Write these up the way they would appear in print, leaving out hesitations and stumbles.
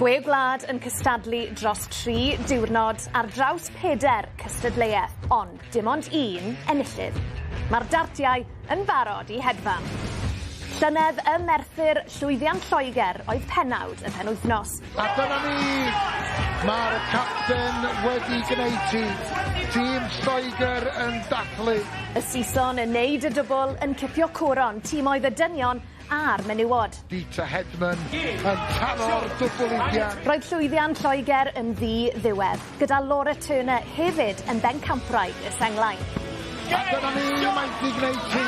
Chwe gwlad yn cystadlu dros tri diwrnod ar draws peder cystadleuaeth, ond dim ond un enillydd. Mae'r dartiau yn barod i hedfan. Llynedd ym Merthyr, llwyddiant Lloegr oedd pennawd y penwythnos. A dyna ni! Mae'r capten wedi gwneud ti. Tîm Lloegr yn dathlu. Y Saeson yn neud y dwbl yn cipio coron timoedd y dynion a'r menywod. Dieter Hedman yn taro'r dwbl ugian. Roedd llwyddiant Lloegr yn ddi-ddiwedd, gyda Laura Turner hefyd yn bencampwraig y senglau. A dyna ni, mae 'di gwneud ti.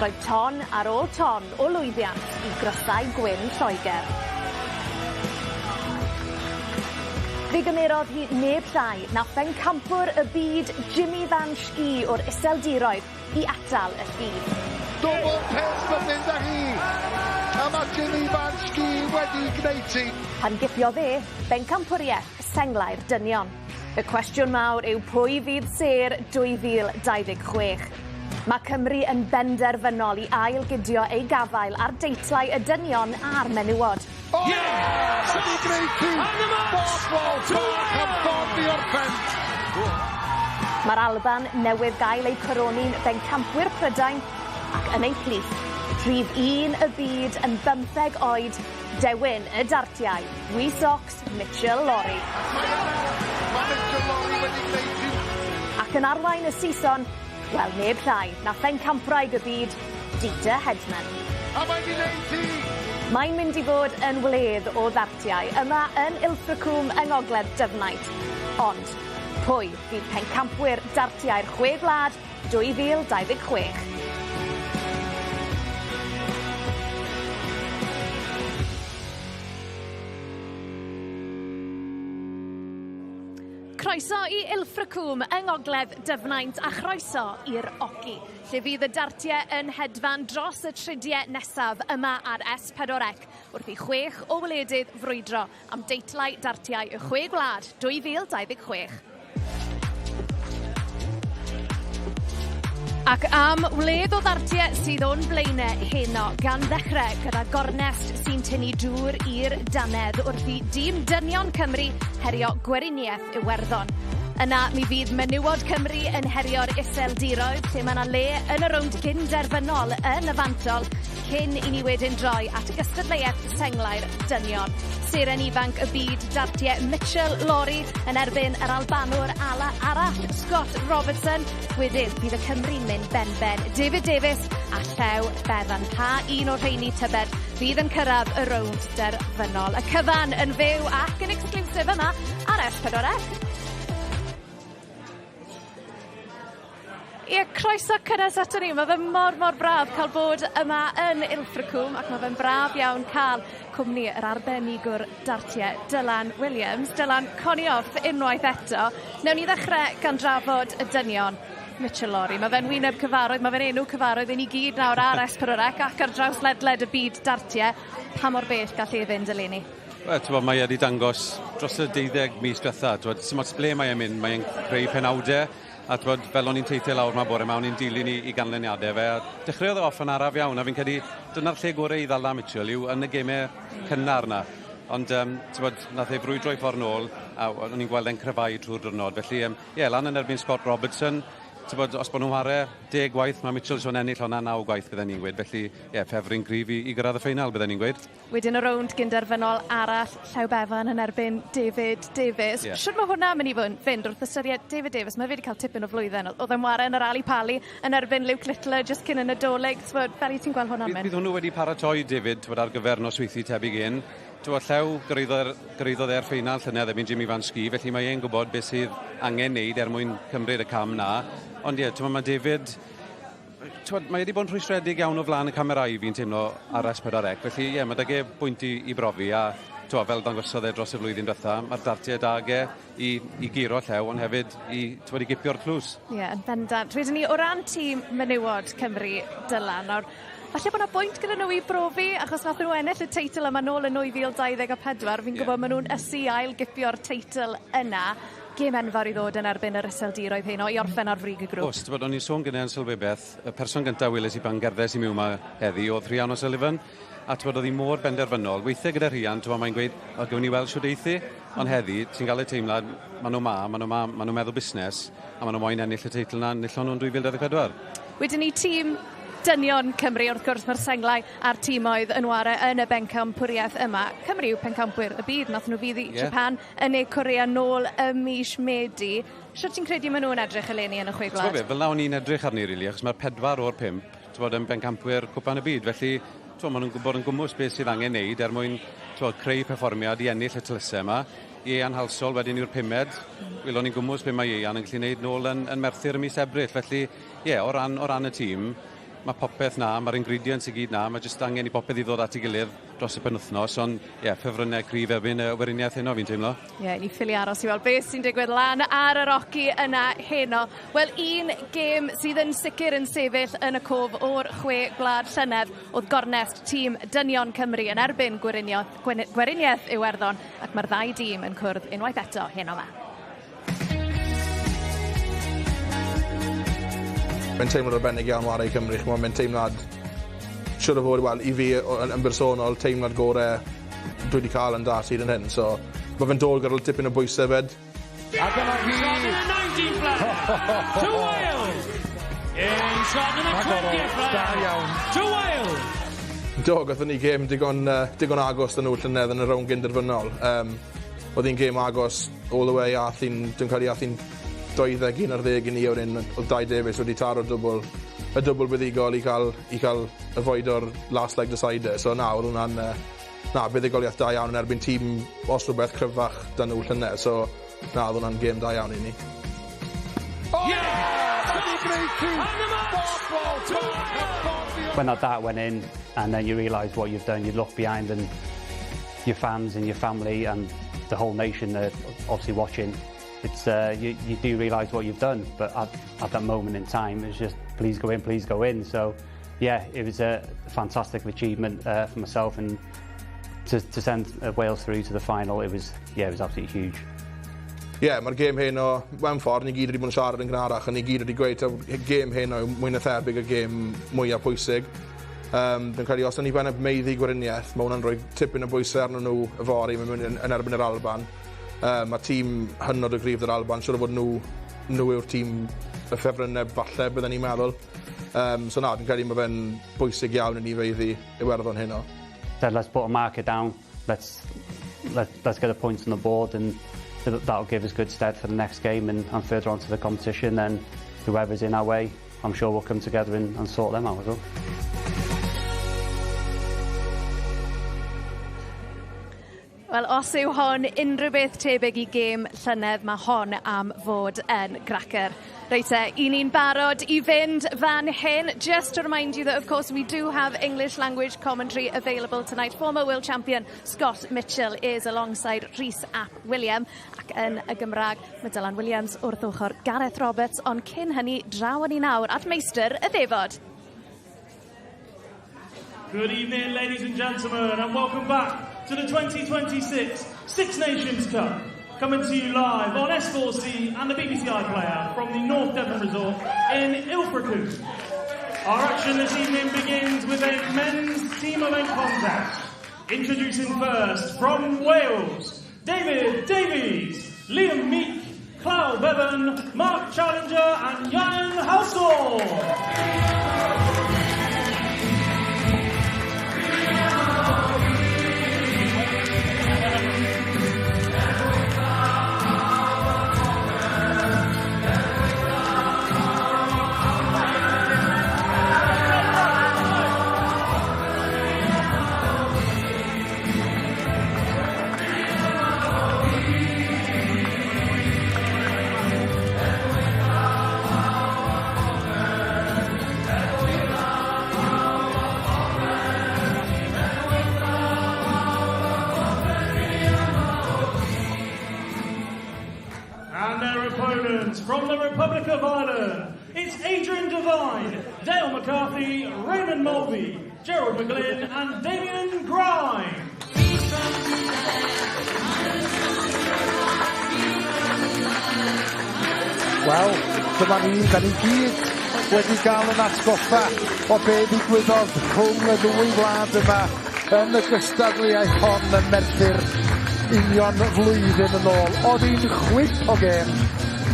Roedd ton ar ôl ton o lwyddiant i grysau gwyn Lloegr. Fe gymerodd hi neb llai na phencampwr y byd Jimmy Van Schie o'r Iseldiroedd i atal y llif. Dwbl pump yn mynd â hi! A ma' Jimmy Van Schie wedi gwneud ti. Pan gipiodd e bencampwriaeth senglau'r dynion. Y cwestiwn mawr yw pwy fydd sêr 2026? Mae Cymru yn benderfynol i ail-gydio eu gafael ar deitlau y dynion a'r menywod. O! Yes! Wedi gwneud hi! Bobl bach am ffordd i orffen! Mae'r Alban newydd gael eu coroni'n bencampwyr Prydain ac yn eu plith, rhif un y byd yn bymtheg oed, dewin y dartiau, Wee Socks Mitchell Lawrie. Mae Mitchell Lawrie wedi gwneud hi. Ac yn arwain y Saeson, wel neb llai na phencampwraig y byd, Dieter Hedman. A mae 'di neud hi! Mae'n mynd i fod yn wledd o ddartiau yma yn Ilfracombe yng Ngogledd Dyfnaint. Ond pwy fydd pencampwyr dartiau'r Chwe Gwlad 2026? Croeso i Ilfracombe yng Ngogledd Dyfnaint a chroeso i'r Ogi, lle fydd y dartiau yn hedfan dros y tridiau nesaf yma ar S4C wrth i chwech o wledydd frwydro am deitlau dartiau y Chwe Gwlad 2026. Ac am wledd o ddartiau sydd o'n blaenau heno, gan ddechrau gyda gornest sy'n tynnu dŵr i'r dannedd wrth i dîm dynion Cymru herio Gweriniaeth Iwerddon. Yna mi fydd menywod Cymru yn herio'r Iseldiroedd, lle mae yna le yn y rownd gyn-derfynol yn y fantol, cyn i ni wedyn droi at gystadleuaeth senglau'r dynion. Seren ifanc y byd dartiau Mitchell Lawrie yn erbyn yr Albanwr ala arall Scott Robertson. Wedyn bydd y Cymry'n mynd benben David Davies a Llew Bevan. Pa un o'r rheini tybed fydd yn cyrraedd y rownd derfynol? Y cyfan yn fyw ac yn exclusive yma ar S4C. Ie, croeso cynnes aton ni. Ma' fe mor mor braf ca'l bod yma yn Ilfracombe ac ma' fe'n braf iawn ca'l cwmni yr arbenigwr dartie Dylan Williams. Dylan, Conioff unwaith eto. Newn ni ddechre gan drafod y dynion. Mitchell Lawrie, ma' fe'n wyneb cyfarwydd, ma' fe'n enw cyfarwydd i ni gyd nawr ar S4C ac ar draws ledled y byd dartie. Pa mor bell gall e fynd eleni? Wel, t'mod, mae e 'di dangos dros y deuddeg mis dwetha, t'mod, sim ots ble mae e'n mynd, mae e'n creu penawde, A t'mod, fel o'n i'n teithio lawr 'ma bore 'ma, o'n i'n dilyn 'i 'i ganlyniade fe, a dechreuodd e off yn araf iawn, a fi'n credu dyna'r lle gore i ddala Mitchell yw yn y geme cynnar 'na. Ond yym t'mod, nath e frwydro ei ffordd nôl, a o'n i'n gweld e'n cryfhau trw'r diwrnod. Felly yym ie, lan yn erbyn Scott Robertson, t'mod, os bo' nw'n whare deg gwaith, ma' Mitchell siŵr ennill honna naw gwaith bydden i'n gweud. Felly ie, ffefryn gryf i i gyrraedd y ffeinal bydden i'n gweud. Wedyn y rownd gynderfynol arall, Llew Bevan yn erbyn David Davies. Yeah. Shwd ma' hwnna mynd i fynd wrth ystyried David Davies, mae fe wedi cael tipyn o flwyddyn. O'dd e'n ware yn yr Ali Pali yn erbyn Luke Littler jyst cyn y Nadolig, t'mod, fel 'yt ti'n gweld hwnna'n mynd? Bydd hwnnw wedi paratoi David, t'mod, ar gyfer nosweithi tebyg hyn. T'mod, Llew gyrhaeddodd gyrhaeddodd e'r ffeinal llynedd erbyn Jimmy Van Schie, felly mae e'n gwybod beth sydd angen neud er mwyn cymryd y cam 'na. Ond ie, t'mod, ma' David T'wod, mae e 'di bod yn rhwystredig iawn o flaen y camerâu fi'n teimlo ar S4C, felly ie, ma' 'dag e bwynt i i brofi a t'wo' fel dangosodd e dros y flwyddyn dwetha, ma'r dartie 'dag e i i guro Llew ond hefyd i t'wod i gipio'r tlws. Ie, yn bendant. Wedyn 'ny o ran tîm menywod Cymru Dylan nawr falle bo' 'na bwynt gyda nhw i brofi achos nathon nhw ennill y teitl yma nôl yn 2024 fi'n gwbod ma' nw'n ysu i ail gipio'r teitl yna. Gêm enfawr i ddod yn erbyn yr Iseldiroedd heno i orffen ar frig y grŵp. Oes, ti'n bod, o'n i'n sôn gynnau yn sylwebeth, y person gyntaf weles i pan gerddes i miwn 'ma heddi oedd Rhian O'Sullivan, a ti'n bod, oedd hi mor benderfynol. Weithiau gyda Rhian, ti'n bod, mae'n gweud, o, gawn ni weld shwt eith hi, ond heddi, ti'n cael y teimlad, maen nhw 'ma, maen nhw 'ma, maen nhw'n meddwl busnes, a maen nhw moyn ennill y teitl 'na, enillon nhw'n 2024. Wedyn ni tîm dynion Cymru, wrth gwrs mae'r senglau a'r timoedd yn ware yn y bencampwriaeth yma. Cymru yw pencampwyr y byd, nath nhw fuddu Japan yn Ne Korea nôl ym mis Medi. Shwt ti'n credu maen nhw'n edrych eleni yn y Chwe Gwlad? Ti'n gwybod, fel 'na o'n i'n edrych arni, really, achos mae'r pedwar o'r pump, ti'n bod, yn bencampwyr Cwpan y Byd, felly t'mo, maen nhw'n gwybod yn gwmws beth sydd angen neud er mwyn, t'mo, creu perfformiad i ennill y tlysau yma. Ieuan Halsall wedyn yw'r pumed. Welon ni'n gwmws be mae Ieuan yn gallu neud nôl yn Merthyr ym mis Ebrill. Felly, ie, o ran y tîm, mae popeth na, mae'r ingredients i gyd na, mae jyst angen i popeth i ddod at ei gilydd dros y penwythnos, ond ie, yeah, ffefrynnau cryf erbyn y Weriniaeth heno, fi'n teimlo. Ie, yeah, ni ffili aros i weld beth sy'n digwydd lan ar yr oci yna heno. Wel, un gêm sydd yn sicr yn sefyll yn y cof o'r Chwe Gwlad llynedd oedd gornest tîm dynion Cymru yn erbyn Gweriniaeth Iwerddon, ac mae'r ddau dîm yn cwrdd unwaith eto heno yma. Mae'n teimlad arbennig iawn ware i Cymru, ch'mo', mae'n teimlad, siŵr o fod, wel, i fi yn bersonol, teimlad gore dwi wedi cael yn das hyd yn hyn, so mae fe'n dod gyda tipyn o bwysau fyd. A dyma hi! To Wales! Inside the 20th Da iawn. To Wales! Do, gathon ni gêm digon agos 'da nhw llynedd yn y rownd gynderfynol. Oedd hi'n gêm agos all the way, a dwi'n credu ath hi'n 21 ar 10 i ni o'r un, oedd Dai Davies wedi taro dwbl, y dwbl buddugol i cael avoido'r last leg decider. So na, oedd hwnna'n, na, buddugoliaeth da iawn yn erbyn tîm os rhywbeth cryfach 'da nhw llynedd. So na, oedd hwnna'n gêm da iawn i ni. Oh, yeah! Wedi gwneud hi! When that dart went in and then you realise what you've done, you look behind and your fans and your family and the whole nation are obviously watching. You do realise what you've done, but at that moment in time, it's just please go in, please go in. So, yeah, it was a fantastic achievement for myself, and to send Wales through to the final, it was yeah, it was absolutely huge. Ie, yeah, mae'r gêm heno, mewn ffordd, ni gyd wedi bod yn siarad yn gynharach, a ni gyd wedi gweud, taw gêm heno yw mwy na thebyg y gêm mwyaf pwysig. Dwi'n credu os ni ben maeddu Gweriniaeth, mae hwnna'n rhoi tipyn o bwysau arnyn nhw yfory, mae'n mynd yn erbyn yr Alban. Mae tîm hynod o gryf yr Alban, siŵr o fod nhw yw'r tîm y ffefrynnau falle, byddwn ni'n meddwl. So na, dwi'n credu mae fe'n bwysig iawn i ni faeddu Iwerddon heno. Said, let's put a marker down, let's get the points on the board and that'll give us good stead for the next game and further on to the competition. Then whoever's in our way, I'm sure we'll come together and sort them out as well. Wel, os yw hon unrhyw beth tebyg i gêm llynedd, mae hon am fod yn cracker. Reit te, i ni'n barod i fynd fan hyn. Just to remind you that, of course, we do have English language commentary available tonight. Former world champion Scott Mitchell is alongside Rhys Ap William. Ac yn y Gymraeg, mae Dylan Williams wrth ochr Gareth Roberts. Ond cyn hynny, draw ni nawr at meistr y ddefod. Good evening, ladies and gentlemen, and welcome back to the 2026 Six Nations Cup. Coming to you live on S4C and the BBC iPlayer from the North Devon Resort in Ilfracombe. Our action this evening begins with a men's team event contest. Introducing first, from Wales, David Davies, Liam Meek, Clow Bevan, Mark Challenger and Jan Halsall. And their opponents from the Republic of Ireland, it's Adrian Devine, Dale McCarthy, Raymond Mulvey, Gerald McGlynn, and Damien Grimes. Wel, dyma ni, da ni gyd wedi gael yn atgoffa o be ddigwyddodd rhwng y ddwy wlad yma yn y gystadleuaeth hon yn Merthyr union flwyddyn yn ôl. Oedd hi'n chwip o gêm,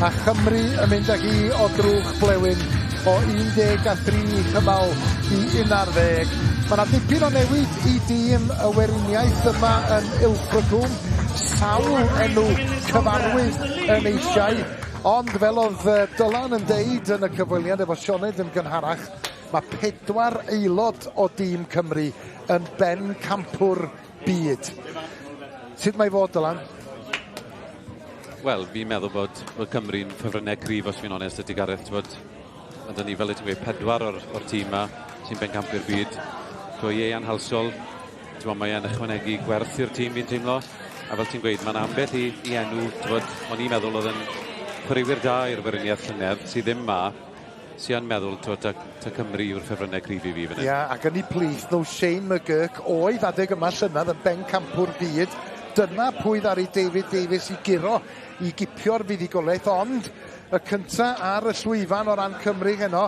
a Chymru yn mynd ag hi o drwch blewyn o 13 cymal i 11. Mae yna dipyn o newid i dîm y Weriniaeth yma yn Ilfracombe. Sawl enw cyfarwydd yn eisiau, ond fel oedd Dylan yn deud yn y cyfweliad efo Sioned yn gynharach, mae 4 aelod o dîm Cymru yn bencampwr byd. Sut mae fod, Dylan? Wel, fi'n meddwl bod Cymru'n ffefrynnau cryf, os fi'n onest, ydy Gareth. T'wod, mae 'da ni, fel y ti'n gweud, 4 o'r tîm yma sy'n bencampwyr byd. T'wo, Ieuan Halsall, t'wo, mae e'n ychwanegu gwerth i'r tîm, fi'n teimlo. A fel ti'n gweud, mae'n ambell i enw, t'wod, o'n i'n meddwl oedd yn chwaraewyr da i'r Weriniaeth llynedd, sydd ddim ma, sy'n meddwl, t'wod, ta Cymru yw'r ffefrynnau cryf i fi fan hyn. Ia, ac yn eu plith nhw, Shane McGurk oedd adeg yma llynedd yn bencampwr byd. Dyna pwy ddaru David Davies i guro i gipio'r fuddugoliaeth, ond y cynta ar y llwyfan o ran Cymru heno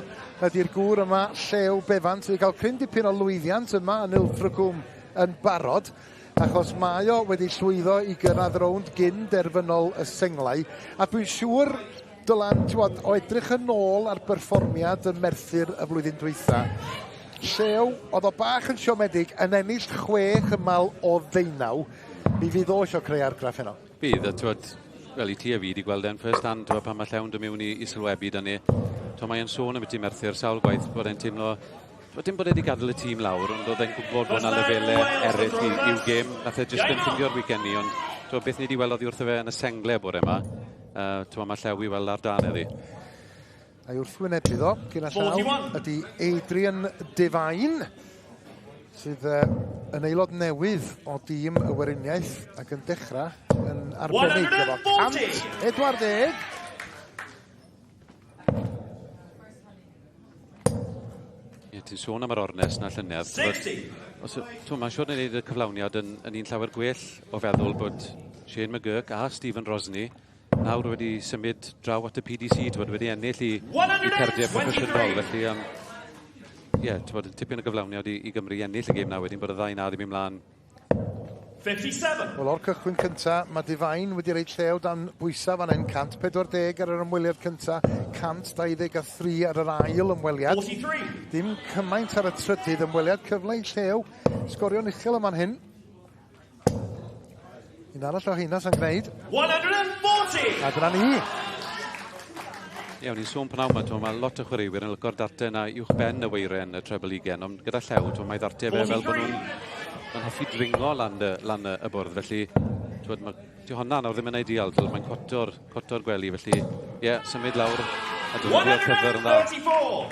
ydy'r gŵr yma, Llew Bevan, sydd wedi cael cryn dipyn o lwyddiant yma yn Ilfracombe yn barod, achos mae o wedi llwyddo i gyrraedd rownd gyn derfynol y senglau, a dwi'n siŵr, Dylan, t'wod, o edrych yn ôl ar berfformiad y Merthyr y flwyddyn dwytha, Llew, oedd o bach yn siomedig, yn ennill 6 cymal o 19, mi fydd o eisiau creu argraff heno. Bydd, a t'wod, wel i ti a fi wedi gweld e'n first hand, t'wod, pan mae Llew'n dod mewn i sylwebu da ni, t'wod, mae e'n sôn ambiti Merthyr sawl gwaith bod e'n teimlo, t'wod, dim bod e wedi gadael y tîm lawr, ond oedd e'n gwybod bod yna lefelau eraill i'w gêm, nath e jyst ddim ffindio'r weekend ni, ond t'wod, beth ni wedi weld oddi wrtho fe yn y sengle bore yma, t'wod, mae Llew i weld ar dan heddi. A'i wrthwynebu ddo, gyda llaw, ydy Adrian Devine, sydd yn aelod newydd o dîm y Weriniaeth ac yn dechrau yn arbennig efo 140. Ie, ti'n sôn am yr ornest na llynedd. Mae'n siŵr yn gwneud y cyflawniad yn un llawer gwell o feddwl bod Shane McGurk a Stephen Rosny nawr wedi symud draw at y PDC, t'wod, wedi ennill i cardiau proffesiynol, felly ie, t'wod, tipyn o gyflawniad i Gymru ennill y gêm na wedyn, bod y ddau na ddim ymlaen. 57. Wel, o'r cychwyn cynta, mae Devine wedi rhoi Llew dan bwysau fan hyn, 140 ar yr ymweliad cynta, 123 ar yr ail ymweliad. 43. Dim cymaint ar y trydydd ymweliad, cyfle i Llew sgorio'n uchel yma'n hyn. Un arall o heina sy'n gwneud. 140! A dyna ni. Ie, o'n i'n sôn pnawn 'ma, mae lot o chwaraewyr yn lyco'r dartau yna uwch ben y weiren y treble ugain, ond gyda Llew, mae ddartau fe fel bod nhw'n hoffi dringo lan y bwrdd, felly t'wod, mae di honna nawr ddim yn ideal, mae'n coto'r gwely, felly ie, symud lawr a defnyddio'r cyfer yn dda.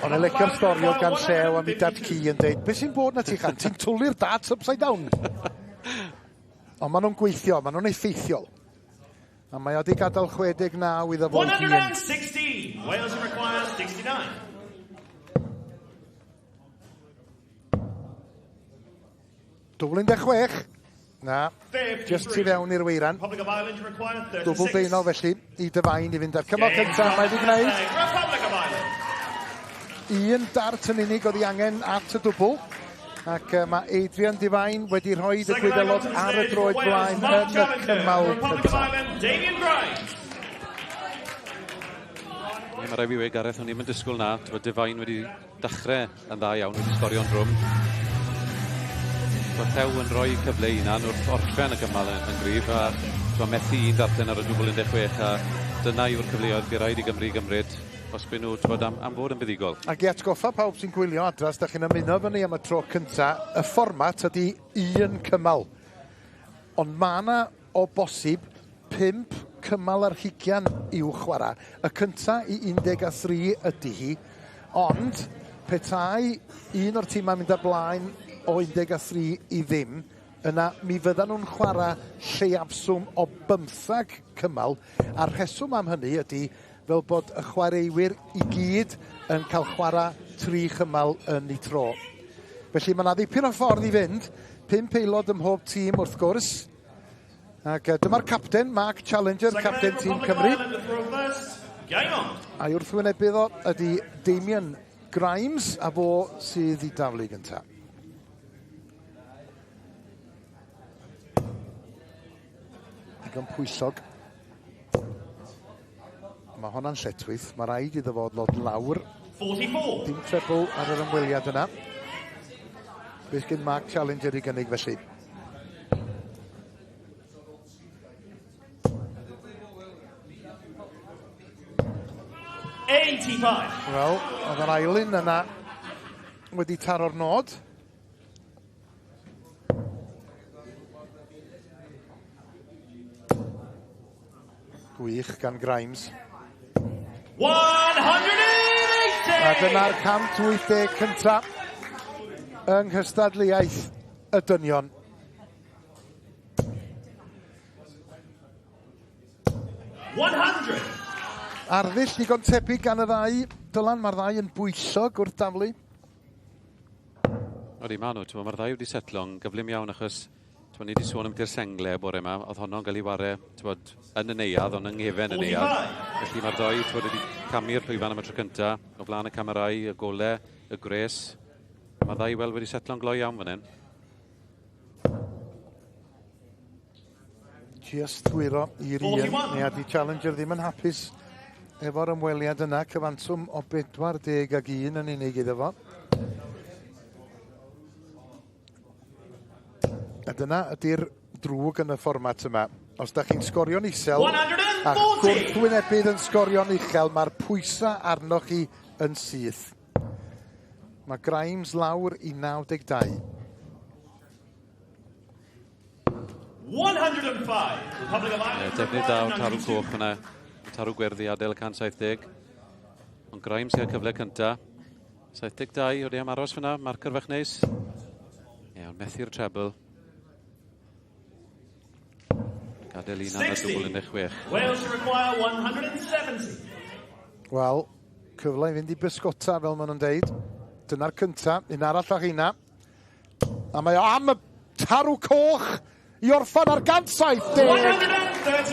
O'n i'n licio'r stori o gan Llew am ei dad ci yn deud, beth sy'n bod na ti chan, ti'n twlu'r darts upside down? Ond maen nhw'n gweithio, maen nhw'n effeithiol. A mae o wedi gadael 69 iddo fo ei hun. 160. Wales require 69. Dwbl 16. Na, just tu fewn i'r weiran. Republic of Ireland require 36. Dwbl deunaw felly i Devine i fynd ar cymal cyntaf. Mae wedi gwneud. Republic of Ireland. Un dart yn unig oedd ei angen at y dwbl. Ac mae Adrian Devine wedi rhoi y Gwyddelod ar y droed blaen yn y cymal cyntaf. Ie, mae rhaid fi weud, Gareth, o'n i'm yn disgwyl na. T'wod, Devine wedi dechrau yn dda iawn, wedi sgorio'n drwm. T'wod, Llew yn rhoi cyfle i hunan wrth orffen y cymal yn gryf, a t'wod, methu un darllen ar y dwbl 16, a dyna yw'r cyfleoedd bydd rhaid i Gymru gymryd os byd nhw, t'wod, am fod yn fuddugol. Ac i atgoffa pawb sy'n gwylio adra, os da chi'n ymuno efo ni am y tro cynta, y fformat ydy un cymal. Ond mae yna o bosib 5 cymal ar hugian i'w chwarae. Y cynta i 13 ydy hi, ond petai un o'r tîmau mynd ar blaen o 13 i ddim, yna mi fyddan nhw'n chwarae lleiafswm o 15 cymal, a'r rheswm am hynny ydy fel bod y chwaraewyr i gyd yn cael chwarae 3 chymal yn eu tro. Felly mae yna ddipyn o ffordd i fynd, 5 aelod ym mhob tîm wrth gwrs. Ac dyma'r capten, Mark Challenger, capten tîm Cymru. Game on. A'i wrthwynebydd o ydy Damien Grimes, a fo sydd i daflu gyntaf. Digon pwysog. Mae honna'n lletchwith. Mae rhaid iddo fo ddod lawr. 44. Dim treble ar yr ymweliad yna. Beth gen Mark Challenger i gynnig felly? Wel, oedd yr ailun yna wedi taro'r nod. Gwych gan Grimes. 180! A dyna'r 180 cynta yng nghystadleuaeth y dynion. 100. Arddull digon tebyg gan y ddau. Dylan, mae'r ddau yn bwyllog wrth daflu. Odi, maen nhw. Mae'r ddau wedi setlo'n gyflym iawn achos t'mo, ni wedi sôn am ti'r sengle bore yma, oedd honno'n cael ei ware t'mod, yn y neuadd, ond yng nghefen y neuadd. Felly mae'r ddau t'mod, wedi camu'r llwyfan am y tro cynta, o flaen y camerau, y gole, y gwres. Mae'r ddau weld wedi setlo'n gloi iawn fan hyn. Just gwyro i'r un. Neu ydy Challenger ddim yn hapus efo'r ymweliad yna. Cyfanswm o 41 yn unig iddo fo. A dyna ydy'r drwg yn y fformat yma. Os da chi'n sgorio'n isel a gwrthwynebydd yn sgorio'n uchel, mae'r pwysau arnoch chi yn syth. Mae Grimes lawr i 92. 105. Republic of Ireland. Defnydd da o'r tarw coch yna. Tarw gwyrdd i adael 170. Ond Grimes gael cyfle cynta. 72, wedi am aros fyna, marcer fach neis. Ie, ond methu'r treble. Gadael un am y dwbl 16. Wales require 170. Wel, cyfle i fynd i bysgota, fel maen nhw'n deud. Dyna'r cynta, un arall o rheina. A mae o am y tarw coch i orffan ar 170.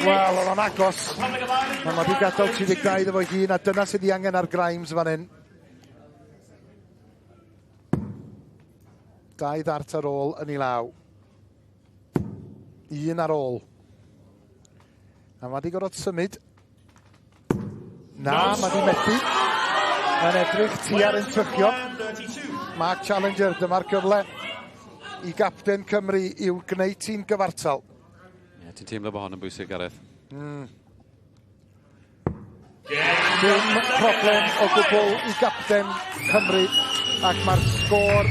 Wel, oedd o'n agos. Ond mae wedi gadael 32 iddo fo'i hun, a dyna sydd ei angen ar Grimes fan hyn. Dau ddart ar ôl yn ei law. Un ar ôl. A mae wedi gorfod symud. Na, mae wedi methu. Mae'n edrych tua'r entrychion. Mark Challenger, dyma'r gyfle i gapten Cymru i'w gwneud ti'n gyfartal. Ie, ti'n teimlo bod hon yn bwysig, Gareth. Dim problem o gwbl i gapten Cymru ac mae'r sgôr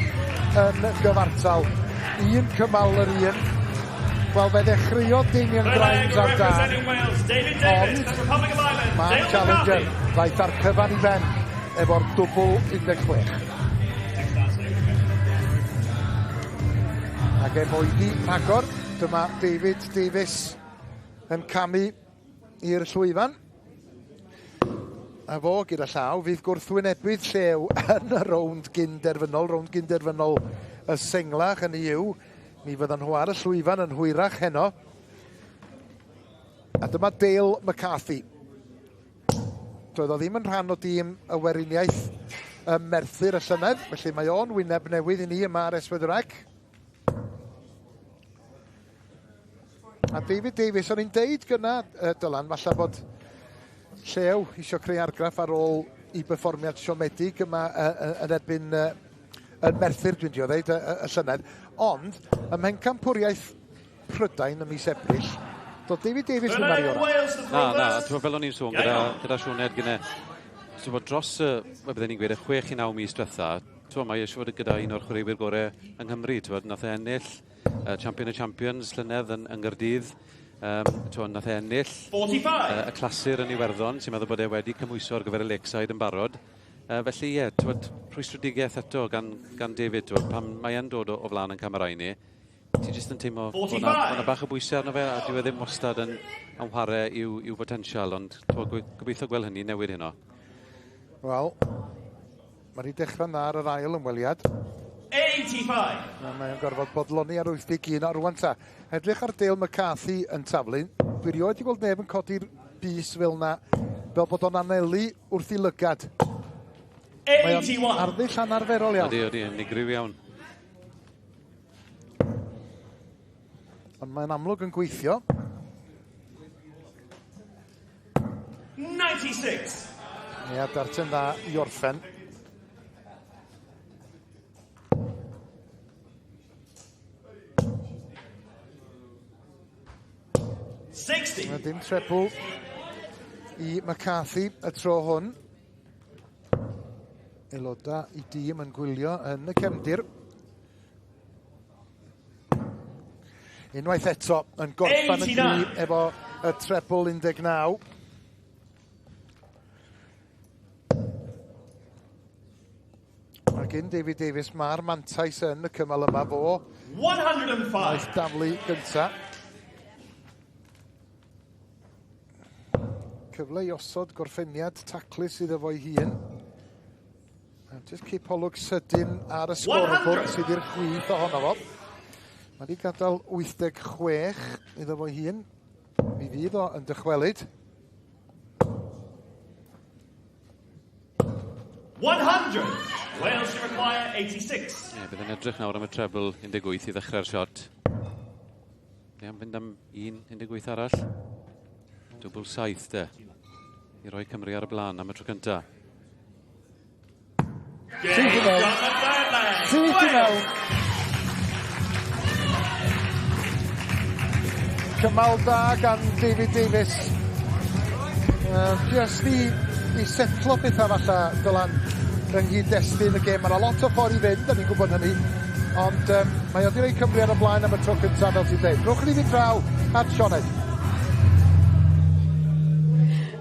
yn gyfartal. Un cymal yr un. Wel, fe ddechreuodd Damien Grimes ar dan, ond Mark Challenger ddaeth ar cyfan i ben efo'r dwbl 16. Ac efo oedi rhagor, dyma David Davies yn camu i'r llwyfan. A fo gyda llaw fydd gwrthwynebydd Llew yn y rownd gynderfynol, rownd gynderfynol y senglach, hynny yw, mi fyddan nhw ar y llwyfan yn hwyrach heno. A dyma Dale McCarthy. Doedd o ddim yn rhan o dîm y Weriniaeth ym Merthyr y llynedd, felly mae o'n wyneb newydd i ni yma ar S4C. A David Davies, o'n i'n deud gyna, Dylan, falle bod Llew eisiau creu argraff ar ôl i berfformiad siomedig yma yn erbyn yn Merthyr, dwi'n drio ddeud, y llynedd. Ond, ym mhencampwriaeth Prydain ym mis Ebrill, doedd David Davies ddim ar ei orau. Na, na, ti'n fel o'n i'n sôn gyda, gyda Sioned gyda, ti'n bod dros y, wel, bydden ni'n gweud, y 6 i 9 mis diwetha, ti'n mae eisiau fod gyda un o'r chwaraewyr gorau yng Nghymru, ti'n bod, nath e ennill Champion of Champions llynedd yn Nghaerdydd. Ti'n nath e ennill y clasur yn Iwerddon, sy'n meddwl bod e wedi cymhwyso ar gyfer y Lakeside yn barod. Felly ie, yeah, rhwystredigaeth eto gan David, t'wod, pan mae e'n dod o flaen yn camerau ni, ti jyst yn teimlo bod 'na bach o bwysau arno fe, a dyw e ddim wastad yn chwarae i'w potensial, ond t'wod, gobeithio gweld hynny newid heno. Wel, mae wedi dechrau'n dda ar yr ail ymweliad. 85. Mae'n gorfod bodloni ar 81 a rwan ta. Edrych ar Dale McCarthy yn taflu. Dwi erioed wedi gweld neb yn codi'r bys fel na Fel bod o'n anelu wrth i lygad. Mae o'n arddull anarferol iawn. Ydy, ydy, unigryw iawn. Ond mae'n amlwg yn gweithio. 96. Ia, darten dda i orffen. Mae dim trebl i McCarthy y tro hwn. Aelodau i dîm yn gwylio yn y cefndir. Unwaith eto yn gorffan y gryf efo y trebl 19. Mae gen David Davies, mae'r mantais yn y cymal yma fo. 105. Naeth daflu gynta. Cyfle i osod gorffeniad taclus iddo fo'i hun. A jyst cipolwg sydyn ar y sgorfwrdd sydd i'r chwith ohono fo. Mae wedi gadael 86 iddo fo'i hun. Mi fydd o yn dychwelyd. 100. Wales to require 86. Ie, bydd yn edrych nawr am y treble 18 i ddechrau'r siot. Ie, am fynd am 1 18 arall. Dwbl 7 de. I roi Cymru ar y blaen am y tro cyntaf. Syth i mewn. Syth i mewn. Cymal da gan David Davies. Just i setlo pethau falle, Dylan, yng nghyd-destun y gêm. Mae yna lot o ffordd i fynd, da ni'n gwybod hynny. Ond mae o wedi rhoi Cymru ar y blaen am y tro cyntaf, fel ti'n dweud. Rhowch ni fynd draw at Sioned.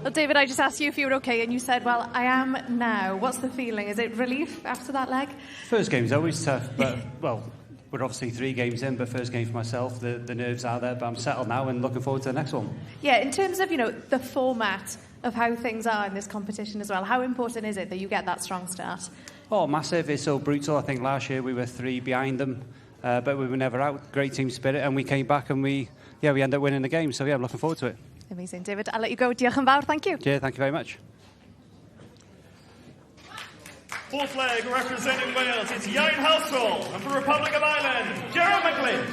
Well, David, I just asked you if you were okay, and you said, "Well, I am now." What's the feeling? Is it relief after that leg? First game's always tough, but, well, we're obviously three games in, but first game for myself, the nerves are there, but I'm settled now and looking forward to the next one. Yeah, in terms of the format of how things are in this competition as well, how important is it that you get that strong start? Oh, massive. It's so brutal. I think last year we were three behind them, but we were never out. Great team spirit, and we came back and we ended up winning the game. So, yeah, I'm looking forward to it. Amazing. David, I'll let you go. Diolch yn fawr. Thank you. Yeah, thank you very much. Fourth leg representing Wales, it's Ieuan Halsall, and for Republic of Ireland, Gerard McGlynn.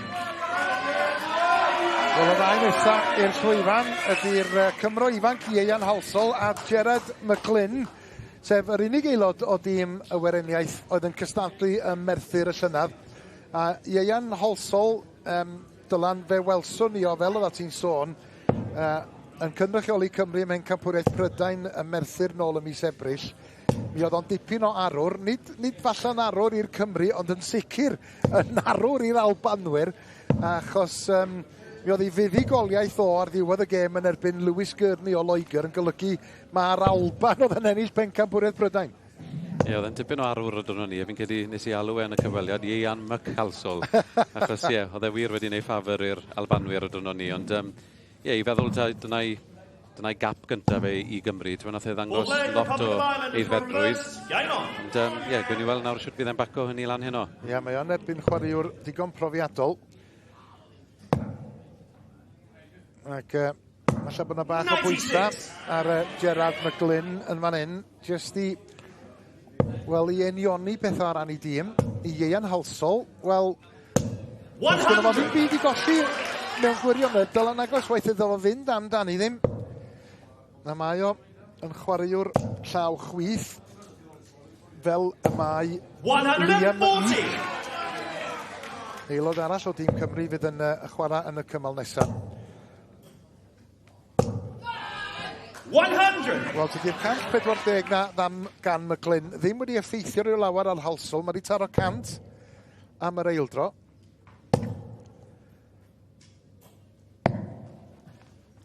Wel, y ddau nesaf i'r llwyfan ydy'r Cymro ifanc Ieuan Halsall a Gerard McGlynn, sef yr unig aelod o dîm y Weriniaeth oedd yn cystadlu ym Merthyr y llynedd. A Ieuan Halsall, Dylan, fe welswn ni o fel oedd ti'n sôn, yn cynrychioli Cymru ym Mhencampwriaeth Prydain ym Merthyr nôl ym mis Ebrill. Mi oedd o'n dipyn o arwr, nid falle'n arwr i'r Cymru, ond yn sicr yn arwr i'r Albanwyr, achos mi oedd ei fuddugoliaeth o ar ddiwedd y gêm yn erbyn Lewis Gurney o Loegr yn golygu mae'r Alban oedd yn ennill Pencampwriaeth Prydain. Ie, oedd e'n tipyn o arwr o dwrnod ni, a fi'n credu nes i alw e yn y cyfweliad Ieuan McHalsall. Achos ie, oedd e wir wedi gwneud ffafr i'r Albanwyr o diwrnod ni, ond ie, i feddwl ta, dyna'i gap gyntaf fe i Gymru. Ti'n nath e ddangos lot o aeddfedrwydd. Ond ie, gwn i weld nawr sut bydd e'n baco hynny lan heno. Ie, mae o'n erbyn chwaraewr digon profiadol. Ac falle bod yna bach o bwysau ar Gerard McGlynn yn fan hyn, jyst i, wel, i unioni pethau ar ran ei dîm. I Ieuan Halsall, wel, os gyda fo ddim byd i golli mewn gwirionedd, dylan agos waith iddo fo fynd amdani ddim. Na mae o yn chwaraewr llaw chwith, fel y mae Liam 140. Aelod arall o dîm Cymru fydd yn chwarae yn y cymal nesaf. 100. Wel, tydi'r 140 na ddam gan McGlynn ddim wedi effeithio rhyw lawer ar Halsall. Mae wedi taro 100 am yr eildro.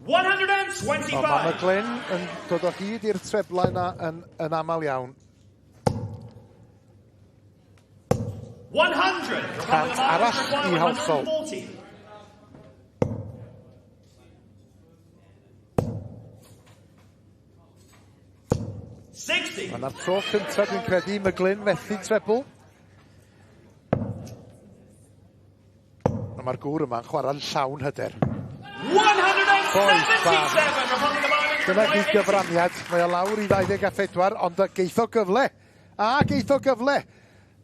125. Ond mae McGlynn yn dod o hyd i'r treblau yna yn aml iawn. 100. 100 arall i Halsall. 140. 60. Mae'r tro cyntaf dwi'n credu McGlynn fethu trebl. A mae'r gŵr yma'n chwarae'n llawn hyder. 177. Republic of Ireland. Dyna gyd gyfraniad. Mae o lawr i 24, ond geith o gyfle. A geith o gyfle.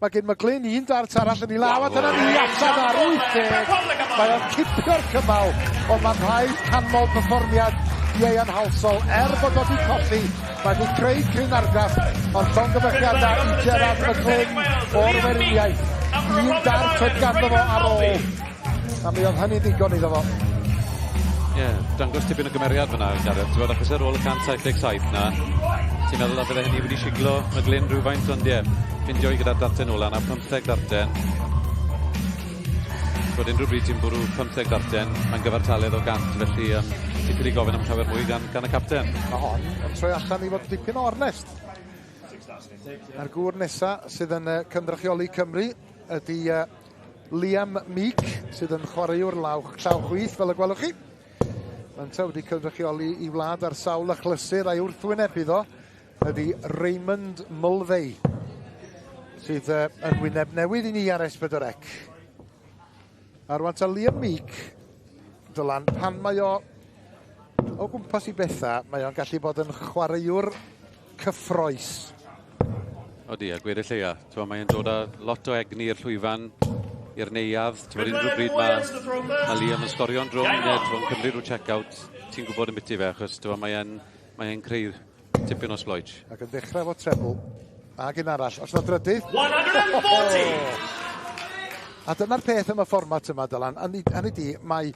Mae gen McGlynn un dart arall yn ei law, a dyna ni allan ar 80. Mae o'n cipio'r cymal, ond mae'n rhaid canmol perfformiad Ieuan Halsall, er bod o wedi colli. Mae wedi creu cryn argraff, ond llongyfarchiadau i Gerard McGlynn o'r Weriniaeth. Un dart oedd ganddo fo ar ôl. A mi oedd hynny ddigon iddo fo. Ie, yeah, dangos tipyn o gymeriad fyna, Gareth, ti'n bod, achos ar ôl y 177 na, ti'n meddwl a fydde hynny wedi siglo McGlynn rhywfaint, ond ie, ffindio i gyda'r darten ola na, 15 darten. Bod unrhyw bryd ti'n bwrw 15 darten, mae'n gyfartaledd o 100, felly ti'n ffili gofyn am llawer mwy gan y capten. Mae hon yn troi allan i fod dipyn o ornest. A'r gŵr nesa sydd yn cynrychioli Cymru ydy Liam Meek, sydd yn chwaraewr llaw chwith, fel y gwelwch chi. Mae'n wedi cynrychioli i wlad ar sawl achlysur, a'i wrthwyneb iddo ydy Raymond Mulvey, sydd yn wyneb newydd i ni ar S4C. A rwan ta Liam Meek, Dylan, pan mae o o gwmpas i bethau, mae o'n gallu bod yn chwaraewr cyffroes. Odi, a gweud y lleia. Mae'n dod â lot o egni i'r llwyfan, i'r neuadd. Ti'n unrhyw bryd mae Liam yn sgorio'n drwm neu ti'n cymryd rhyw check-out, ti'n gwybod yn biti fe, achos mae'n mae creu tipyn o sbloets. Ac yn dechrau efo treble, ac un arall. Os na drydydd. 140! A dyna'r peth am y fformat yma, Dylan. Hynny di, mae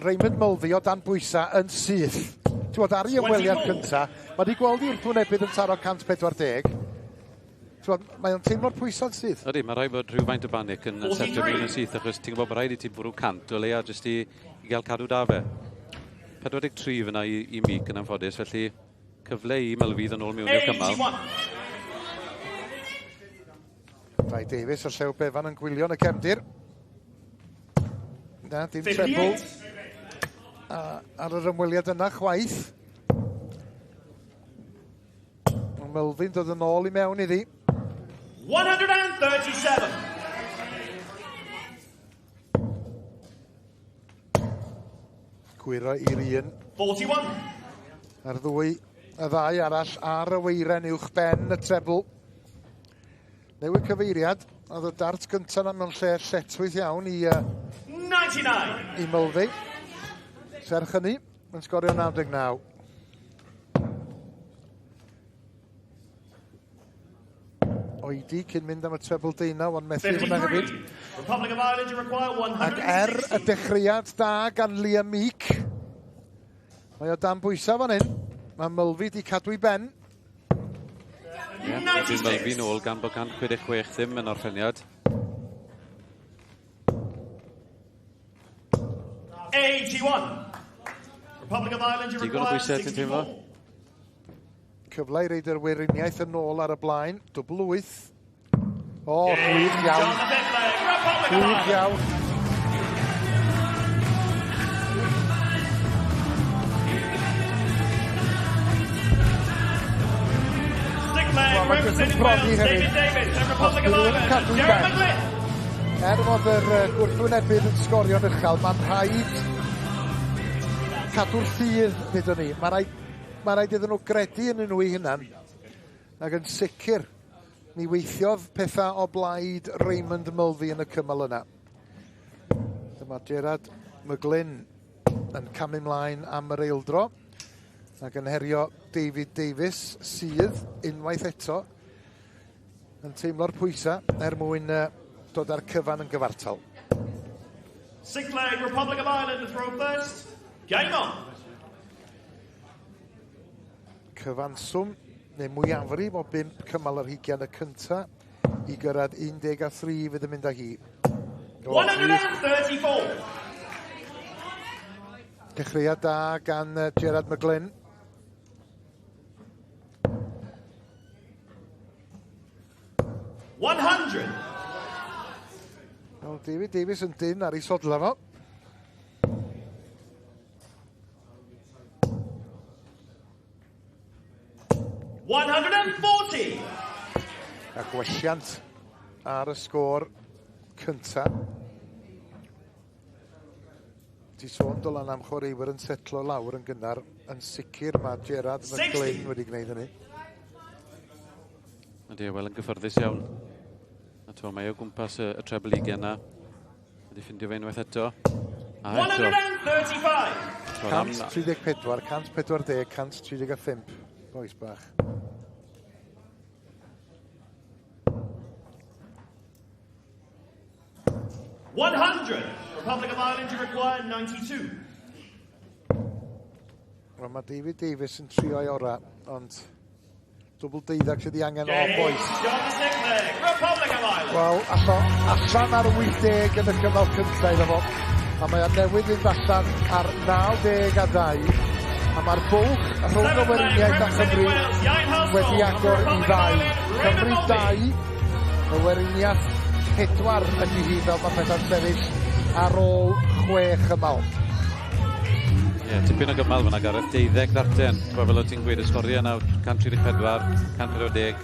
Raymond Mulvey o dan bwysau yn syth. Ti'n bod, ar ei ymweliad cynta, mae wedi gweld i wrthwynebydd yn taro 140. Ti'n bod, mae o'n teimlo'r pwysau'n syth. Ydy, mae rhaid bod rhywfaint o banic yn setio mewn yn syth, achos ti'n gwybod bod rhaid i ti bwrw 100 o leia jyst i gael cadw da fe. 43 fyna i Meek yn anffodus, felly cyfle i Mulvey yn ôl mewn i'r cymal. Dai Davies a Llew Bevan yn gwylio yn y cefndir. Na, dim treble. A, ar yr ymweliad yna chwaith. Mae Mulvey'n dod yn ôl i mewn iddi. 137. Gwyro i'r un. 41. A'r y ddau arall ar y weiren uwch ben y treble. Newid cyfeiriad, oedd y dart gyntaf yna mewn lle lletchwith iawn 99. i Mulvey. Serch hynny, mae'n sgorio 99. Oedi cyn mynd am y treble deunaw, ond methu hwnna hefyd. Republic of Ireland, you require 160. Ac er y dechreuad da gan Liam Meek, mae o dan bwysau fan hyn. Mae Mulvey di cadw i ben. Ie, yeah, Mulvey nôl gan bod 166 ddim yn orffeniad. 81. Republic of Ireland, you Digon o require bwysau, ti'n teimlo? 64. Cyfle i reid yr Weriniaeth yn ôl ar y blaen. Dwbl wyth. O, gwych iawn. On the fifth leg, Republic of Gwych Ireland. iawn. Sixth leg, Wel, mae jyst yn representing profi Wales, hefyd. David Davies and Republic Os of dyn nhw'n Ireland, cadw i Gerard ben. McGlynn. Er fod yr gwrthwynebydd yn sgorio'n uchel, mae'n rhaid cadw'r ffydd, ddudwn ni. Mae rhaid iddyn nhw gredu yn nhw eu hunan. Ac yn sicr, mi weithiodd pethau o blaid Raymond Mulvey yn y cymal yna. Dyma Gerard McGlynn yn camu mlaen am yr eildro ac yn herio David Davies, sydd unwaith eto yn teimlo'r pwysau er mwyn dod â'r cyfan yn gyfartal. Sixth leg, Republic of Ireland to throw first. Game on. Cyfanswm neu mwyafrif o 5 cymal ar hugain y cynta i gyrraedd 13 fydd yn mynd â hi. O, 134. Dechreuad da gan Gerard McGlynn. 100. Wel, David Davies yn dyn ar ei sodla fo. 140. A gwelliant ar y sgôr cynta. Ti sôn Dylan am chwaraewyr yn setlo lawr yn gynnar. Yn sicr mae Gerard McGlynn wedi gwneud hynny. Ydy, wel yn gyffyrddus iawn. A to, mae o gwmpas y treble ugain yna. Wedi ffindio fe unwaith eto. A eto. 135. 134, 140, 135. Bois bach. 100. Republic of Ireland, you require 92. Wel, mae David Davies yn trio ei ora, ond dwbl deuddag sydd ei angen o boes. Republic of Ireland. Wel, allan ar 80 yn y cymal cyntaf iddo fo. A mae o'n newydd fynd allan ar 92. A mae'r bwlch rhwng y Weriniaeth a Chymru wedi agor i ddau. Cymru 2, y Weriniaeth 4 ydy hi fel mae pethau'n sefyll ar ôl 6 chymal. Ie, yeah, tipyn o gymal fyna, Gareth, 12 ddarten. Fel o ti'n gweud, y sgoriau nawr, 134, 140,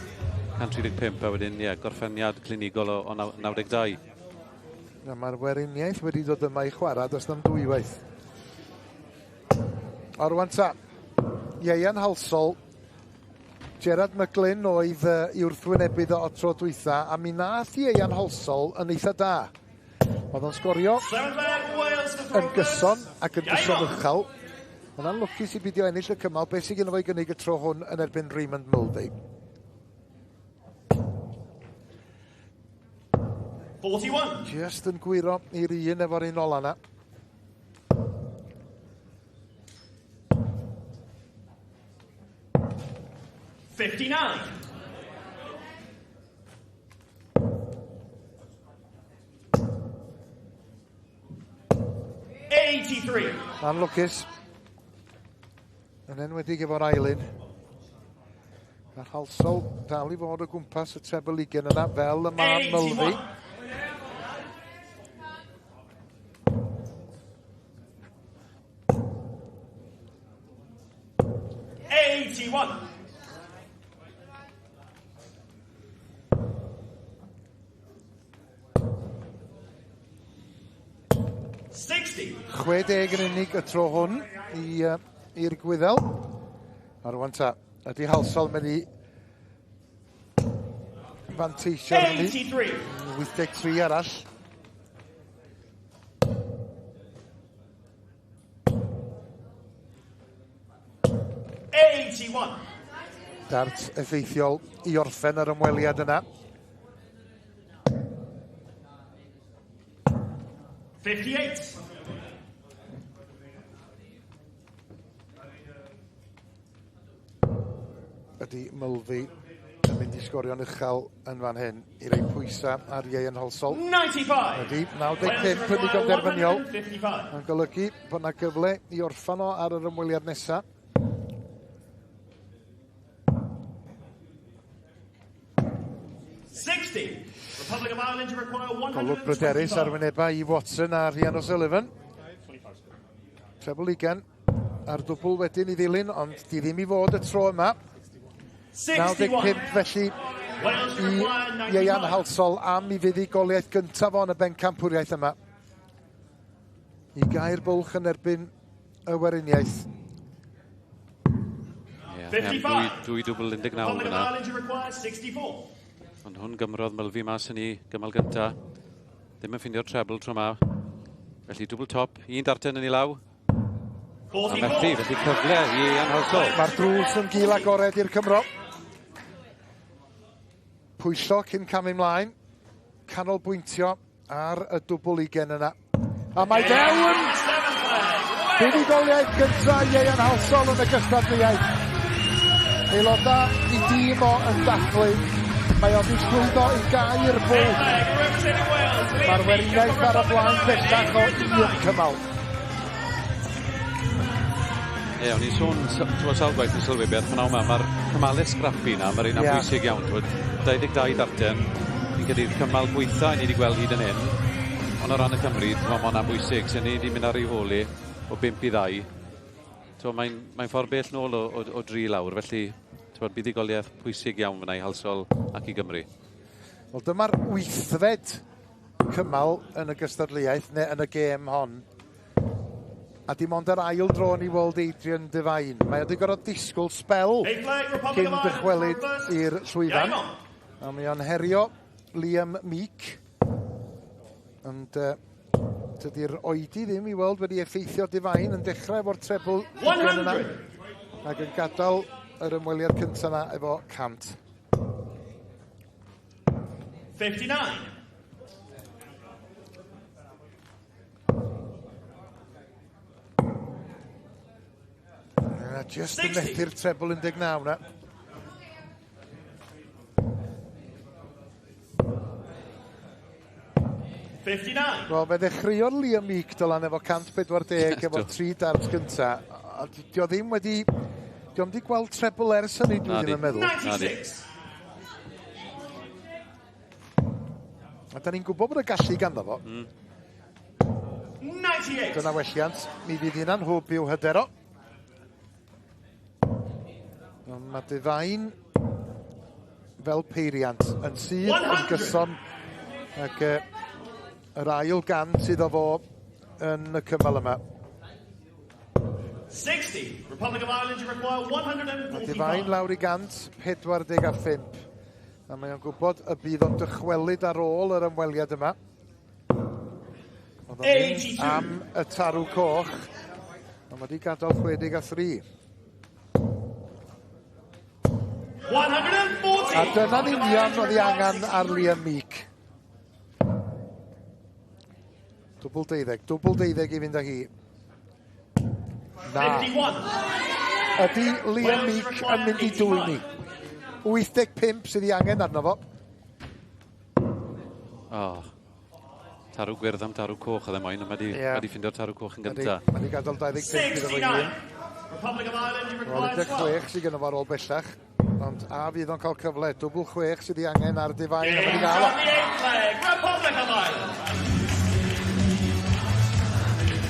135, a wedyn, ie, yeah, gorffeniad clinigol o 92. Na, mae'r Weriniaeth wedi dod yma i chwarae, does na'm dwywaith. O rwan ta, Ieuan Halsall, Gerard McGlynn oedd i wrthwynebydd o tro dwytha, a mi nath Ieuan Halsall yn eitha da. Oedd o'n sgorio yn gyson ac yn gyson uchel. Ond anlwcus i beidio ennill y cymal. Beth sydd gen fo i gynnig y tro hwn yn erbyn Raymond Mulvey? 41. Just yn gwyro i'r un efo'r un ola na. 59. 83. Anlwcus. Yn enwedig efo'r ailun. Mae'r Halsall dal i fod o gwmpas y treble ugain yna fel y mae Mulvey. 81. 60. 60 yn unig y tro hwn i'r Gwyddel. A rwan ta, ydy Halsall mynd i fanteisio ar hynny. 83. 83 arall. 81. Dart effeithiol i orffen yr ymweliad yna. 58. Ydy Mulvey yn mynd i sgorio'n uchel yn fan hyn i roi pwysau ar Ieuan Halsall. 95. Ydy, 95 yn ddigon derbyniol. 155. Mae'n golygu bod yna gyfle i orffan o ar yr ymweliad nesaf. 60. Republic of Ireland, you require Golwg bryderus ar 125. wynebau Eve Watson a Rhian O'Sullivan. Treble ugain a'r dwbl wedyn i ddilyn, ond di ddim i fod y tro yma. 61. 95 felly Wales i require Ieuan 95. Halsall am i fuddugoliaeth gyntaf o'n y bencampwriaeth yma. I gau'r bwlch yn erbyn y Weriniaeth. Ie, 55. dwy dwbl 19 Republic of fyna. Ireland, you require 64. Ond hwn gymrodd Mulvey mas yn ei gymal gynta. Ddim yn ffeindio'r treble tro yma. Felly dwbl top, un darten yn ei law. A methu, 44. felly cyfle i Ieuan Halsall. Mae'r drws yn gil agored i'r Cymro. Pwyllo cyn camu ymlaen. Canolbwyntio ar y dwbl ugain yna. A mae fewn! Buddugoliaeth gyntaf Ieuan Halsall yn y gystadleuaeth. Aelodau i dîm o yn dathlu. Mae o wedi llwyddo i gau'r bwlch. Mae'r Weriniaeth ar y blaen bellach o un cymal. Ie, o'n i'n sôn, ti'n sawl gwaith yn sylwi beth pnawn yma, mae'r cymalau scrappy na, mae'r un bwysig iawn, ti'n 22 darten, ni'n credu'r cymal gweitha ni wedi gweld hyd yn hyn, ond o ran y Cymru, ti'n meddwl, mae'n bwysig, sy'n ni wedi mynd ar ei hôl i o 5 i 2. Ti'n mae'n mae ffordd bell nôl o 3 lawr, felly ti'n buddugoliaeth pwysig iawn fyna i Halsall ac i Gymru. Wel, dyma'r wythfed cymal yn y gystadleuaeth, neu yn y gêm hon. A dim ond yr ail dro ni weld Adrian Devine. Mae wedi gorfod disgwyl sbel cyn dychwelyd i'r llwyfan. A mae o'n herio Liam Meek. Ond tydi'r oedi ddim i weld wedi effeithio Devine yn dechrau efo'r treble yna. Ac yn gadael yr ymweliad cyntaf yna efo 100. 59. Just yn methu'r treble 19 na. Wel, fe ddechreuodd Liam Meek Dylan efo 140 efo'r tri dart gynta. A dio ddim wedi... Dio wedi gweld treble ers hynny, dwi ddim yn meddwl. 96. A da ni'n gwybod bod y gallu ganddo fo. 98. Dyna welliant. Mi fydd hynna'n hwb i'w hyder o. Ond mae Devine fel peiriant yn syth, yn gyson, ac yr ail gant iddo fo yn y cymal yma. 60. Republic of Ireland, you require 145. Mae Devine lawr i 145. A mae o'n gwybod y bydd o'n dychwelyd ar ôl yr ymweliad yma. Oedd o'n mynd am y tarw coch. Ond mae wedi gadael 63. 140. A dyna'n union oedd ei angen ar Liam Meek. Dwbl 12, dwbl 12 i fynd â hi. Na. 51. Ydy Liam Meek yn mynd i dwyn ni? 85 sydd ei angen arno fo. Oh. Tarw gwyrdd am tarw coch oedd e moyn, ond mae wedi ffindio'r tarw coch yn gyntaf. Mae wedi gadael 25 iddo fo i hun. Republic of Ireland, you require 16 sydd gynno fo ar ôl bellach. Ond a fydd o'n cael cyfle, dwbl 6 sydd ei angen ar Devine. A mae wedi gael o. Republic of Ireland.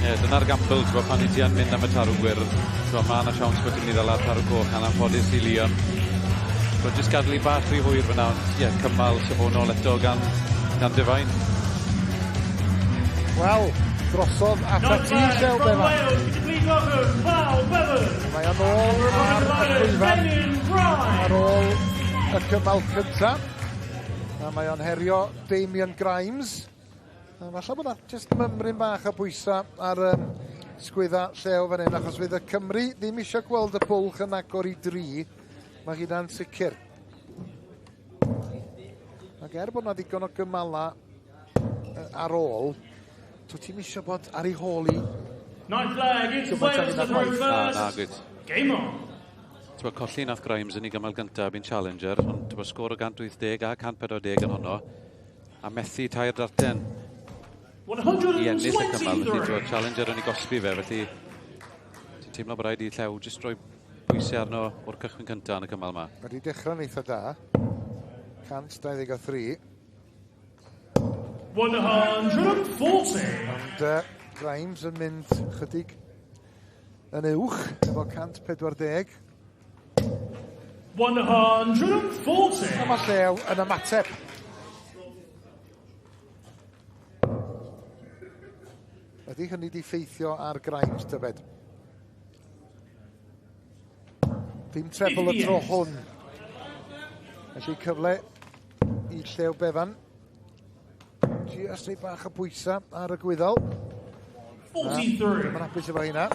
Ie, dyna'r gamble, ti'n pan i ti yn mynd am y tarw gwyrdd, ti'n mae yna siawns bod ti'n mynd i ddala'r tarw coch, a'n anffodus i Liam. Ti'n jyst gadael i bach rhy hwyr fyna, ond ie, cymal safonol eto gan Devine. Wel, drosodd at y ti, Llew Bevan. Mae o'n ôl ar y llwyfan ar ôl y cymal cyntaf. A mae o'n herio Damien Grimes. A falle bod na jyst mymryn bach o bwysa ar sgwydda Llew fan hyn, achos fydd y Cymru ddim eisiau gweld y bwlch yn agor i 3. Mae hynna'n sicr. Ac er bod na ddigon o gymala ar ôl, to ti'n eisiau bod ar ei hôl i. Ninth leg, it's Wales to throw first. Game on. Ti'n colli nath Grimes yn ei gymal gyntaf bu'n challenger, ond ti'n sgôr o 180 a 140 yn honno, a methu tair darten i ennill y cymal. Felly, ti'n challenger yn ei gosbi fe, felly ti'n teimlo bod rhaid i Llew jyst rhoi pwysau arno o'r cychwyn cyntaf yn y cymal yma. Wedi dechrau'n eitha da. 123. 140. Ond Grimes yn mynd chydig yn uwch efo 140. 140. A mae Llew yn ymateb. Ydy hynny di ffeithio ar Grimes, tybed? Dim treble y tro hwn. Felly cyfle i Llew Bevan. Just rhoi bach o bwysa ar y gwyddol. 43. Mae'n hapus efo hynna.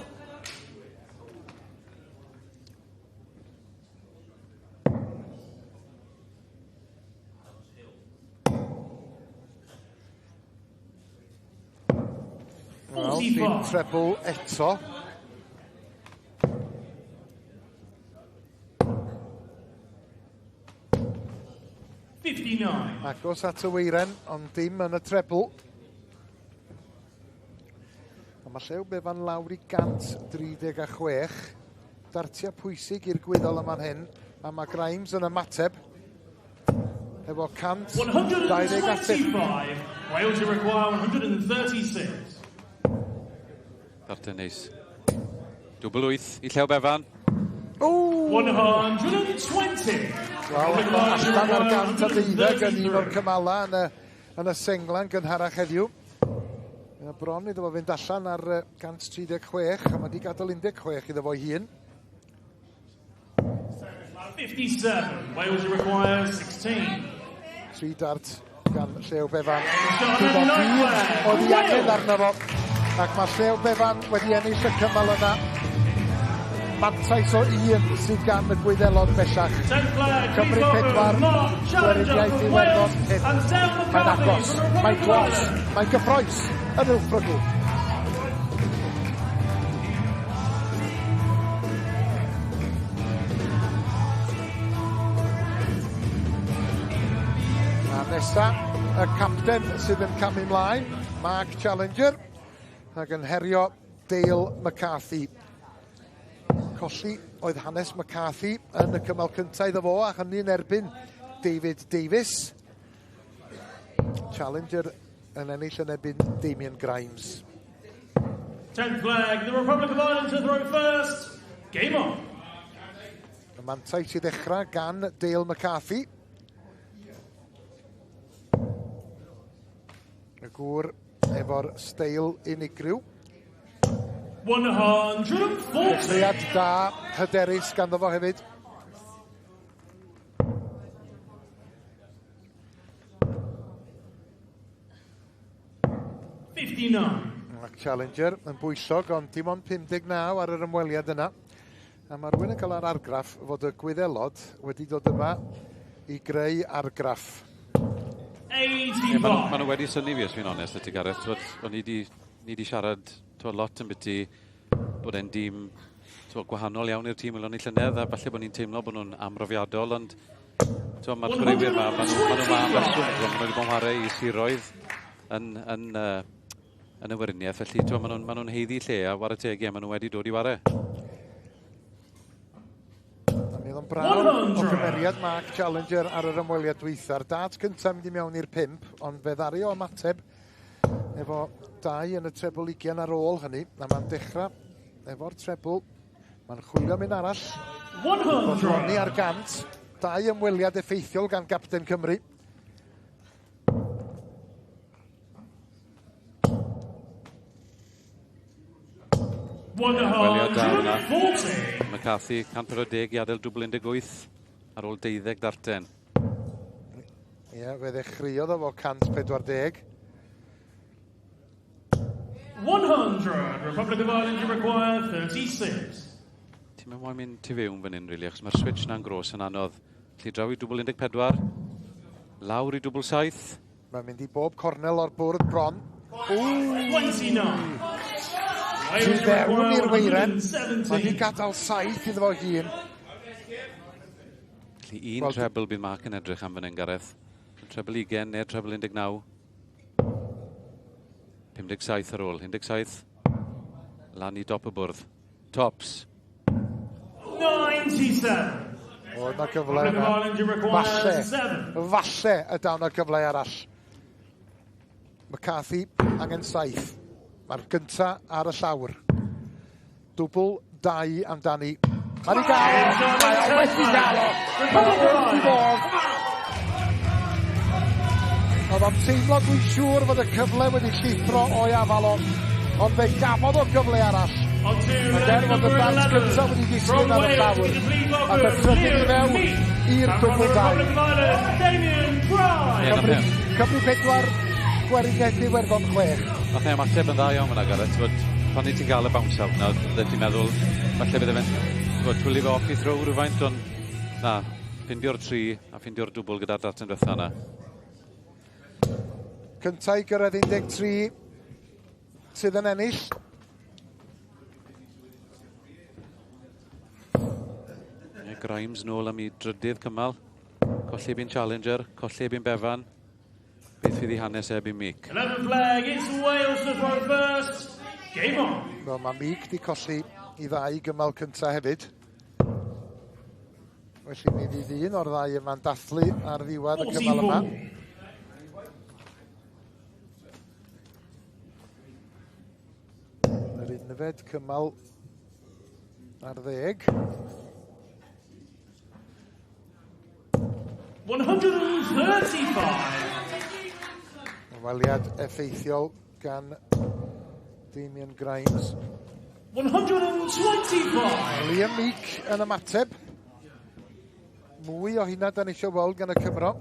Wel, dim treble eto. Agos at y weiren, ond dim yn y treble. A mae Llew Bevan lawr i 136. Dartia pwysig i'r gwyddol yma'n hyn. A mae Grimes yn ymateb efo 125. Wales you require 136. Darten neis. Dwbl 8 i Llew Bevan. 120. Wel, allan ar 112 yn un o'r cymala yn y senglan gynharach heddiw. Mae bron iddo fo fynd allan ar 136, a mae wedi gadael 16 iddo fo'i hun. 57. Wales require 16. Tri dart gan Llew Bevan. Dim ond un oedd i angen arno fo. Ac mae Llew Bevan wedi ennill y cymal yna. Mantais o un sydd gan y Gwyddelod bellach. Cymru 4, Gweriniaeth Iwerddon 5. Mae'n agos, mae'n glos, mae'n gyffroes yn Uwch A nesa, y capten sydd yn camu mlaen, Mark Challenger, ac yn herio Dale McCarthy. Colli oedd hanes McCarthy yn y cymal cyntaf iddo fo, a hynny'n erbyn David Davies. Challenger yn ennill yn erbyn Damien Grimes. 10th flag, the Republic of Ireland to throw first. Game on. Y mantais i ddechrau gan Dale McCarthy. Y gŵr efo'r steil unigryw. 140. Dechreuad da, hyderus ganddo fo hefyd. Mark Challenger yn bwyllog, ond dim ond 59 ar yr ymweliad yna. A mae rhywun yn cael yr argraff fod y Gwyddelod wedi dod yma i greu argraff. Yeah, ma nhw wedi synnu fi, os fi'n onest, ti Gareth. O'n i di siarad lot yn byti bod e'n dîm gwahanol iawn i'r tîm welon ni llynedd, a falle bod ni'n teimlo bod nhw'n amrofiadol, ond mae'r chwaraewyr yma, ma nhw ma am reswm, ma nhw wedi bod yn chwarae i siroedd yn y Weriniaeth, felly ma nhw'n haeddu lle, a whare teg, ie, ma nhw wedi dod i whare. A mi oedd o'n braf o gymeriad Mark Challenger ar yr ymweliad dwytha'r. Dart cyntaf mynd i mewn i'r 5, ond fe ddaru o ymateb efo 2 yn y treble 20 ar ôl hynny, a mae'n dechrau efo'r treble. Mae'n chwilio mynd arall. 100. Ar 100. 2 ymweliad effeithiol gan Gapten Cymru. Ymweliad da yna. McCarthy, 140 i adael dwbl 18 ar ôl 12 darten. Ie, fe ddechreuodd o fo 140. 100. Republic of Ireland, you require 36. Ti'n mynd moyn mynd tu fewn fan hyn, really, achos mae'r switch na'n gros yn anodd. Felly draw i dwbl 14, lawr i dwbl 7. Mae'n mynd i bob cornel o'r bwrdd bron. 29. Tu fewn i'r weiren. Mae wedi gadael 7 iddo fo hun. Felly un treble bydd Mark yn edrych am fan hyn, Gareth. Treble 20 neu treble 19. 57 ar ôl. 17. Lan i dop y bwrdd. Tops. 97. Oedd na cyfle yna. Falle y daw na cyfle arall. McCarthy angen 7. Mae'r gynta ar y llawr. Dwbl 2 amdani. Mae'n i gael o! Mae o wedi gael o! Mae o wrth i fodd! Oedd o'n teimlo, dwi'n siŵr, fod y cyfle wedi llithro o'i afal o, ond fe gafodd o gyfle arall. Ac er fod y dart cyntaf wedi disgyn ar y llawr, ac y trydydd i fewn i'r dwbl 2. Cymru 4, Gweriniaeth Iwerddon 6. Nath e ymateb yn dda iawn fyna, Gareth. Pan i ti'n gael y bounce out na, fydde ti'n meddwl, falle bydde fe'n twli fe off i throw rhywfaint, ond na, ffindio'r 3 a ffindio'r dwbl gyda'r darten diwetha yna. Cyntaf i gyrraedd 13 sydd yn ennill. Grimes nôl am ei drydydd cymal. Colli erbyn Challenger, colli erbyn Bevan. Beth fydd ei hanes erbyn Meek? 11 flag, it's Wales to throw first. Game on. Wel, mae Meek di colli i ddau gymal cyntaf hefyd. Felly mi fydd un o'r ddau yma'n dathlu ar ddiwedd y cymal yma. Yr unfed cymal ar 10. 135. Ymweliad effeithiol gan Damien Grimes. 125. Liam Meek yn ymateb. Mwy o hynna da ni eisiau weld gan y Cymro.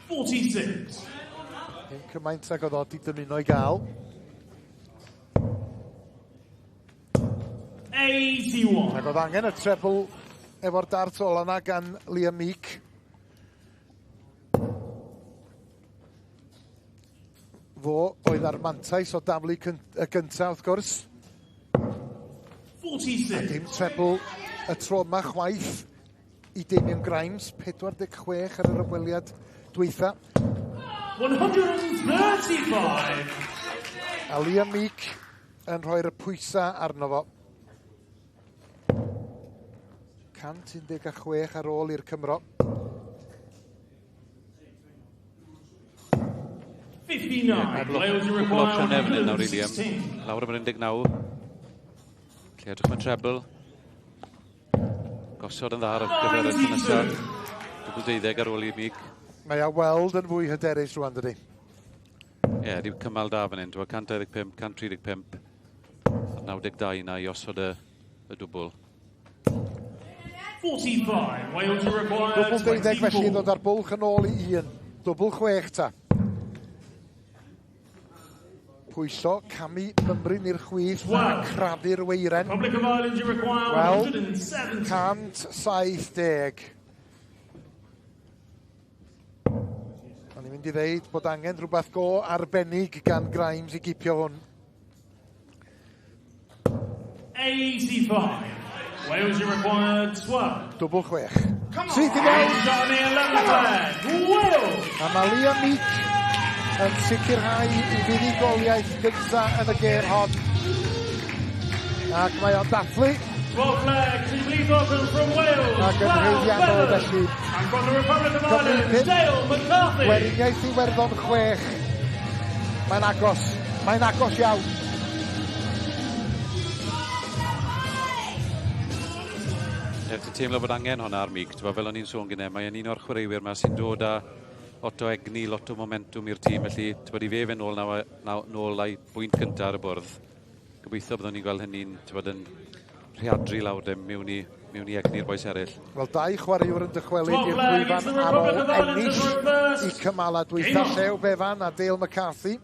46. Dim cymaint ag oedd o di dymuno i gael. 81. Ac oedd angen y treble efo'r dart ola yna gan Liam Meek. Fo oedd ar mantais o daflu y gyntaf, wrth gwrs. 46. A dim treble y tro yma chwaith i Damien Grimes, 46 ar yr ymweliad dwytha. 135. A Liam Meek yn rhoi'r pwysau arno fo. 116 ar ôl i'r Cymro. 59. Wales Cwpl o opsiynau fan hyn nawr i Liam. 116. Lawr am yr 19. Lle edrych am y treble. Gosod yn dda ar gyfer y tro nesaf. Dwbl 12 ar ôl i Meek. Mae o weld yn fwy hyderus rwan, dydy. Ie, yeah, di cymal da fan hyn. 125, 135, 92 na i osod y, y dwbl. 45. Wales are required Dwbl 12 felly 24. ddod ar bwlch yn ôl i un. Dwbl 6 ta. Pwyso, camu mymryn i'r chwith, a Wel. crafu'r weiren. Republic of Ireland, you require Wel. 170. 170. O'n i'n mynd i ddeud bod angen rhywbeth go arbennig gan Grimes i gipio hwn. 85. Wales, you require 12. Dwbl 6. Syth i fewn! Johnny 11 flag. Wales. A mae Liam Meek yn sicrhau i fuddugoliaeth gynta yn y gêm hon. Ac mae o'n dathlu 12 flags, please welcome from Wales, ac yn Val haeddiannol Bevan. felly. And from the Republic of Cymru Ireland, pump. Dale McCarthy. Gweriniaeth Iwerddon 6. Mae'n agos. Mae'n agos iawn. Ie, ti'n teimlo bod angen hwnna ar Meek, ti'n fel o'n i'n sôn gyda, mae'n un o'r chwaraewyr yma sy'n dod â lot o egni, lot o momentum i'r tîm, felly ti'n i fe fynd nôl, naw, naw, nôl a'i bwynt cyntaf ar y bwrdd. Gobeithio byddwn ni'n gweld hynny'n ti'n bod, yn rheadru lawr dim mewn i, mewn i egni'r bois eraill. Wel, dau chwaraewr yn dychwelyd 12 i'r flag against llwyfan the ar Republic ôl of Ireland ennill as a reverse. i cymala dwytha Game on. Llew Bevan a Dale McCarthy.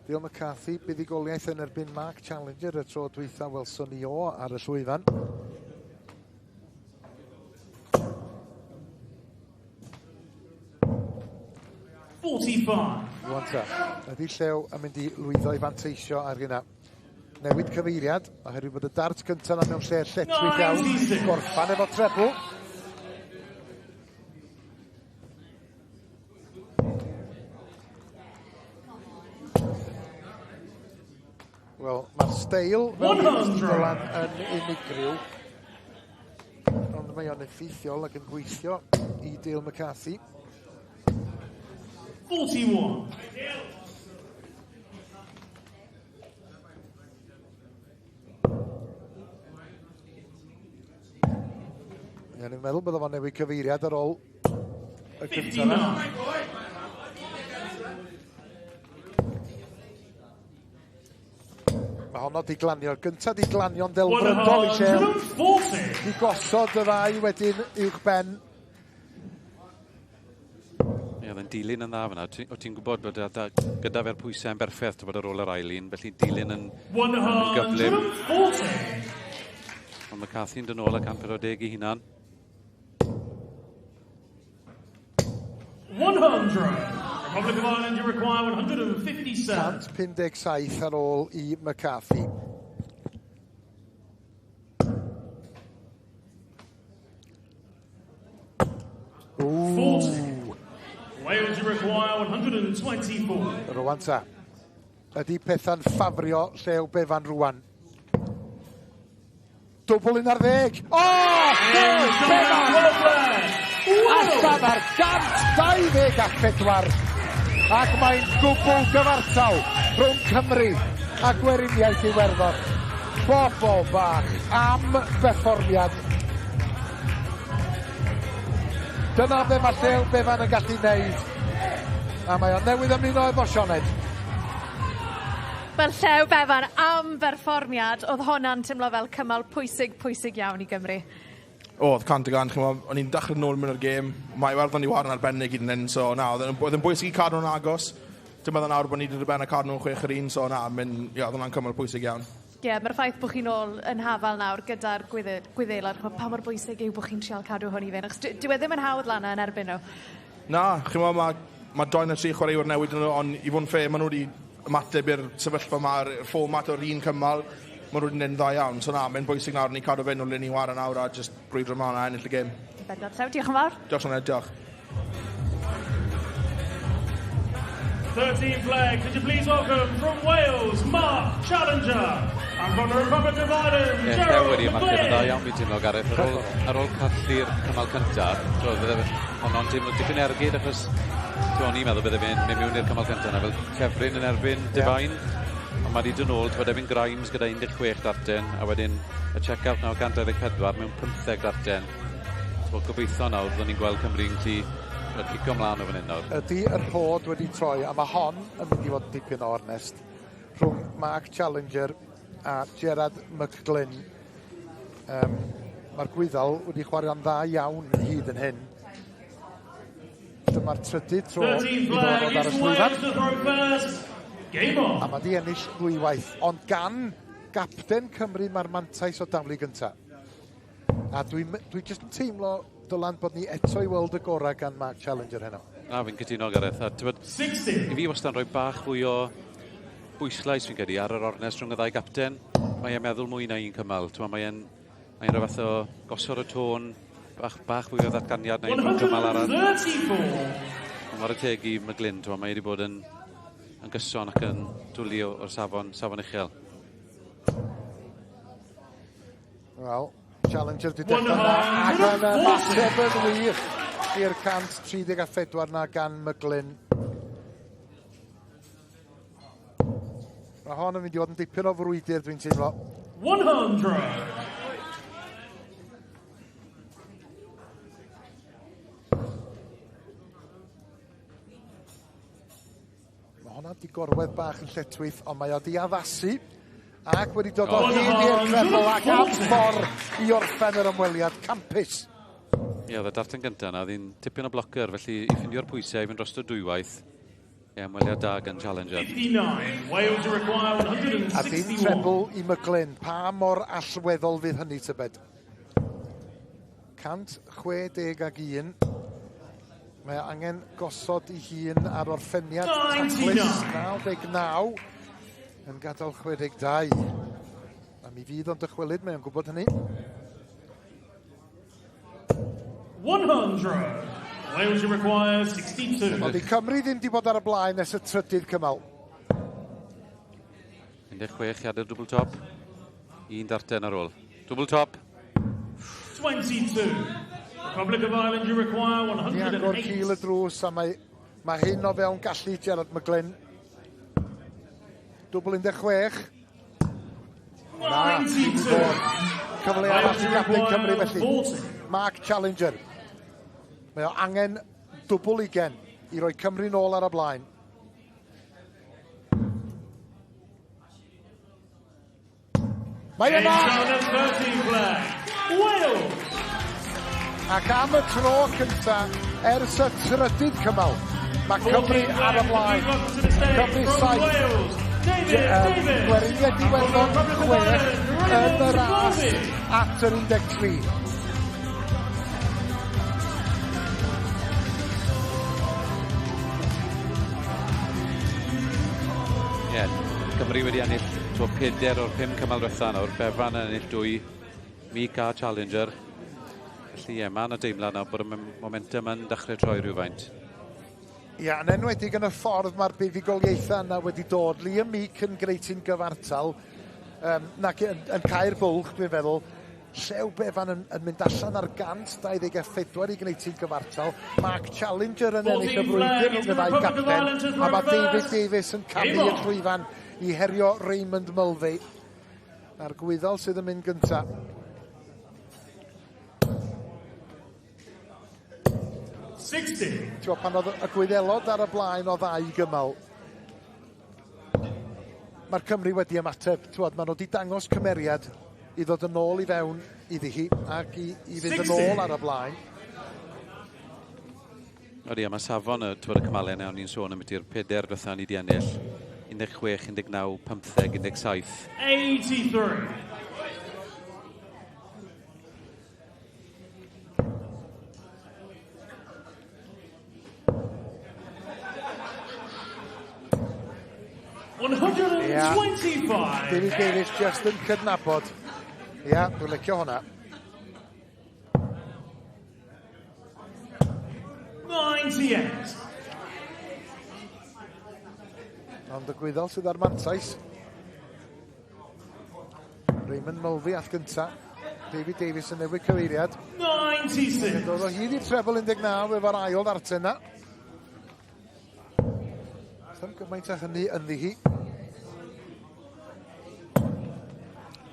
Dale McCarthy, buddugoliaeth yn erbyn Mark Challenger y tro dwytha welson ni o ar y llwyfan. 45. Rwan ta, ydy Llew yn mynd i lwyddo i fanteisio ar hynna. Newid cyfeiriad, oherwydd bod y dart cyntaf yna mewn lle lletchwith iawn. 96. Gorffan efo treble. Wel, mae'r steil fel 100. Dylan yn unigryw. Ond mae o'n effeithiol ac yn gweithio i Dale McCarthy. 41. Ie, ni'n meddwl bod o'n newid cyfeiriad ar ôl y gyntaf yna. 59. Mae honno di glanio. Gynta di glanio'n ddelfrydol i Llew. 140. Di gosod y ddau wedyn uwch ben. Ie, oedd e'n dilyn yn dda fyna. O ti'n gwybod bod gyda fe'r pwysau yn berffaith bod ar ôl yr ail un, felly dilyn yn gyflym. 140. Ond McCarthy'n dod nôl a 140 i hunan. 100. Republic of Ireland, you require 157. 157 ar ôl i McCarthy. 40. Wales, you require 124. Rwan ta. Ydy pethau'n ffafrio Llew Bevan rwan? Dwbl 11. O! Llew Bevan! Allan ar 124. Ac mae'n gwbl gyfartal rhwng Cymru a Gweriniaeth Iwerddon. Bobl bach am berfformiad. Dyna be mae Llew Bevan yn gallu neud. A mae o newydd ymuno efo Sioned. Wel, Llew Bevan, am berfformiad, oedd honna'n teimlo fel cymal pwysig, pwysig iawn i Gymru. Oedd, 100%, ch'mo', o'n i'n dechrau nôl mewn i'r gêm, mae Iwerddon i chwarae'n arbennig hyd yn hyn, so na, oedd yn bwysig i cadw nhw'n agos. Dim meddwl nawr bod ni wedi dod ben a cadw nhw'n 6-1, so na, mynd, ie, oedd hwnna'n cymal pwysig iawn. Ie, yeah, mae'r ffaith bod chi'n ôl yn hafal nawr gyda'r Gwyddelod, pa mor bwysig yw bod chi'n trial cadw hwn i fynd, achos dyw e ddim yn hawdd lan yn erbyn nhw. Na, chi'n mae ma 2 neu 3 chwaraewyr newid yn nhw, ond i fod yn fair, maen nhw wedi ymateb i'r sefyllfa yma, fformat o'r un cymal, maen nhw wedi gwneud yn dda iawn. So na, mae'n bwysig nawr ni cadw fynd o le ni'n chwarae nawr a just brwydro ymlaen a ennill y gêm. Bendant, Llew, diolch yn fawr. Diolch Sioned, diolch. 13 flag, could you please welcome from Wales, Mark Challenger, and from the Republic of Ireland, Ie, Gerald Llew wedi ymateb yn dda McGlynn. iawn fi'n teimlo, Gareth. Ar ôl colli'r cymal cyntaf, bydde honno'n teimlo dipyn ergyd, achos o'n i'n meddwl bydde fe'n mynd mewn i'r cymal cyntaf yna fel ffefryn yn erbyn Devine. Ond mae wedi dod nôl, t'wod, Evan Grimes gyda 16 darten, a wedyn y check-out nawr 124 mewn 15 darten. T'wod, gobeithio nawr byddwn ni'n gweld Cymru'n gallu cicio ymlaen o fan hyn nawr. Ydy yr rhod wedi troi, a mae hon yn mynd i fod yn dipyn o ornest rhwng Mark Challenger a Gerard McGlynn. Mae'r Gwyddel wedi chwarae'n dda iawn hyd yn hyn. Dyma'r trydydd tro 13 iddo flag, fod ar y it's llwyfan. Wales to throw first. Game on. A mae di ennill ddwywaith. Ond gan gapten Cymru mae'r mantais o daflu gyntaf. A dwi'n dwi jyst yn teimlo, Dylan, bod ni eto i weld y gorau gan Mark Challenger heno. Na, fi'n cytuno, Gareth. A t'wod, 60. i fi wastad yn rhoi bach fwy o bwyslais fi'n credu ar yr ornest rhwng y ddau gapten. Mae e'n meddwl mwy na un cymal. T'mo, mae e'n rhyw fath o gosod y tôn, bach fwy o ddatganiad na unrhyw cymal arall. 134. Ond chwarae teg i McGlynn, t'mo, mae wedi bod yn gyson ac yn dwlu o'r safon uchel. Wel, Challenger di dechrau na, ac yn ymateb yn wych i'r 134 na gan McGlynn. Mae hon yn mynd i fod yn dipyn o frwydr, dwi'n teimlo. 100. Mae honna di gorwedd bach yn lletchwith, ond mae o di addasu ac wedi dod o hyd i'r treble ac am ffordd i orffen yr ymweliad campus. Ie, oedd y darten gyntaf yna, oedd hi'n tipyn o blocker, felly i ffindio'r pwysau i fynd dros y dwywaith, ie, ymweliad da gan Challenger. 59. Wales require A dim 161. treble i McGlynn. Pa mor allweddol fydd hynny tybed? 161. Mae angen gosod i hun ar orffeniad taclus. 99 yn gadael 62. A mi fydd o'n dychwelyd, mae o'n gwybod hynny. 100. Wales require 62. Ond i Cymru ddim di bod ar y blaen nes y trydydd cymal. 16 i adael double top. Un darten ar ôl. Double top. 22. Republic of Ireland, you require Di agor cil y 108. drws a mae hyn o fewn gallu Gerard McGlynn. Dwbl 16. Na, ddim i 92. fod. Cyfle arall i gapten Cymru felly. 40. Mark Challenger. Mae o angen dwbl 20 i roi Cymru nôl ar y blaen. Mae yna! Down at 13 flag. Wales. Ac am y tro cynta ers y trydydd cymal, mae Cymru ar y blaen. Cymru 7, Gweriniaeth Iwerddon 6 yn y ras at yr 13. Ie, yeah, Cymru wedi ennill to 4 o'r 5 cymal diwetha nawr. Bevan yn ennill 2, Meek a Challenger. Felly ie, mae yna deimlad nawr bod y momentum yn dechrau troi rhywfaint. Ia, yn enwedig yn y ffordd mae'r buddugoliaethau yna wedi dod. Liam Meek yn greu hi'n gyfartal, nac yn cau'r bwlch, dwi'n feddwl. Llew Bevan yn mynd allan ar 124 i gwneud hi'n gyfartal. Mark Challenger yn ennill y frwydr rhwng y ddau gapten. A mae David Davies yn camu i'r llwyfan i herio Raymond Mulvey. A'r Gwyddel sydd yn mynd gyntaf. 60. Ti'n pan oedd y Gwyddelod ar y blaen o ddau gymal, mae'r Cymru wedi ymateb. Ti'n maen nhw wedi dangos cymeriad i ddod yn ôl i fewn iddi hi ac i, i fynd yn ôl ar y blaen. Odi, a mae safon y, twyd, y cymalau yna, o'n i'n sôn am ydy'r peder diwetha ni wedi ennill. 16, 19, 15, 17. 83. Yeah. David Davies just yn cydnabod. Ia, yeah, dwi'n licio hwnna. 98. Ond y gwyddol sydd ar mantais. Raymond Mulvey all gynta. David Davies yn newid cyfeiriad. 96. Yn dod o hyd i'r treble 19 efo'r ail ddarten na. Ddim gymaint â hynny ynddi hi.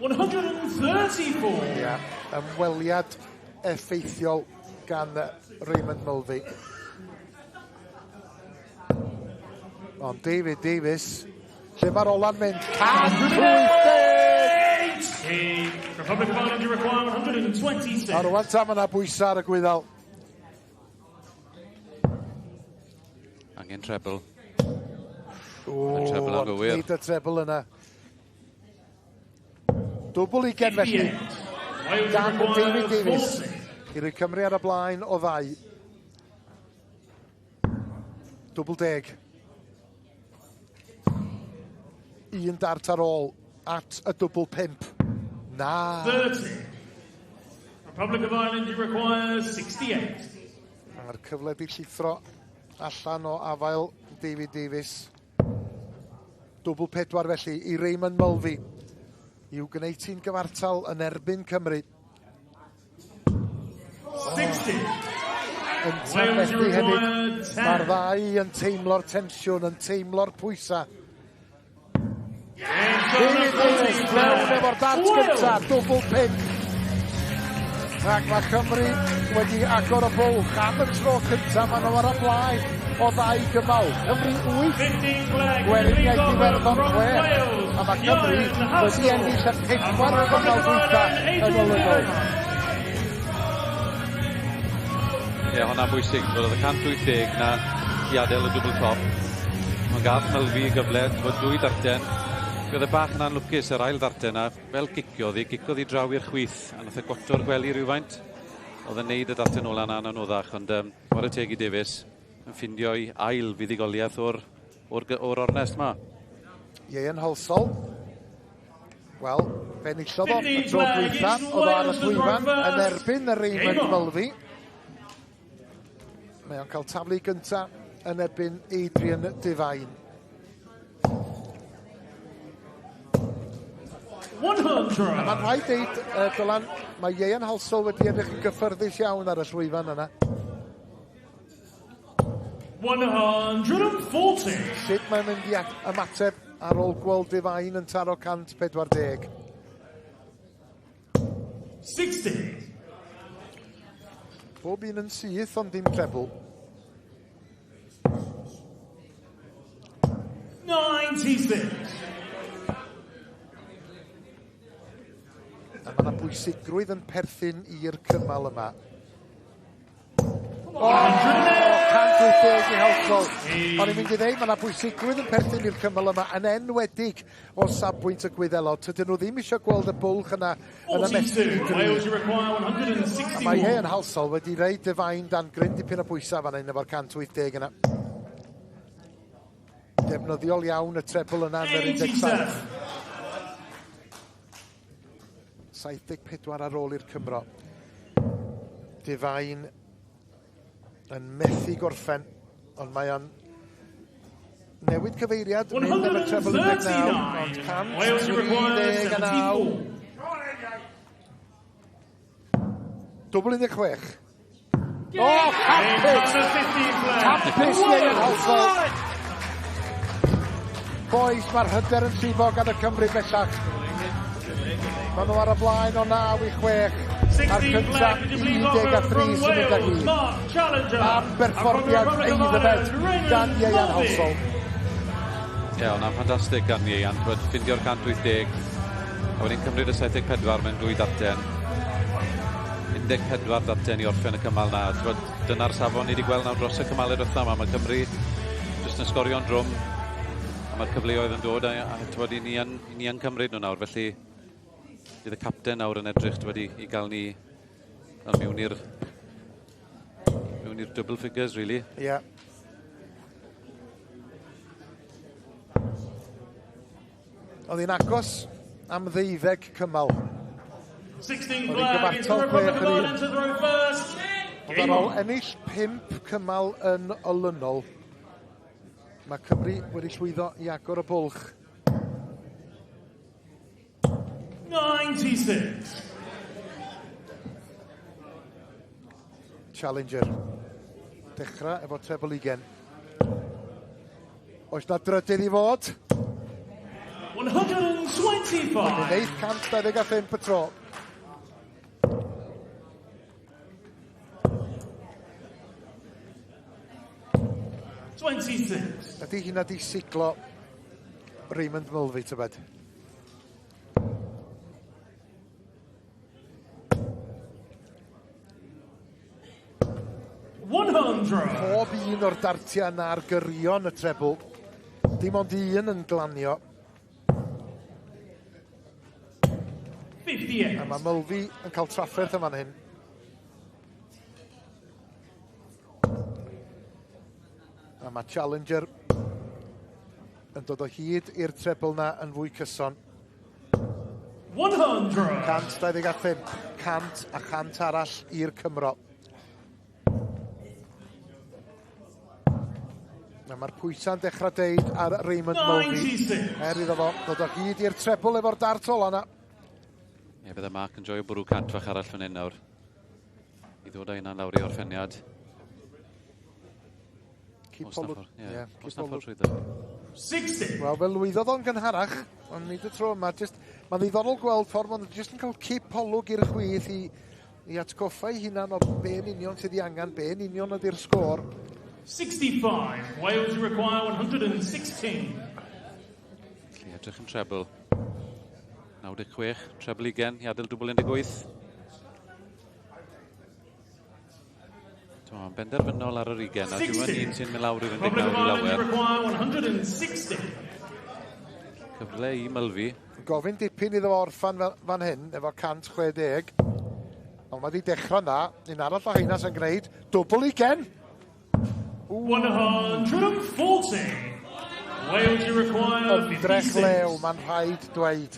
134. Ia, ymweliad effeithiol gan Raymond Mulvey. Ond David Davies, lle mae'r ola'n mynd? 180! Republic of Ireland, you require 126. A rwan ta, mae yna bwysau ar y gwyddel. Angen treble. O, treble anghywir. Nid y treble yna. Dwbl ugen felly. Gan David Davies. I roi Cymru ar y blaen o ddau. Dwbl deg. Un dart ar ôl at y dwbl pump. Na. 30. Republic of Ireland, you require 68. A'r cyfle di llithro allan o afael David Davies. Dwbl pedwar felly i Raymond Mulvey. I'w gwneud ti'n gyfartal yn erbyn Cymru. 60. Yn methu hefyd. Mae'r ddau yn teimlo'r tensiwn, yn teimlo'r pwysau. David Davies mewn efo'r dart gyntaf, dwbl pump. Ac mae Cymru wedi agor y bwlch am y tro cyntaf, maen nhw ar y blaen o ddau gymal. Cymru 8, Gweriniaeth Iwerddon 6. A mae Cymru wedi ennill y pedwar cymal dwytha yn olynol. Ie, yeah, hwnna'n bwysig. Oedd y 180 na i adael y dwbl top. Mae'n gath Mulvey i gyfle, fod dwy darten. Fe oedd y bach yn anlwcus yr ail ddarten na, fel giciodd hi, giciodd hi draw i'r chwith, a nath e gwato'r gwely rhywfaint. Oedd yn neud y darten ola na'n anoddach, ond chwarae teg i Davies yn ffindio'i ail fuddugoliaeth o'r, or, or ornest ma. Ieuan Halsall. Wel, fe enillodd o y tro dwytha, oedd o ar y llwyfan yn erbyn y Raymond Mulvey. Mae o'n cael taflu gynta yn erbyn Adrian Devine. 100. A mae'n rhaid deud, Dylan, mae Ieuan Halsall wedi edrych yn gyffyrddus iawn ar y llwyfan yna. 140. Sut mae'n mynd i ymateb ar ôl gweld Devine yn taro 140? 60. Bob un yn syth, ond dim treble. 96. A mae yna bwysigrwydd yn perthyn i'r cymal yma. O, 180 i Halsall. O'n i'n mynd i ddeud, mae yna bwysigrwydd yn perthyn i'r cymal yma, yn enwedig o safbwynt y Gwyddelod. Tydyn nhw ddim eisiau gweld y bwlch yna yn ymestyn i 42. dri. Wales, you require A mae 161. Ian Halsall wedi rhoi Devine dan gryn dipyn o bwysau fan hyn efo'r 180 yna. Defnyddiol iawn y treble yna yn yr 17. 87. 74 ar ôl i'r Cymro. Devine yn methu gorffen, ond mae o'n newid cyfeiriad, mynd am y treble 19, ond 139. Wales, you require 139. 74. Dwbl 16. O, campus! Campus! Campus Ieuan Halsall. Boys, mae'r hyder yn llifo gan y Cymru bellach. Maen nhw ar y blaen o 9 i 6. A'r cyntaf 13 sy'n mynd â hi. Am berfformiad aeddfed gan Ieuan Halsall. Ie, yeah, hwnna'n ffantastig gan Ieuan. Twyd, ffindio'r 180, a wedyn cymryd y 74 mewn dwy darten. 14 darten i orffen y cymal na. Twyd, dyna'r safon ni wedi gweld nawr dros y cymalau diwetha yma. Mae Cymru jyst yn sgorio'n drwm, a mae'r cyfleoedd yn dod, a twyd, i ni yn, i ni yn cymryd nhw nawr. Felly, bydd y capten nawr yn edrych twyd, i gael ni mewn i'r double figures, really. Ie. Yeah. Oedd hi'n agos am 12 cymal. 16 Oedd hi'n flag. It's the gyfartal Republic 6 of yr un. Ireland to throw first. Ond Game ar ôl on. ennill 5 cymal yn olynol, mae Cymru wedi llwyddo i agor y bwlch. 96. Challenger. Dechrau efo treble ugen. Oes na drydydd i fod? 125. 825 y tro. 26. Ydy hynna di siglo Raymond Mulvey, tybed? 100. Pob un o'r dartiau yna ar gyrion y trebl. Dim ond un yn glanio. 58. A mae Mulvey yn cael trafferth yn fan hyn. A mae Challenger yn dod o hyd i'r trebl na yn fwy cyson. 100. 125, 100 a 100 arall i'r Cymro. A mae'r pwysau'n dechrau deud ar Raymond Mulvey. 96. Er iddo fo ddod o hyd i'r trebl efo'r dart ola na. Ie, bydde Mark yn joio bwrw 100 fach arall fan hyn nawr. I ddod â hynna'n lawr i orffeniad. Oes na Cipolwg. ffordd, ie. Ie, Oes na ffordd cipolwg. trwyddo. 60. Wel, fe lwyddodd o'n gynharach, ond nid y tro yma. Just, mae'n ddiddorol gweld ffordd maen nhw jyst yn cael cipolwg i'r chwith i atgoffa ei hunan o be'n union sydd ei angen, be'n union ydy'r sgôr. 65. Wales require 116. Felly edrych yn trebl. 96, trebl 20, i adael dwbl 18. Mae'n benderfynol ar yr 20, a dwi'n un sy'n mynd lawr i'r Republic 19 of i Ireland lawer. require 160. Cyfle i Mulvey. Gofyn dipyn iddo fo orffan fan hyn, efo 160. Ond mae wedi dechrau na, un arall o heina sy'n gwneud, dwbl ugen. 140. Wales require Ymdrech lew, 56. mae'n rhaid dweud.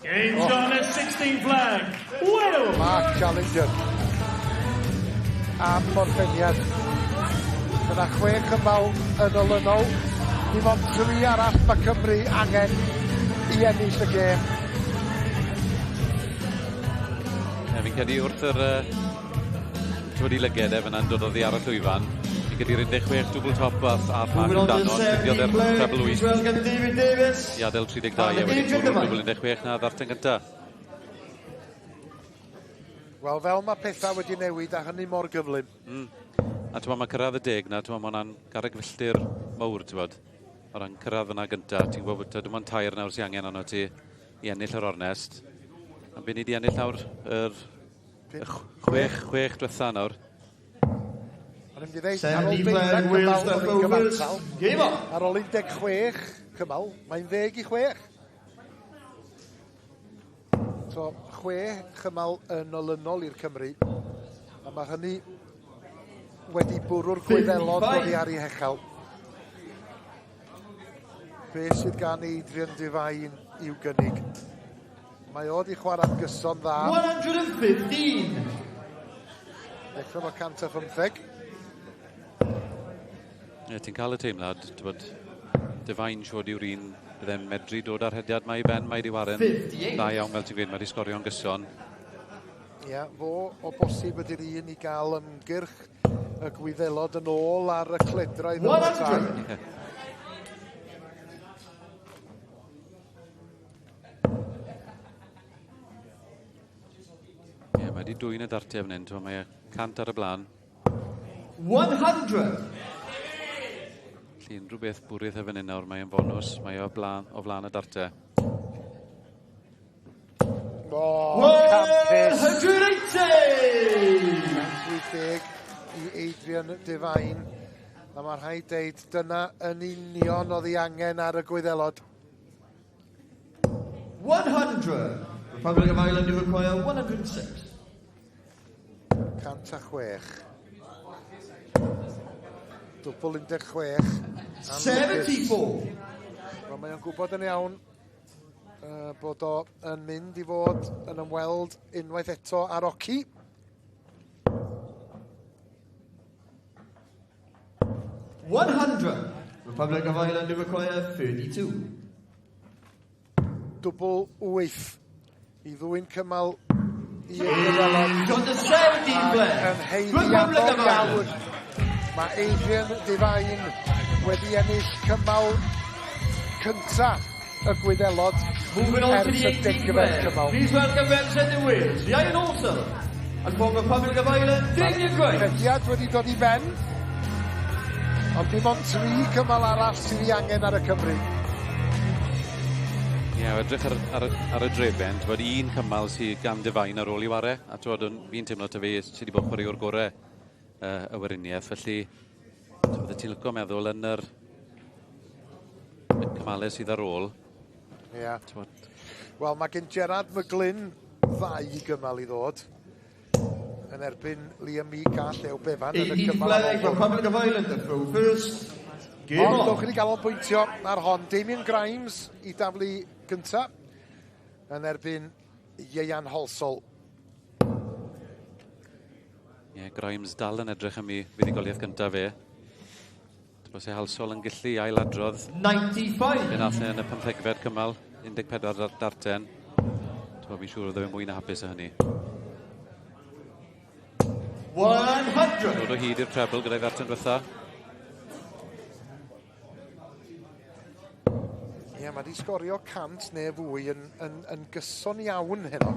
Games gone at 16 flag. Wales. Mark Challenger. Am orffeniad. Dyna chwe cymal yn olynol. Dim ond tri arall mae Cymru angen i ennill y gêm. Ie, fi'n credu wrth yr ti'n i lyged e fyna'n dod oddi ar y llwyfan. Fi'n credu'r 16 dwbl top a Mark amdano, ffindiodd e'r treble 8 David Davis. i adael 32 a wedyn bwrw'r dwbl 16 na ddarten gynta. Wel, fel mae pethau wedi newid a hynny mor gyflym. A ti'n mae cyrraedd y 10 na, ti'n mae hwnna'n garreg filltir mawr, ti'n bod. O ran cyrraedd yna gynta, ti'n gwybod bod dim ond tair nawr sy'n angen arno ti i ennill yr ornest. A be ni di ennill nawr yr chwech diwetha nawr. O'n i'n mynd i ddeud, ar ôl 70 deuddeg flag, cymal, Wales oedd step hi'n overs. gyfartal. Game on. Ar ôl 16 cymal, mae'n 10 i 6. So, chwe chymal yn olynol i'r Cymru. A mae hynny wedi bwrw'r Gwyddelod 55. oddi ar ei hechel. Be sydd gan Adrian Devine i'w gynnig? Mae o wedi chwarae'n gyson dda. 115. Dechrau fo 115. Ie, ti'n cael y teimlad, ti'n bod, Devine siwr yw'r un bydde'n medru dod â'r rhediad mae i ben, mae wedi waren 58. dda iawn, fel ti'n gweud, mae wedi sgorio'n gyson. Ie, fo o bosib ydy'r un i gael ymgyrch Y Gwyddelod yn ôl ar y cledrau fel petai. Ie, mae wedi dwyn y dartiau fan hyn, mae 100 ar y blaen. 100. Felly unrhyw beth bwrydd e fan hyn nawr, mae e'n fonws, mae o flaen y dartiau. O, campus! 180! 180 i Adrian Devine. A mae rhaid deud, dyna yn union oedd ei angen ar y Gwyddelod. 100. Republic of Ireland do require 106. 106. Dwbl 16. 74. Wel, mae o'n gwybod yn iawn bod o yn mynd i fod yn ymweld unwaith eto ar Oci. 100. Republic of Ireland do require 32. Dwbl 8 i ddwyn cymal i Gwyddelod. Got the 17 play. Yn haeddiannol iawn. Mae Adrian Devine wedi ennill cymal cynta y Gwyddelod Moving on to ers the y 18th degfed player. cymal. Please welcome representing Wales, Ian Halsall. And from Republic of Ireland, Damien Grimes. Rhediad wedi dod i ben. Ond dim ond 3 cymal arall sydd ei angen ar y Cymru. Ie, edrych ar y drefen, t'wod, un cymal sydd gan Devine ar ôl i ware, a t'wod, fi'n teimlo ta fe sydd wedi bod chwaraewr gorau y Weriniaeth, felly bydde ti'n licio meddwl yn yr cymalau sydd ar ôl. Ie. T'wod, Wel, mae gen Gerard McGlynn ddau gymal i ddod yn erbyn Liam Meek a Llew Bevan yn y 18th cymal ar player, ôl hwn. Republic of Ireland to throw first. Game Ond on. dowch i ni ganolbwyntio ar hon. Damien Grimes i daflu gynta yn erbyn Ieuan Halsall. Ie, Grimes dal yn edrych am ei fuddugoliaeth gyntaf fe. Bys e Halsall yn gallu ailadrodd 95. be nath e yn y 15fed cymal, 14 darten. Fi'n siŵr oedd e mwy na hapus o hynny. 100. Dod o hyd i'r treble gyda'i ddarten diwetha. Ie, mae di sgorio 100 neu fwy yn gyson iawn heno.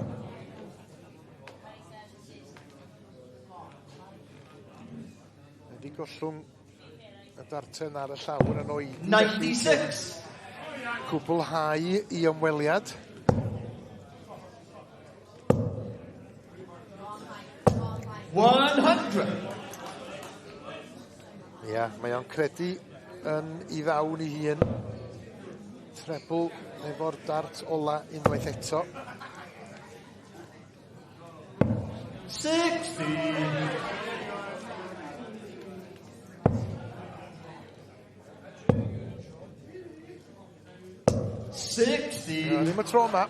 Mae di gollwng y darten ar y llawr yn oedi. 96. Cwblhau i ymweliad. 100. Ie, mae o'n credu yn ei ddawn ei hun. Treble efo'r dart ola unwaith eto. 60. 60. Na, ddim y tro yma.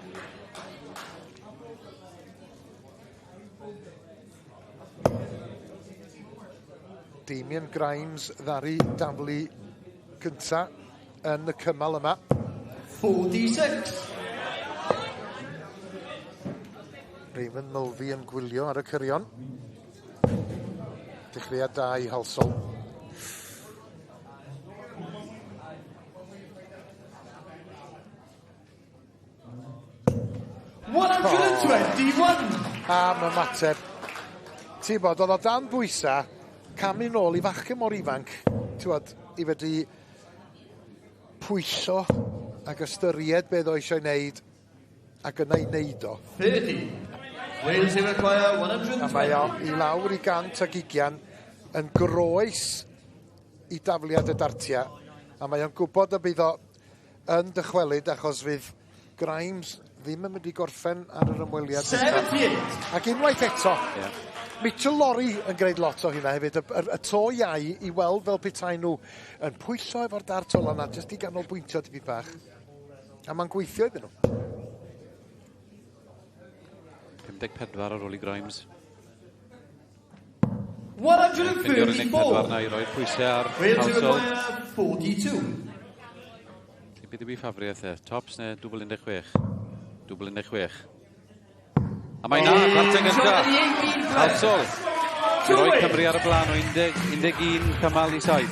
Damien Grimes ddaru daflu cynta yn y cymal yma. 46. Raymond Mulvey yn gwylio ar y cyrion. Dechreuad da i Halsall. 121. Am ymateb. Ti'n bod, oedd o dan bwysa, camu nôl i fachgen mor ifanc, ti'n bod, i fedru pwyso ac ystyried beth o eisiau wneud ac yna i wneud o. 30. Wales here require A mae o 120. i lawr i 120 yn groes i dafliad y dartia. A mae o'n gwybod y bydd o yn dychwelyd achos fydd Grimes ddim yn mynd i gorffen ar yr ymweliad nesaf. 78. Ac unwaith eto, Mitchell Lorry yn gwneud lot o hynna hefyd. Y to iau i weld fel petai nhw yn pwyllo efo'r dart ola yna, jyst i ganolbwyntio tipyn bach. A mae'n gweithio iddyn nhw. 54 ar ôl i Grimes. Ffindio'r 14 134. na i roi'r pwysau ar Wales here Halsall. require 42. Beth yw ei ffafriaeth e? Tops neu dwbl 16? Dwbl 16. A mae na, darten gyntaf. Halsall. I roi Cymru ar y blaen o 11 cymal i 7.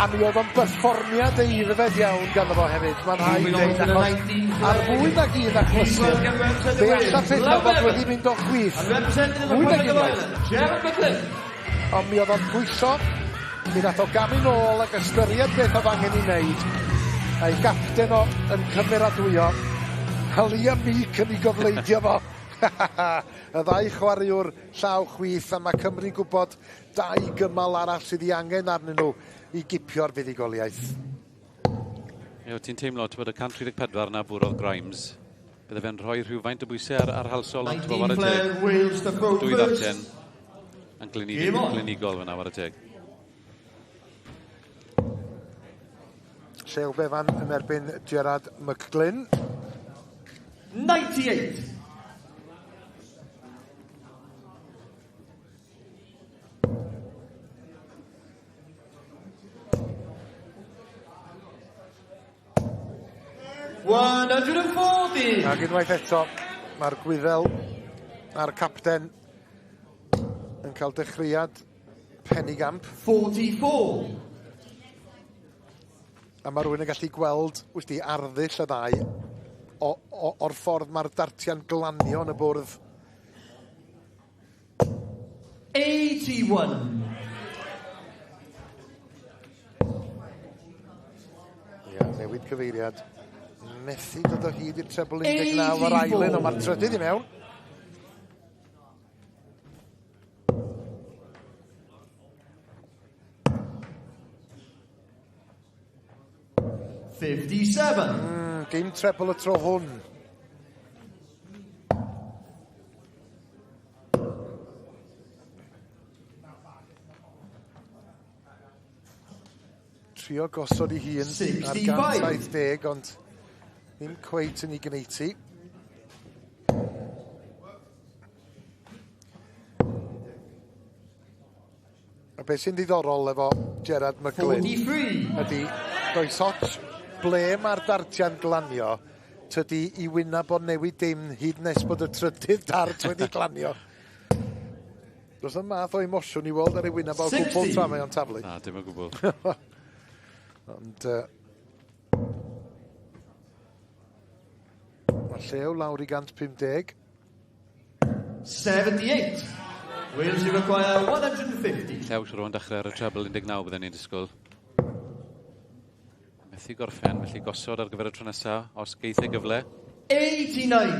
A mi oedd o'n berfformiad eirfed iawn ganddo fo hefyd, mae'n rhaid dweud, achos ar fwy nag un achlysur, fe alla pethau fod wedi mynd o chwith. Fwy nag unwaith. Ond mi oedd o'n pwyso, mi nath o gamu nôl ac ystyried beth oedd angen i wneud. A'i gapten o yn cymeradwyo. A Liam Meek yn ei gofleidio fo. Y ddau chwaraewr llaw chwith, a mae Cymru'n gwybod dau gymal arall sydd ei angen arnyn nhw i gipio'r fuddugoliaeth. Ie, ti'n teimlo, ti'n bod y 134 na bwrodd Grimes, bydde fe'n rhoi rhywfaint o bwysau ar Halsall, ond ti'n bod, whare teg. Dwy ddarten yn glinigol fyna, whare teg. Llew Bevan yn erbyn Gerard McGlynn. 98. 140. Ac unwaith eto, mae'r Gwyddel a'r capten yn cael dechreuad penigamp. 44. A mae rhywun yn gallu gweld, wyt ti, arddull y ddau o'r ffordd mae'r dartiau'n glanio yn y bwrdd. 81. Ia, newid cyfeiriad. Methu dod o hyd i'r treble 19 ar ail un, ond mae'r trydydd i mewn. 57. Dim treble y tro hwn. Trio gosod ei hun ar 170, ond ddim cweit yn ei gwneud ti. A beth sy'n ddiddorol efo Gerard McGlynn ydy, does ots ble mae'r dartiau'n glanio, tydi i wyneb o'n newid dim hyd nes bod y trydydd dart wedi glanio. Does 'na'm math o emosiwn i weld ar ei wyneb o gwbl tra mae o'n taflu. Na, dim o gwbl. Ond mae Llew lawr i 150. 78. Wales, you require 150. Llew siwr o'n dechrau ar y treble 19 bydden ni'n disgwyl. Methu gorffen, felly gosod ar gyfer y tro nesaf, os geith ei gyfle. 89.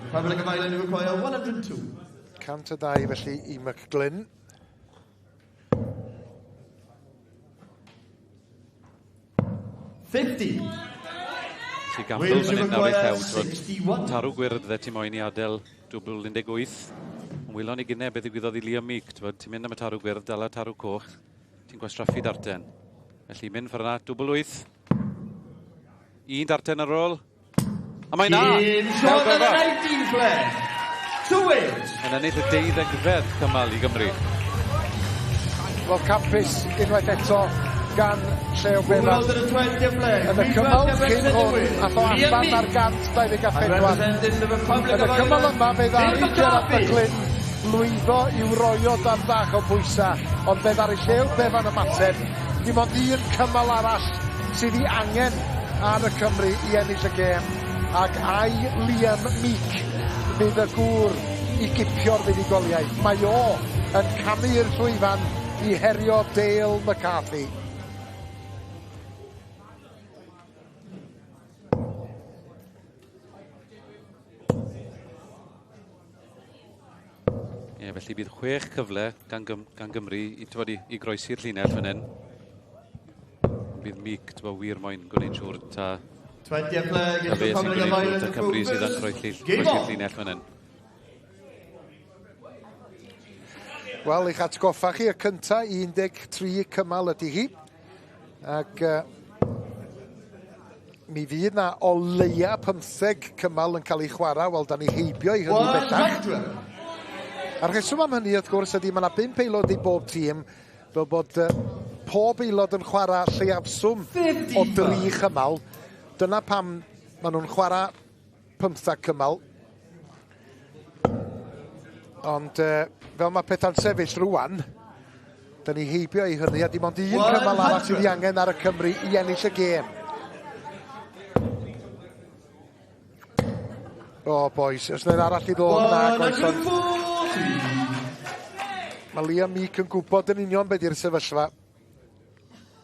Republic of Ireland, you require 102. 102 felly i McGlynn. 50. Felly gamble fan hyn nawr i Llew. Tarw gwyrdd dde ti moyn i adael dwbl 18. Ond wylon ni gynne beth ddigwyddodd i Liam Meek. Ti'n mynd am y tarw gwyrdd, dala tarw coch, ti'n gwastraffu darten. Felly mynd ffordd yna, dwbl 8. Un darten ar ôl. A mae na! Shot at the 19 flare. Two Wales. Yn ennill y 12fed cymal i Gymru. Wel, campus unwaith eto gan Llew Bevan. Yn y cymal cyn hwn, ath o allan ar 124. Yn y cymal yma, fe ddaru Gerard McGlynn lwyddo i'w roi o dan bach o bwysau, ond fe ddaru Llew Bevan ymateb. Dim ond un cymal arall sydd ei angen ar y Cymru i ennill y gêm, ac ai Liam Meek fydd y gŵr i gipio'r fuddugoliaeth. Mae o yn camu i'r llwyfan i herio Dale McCarthy. Ie, felly bydd 6 cyfle gan Gymru i groesi'r llinell fan hyn. Bydd Meek, ti'n wir moyn gwneud siŵr ta 20 play ta against fe sy'n Republic of gwneud siŵr Ireland ta to Cymru sydd yn first. croesi'r llinell fan hyn. Wel, eich atgoffa chi, y cynta 13 cymal ydy hi. Ac mi fydd na o leia 15 cymal yn cael ei chwarae. Wel, da ni heibio i hynny bellach. 100. A'r rheswm am hynny, wrth gwrs, ydy mae yna 5 aelod i bob tîm, fel bod pob aelod yn chwarae lleiafswm o 3 chymal. Dyna pam maen nhw'n chwarae 15 cymal. Ond fel mae pethau'n sefyll rwan, da ni heibio i hynny a dim ond un cymal arall sydd ei angen ar y Cymru i ennill y gêm. O, boys, os yna arall i ddod na, oes, ond mae Liam Meek yn gwybod yn union beth yw'r sefyllfa.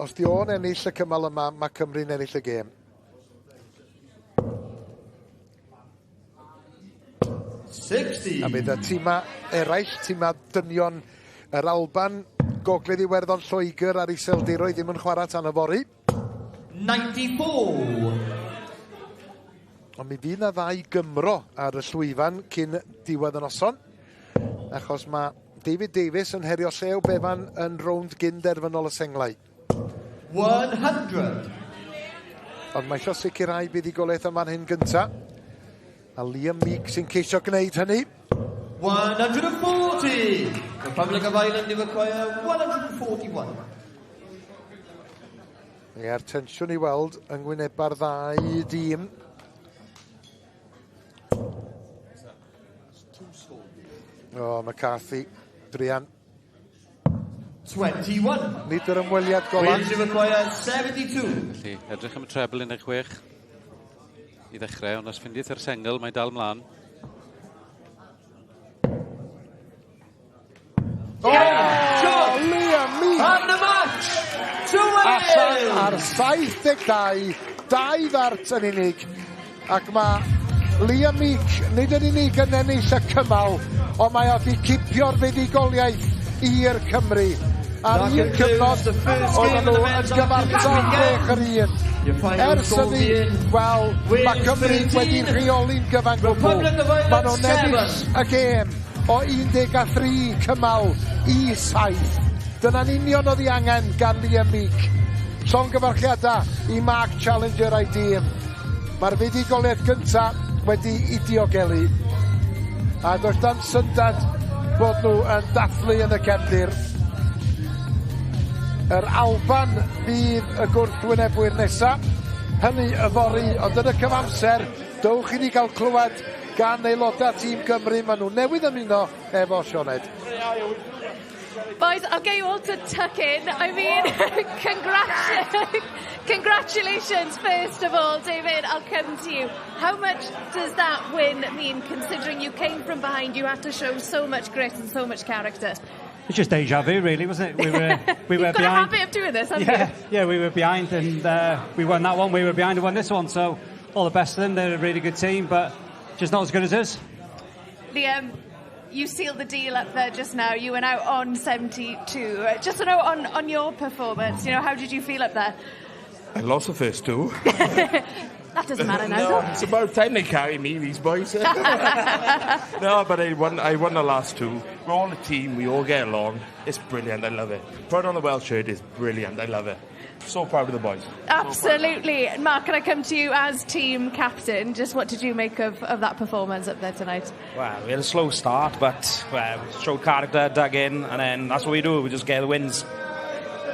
Os di o'n ennill y cymal yma, mae Cymru'n ennill y gêm. 60. A bydd y tîma eraill, tîma dynion yr Alban, Gogledd Iwerddon, Lloegr a'r Iseldiroedd ddim yn chwarae tan yfory. 94. Ond mi fydd na ddau Gymro ar y llwyfan cyn diwedd y noson, achos mae David Davies yn herio Llew Bevan yn rownd gyn-derfynol y senglau. 100. Ond mae eisiau sicrhau buddugoliaeth yma'n hyn gynta. A Liam Meek sy'n ceisio gwneud hynny. 140. Republic of Ireland, you require 141. Ie'r tensiwn i weld yng ngwyneba'r ddau dîm. O, McCarthy, druan. 21. Nid yr ymweliad gola. Wales, you require 72. Felly, edrych am y treble 16 i ddechrau, ond os ffindith yr sengl, mae dal mlaen. O, oh, Liam Meek! And the match to Allan Wales! ar 72, dau ddart yn unig. Ac mae Liam Meek nid yn unig yn ennill y cymal, ond mae o wedi cipio'r fuddugoliaeth i'r Cymru. Ar un cyfnod, oedden nhw yn gyfartal 6 yr 1. Ers hynny, wel, mae Cymru wedi rheoli'n gyfan gwbl. Maen nhw'n ennill y gêm o 13 cymal i 7. Dyna'n union oedd ei angen gan Liam Meek. Llongyfarchiadau i Mark Challenger a'i dîm. Mae'r fuddugoliaeth gyntaf wedi i diogelu. A does dim syndad bod nhw yn dathlu yn y cefndir. Yr Alban fydd y gwrthwynebwyr nesaf. Hynny yfory, ond yn y cyfamser, dowch i ni gael clywed gan aelodau tîm Cymru. Maen nhw newydd ymuno efo Sioned. Boys, I'll get you all to tuck in. I mean, congratulations, first of all, David. I'll come to you. How much does that win mean, considering you came from behind, you had to show so much grit and so much character? It's just deja vu, really, wasn't it? We were You've got behind. a habit of doing this, haven't Yeah, you? yeah, we were behind and we won that one. We were behind and won this one. So all the best to them. They're a really good team, but just not as good as us. Liam, you sealed the deal up there just now. You went out on 72. Just to know on your performance, how did you feel up there? I lost the first two. That doesn't matter now, No, does it? it's about time they carry me, these boys. No, but I won. I won the last two. We're all a team. We all get along. It's brilliant. I love it. Put on the Welsh shirt is brilliant. I love it. So proud of the boys. Absolutely. Mark, can I come to you as team captain? Just what did you make of that performance up there tonight? Well, we had a slow start, but, well, showed character, dug in, and then that's what we do. We just get the wins.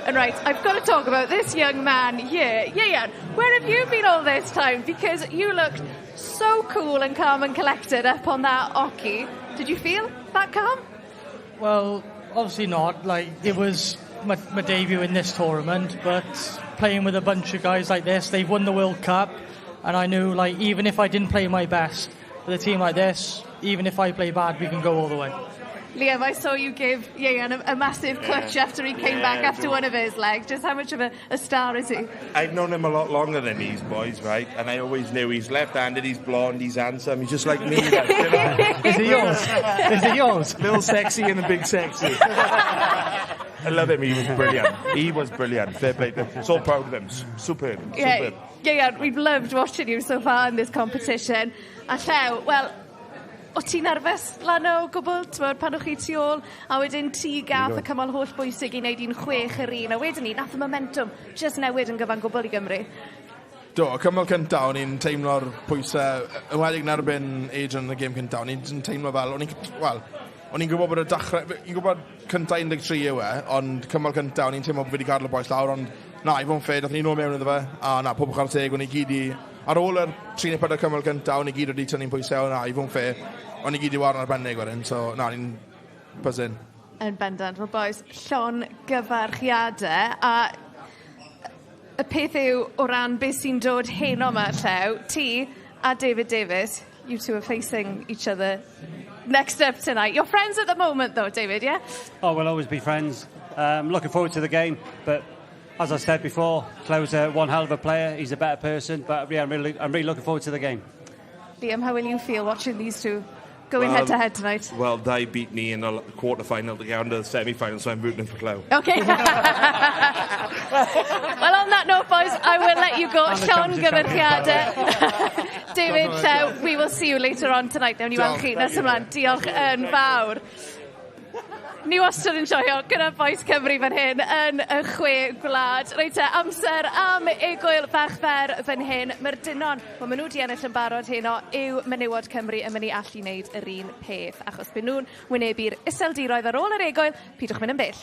And right, I've got to talk about this young man here. Yeah. Where have you been all this time? Because you looked so cool and calm and collected up on that oche. Did you feel that calm? Well, obviously not. Like, it was my debut in this tournament, but playing with a bunch of guys like this, they've won the World Cup, and I knew, like, even if I didn't play my best with a team like this, even if I play bad, we can go all the way. Liam, I saw you give Ieuan a massive clutch after he came back after one of his legs. Just how much of a star is he? I've known him a lot longer than these boys, right? And I always knew he's left-handed, he's blonde, he's handsome. He's just like me. Like, you know? Is he yours? Is he yours? Little sexy and a big sexy. I love him. He was brilliant. He was brilliant. Fair play to him. So proud of him. Superb. Superb. Yeah, we've loved watching you so far in this competition. A Llew, wel, o ti'n nerfus lan o gwbl, t'mod, pan o'ch chi tu ôl, a wedyn ti gath y cymal holl bwysig i wneud un 6 yr 1, a wedyn ni, nath y momentum just newid yn gyfan gwbl i Gymru. Do, y cymal cyntaf, o'n i'n teimlo'r pwysau, enwedig yn erbyn Adrian yn y gêm cyntaf, o'n i'n teimlo fel, o'n i'n, wel, o'n i'n gwybod bod y dechrau, i'n gwybod cyntaf 13 yw e, ond cymal cyntaf, o'n i'n teimlo bod fi wedi gadael y bois lawr, ond na, i fod yn fair, dathon ni nôl mewn iddo fe, a na, pob chwarae teg, o'n i gyd i Ar ôl yr 3 neu 4 cymal cyntaf, o'n i gyd wedi tynnu'n pwysau, o na, i fod yn fair, o'n i gyd i chwarae'n arbennig wedyn, so na, ni'n buzzing. Yn bendant. Wel, boys, llongyfarchiadau, a y peth yw, o ran beth sy'n dod heno yma, Llew, ti a David Davis, you two are facing each other next up tonight. You're friends at the moment, though, David, yeah? Oh, we'll always be friends. Looking forward to the game, but as I said before, Llew's one hell of a player. He's a better person, but yeah, I'm really looking forward to the game. Liam, how will you feel watching these two going head to head tonight? Well, they beat me in the quarter final to get on to the semi final, so I'm rooting for Llew. Okay. Well, on that note, boys, I will let you go. And the championship. Llongyfarchiadau. David, Llew, we will see you later on tonight. Newn ni weld chi nes ymlaen. Diolch yn fawr. Ni wastad yn joio gyda bois Cymru fan hyn yn y Chwe Gwlad. Reit te, amser am egwyl bach fer fan hyn. Mae'r dynon, wel, maen nhw wedi ennill yn barod heno, yw menywod Cymru yn mynd i allu wneud yr un peth. Achos byd nhw'n wynebu'r Iseldiroedd ar ôl yr egwyl, pidwch mynd yn bell.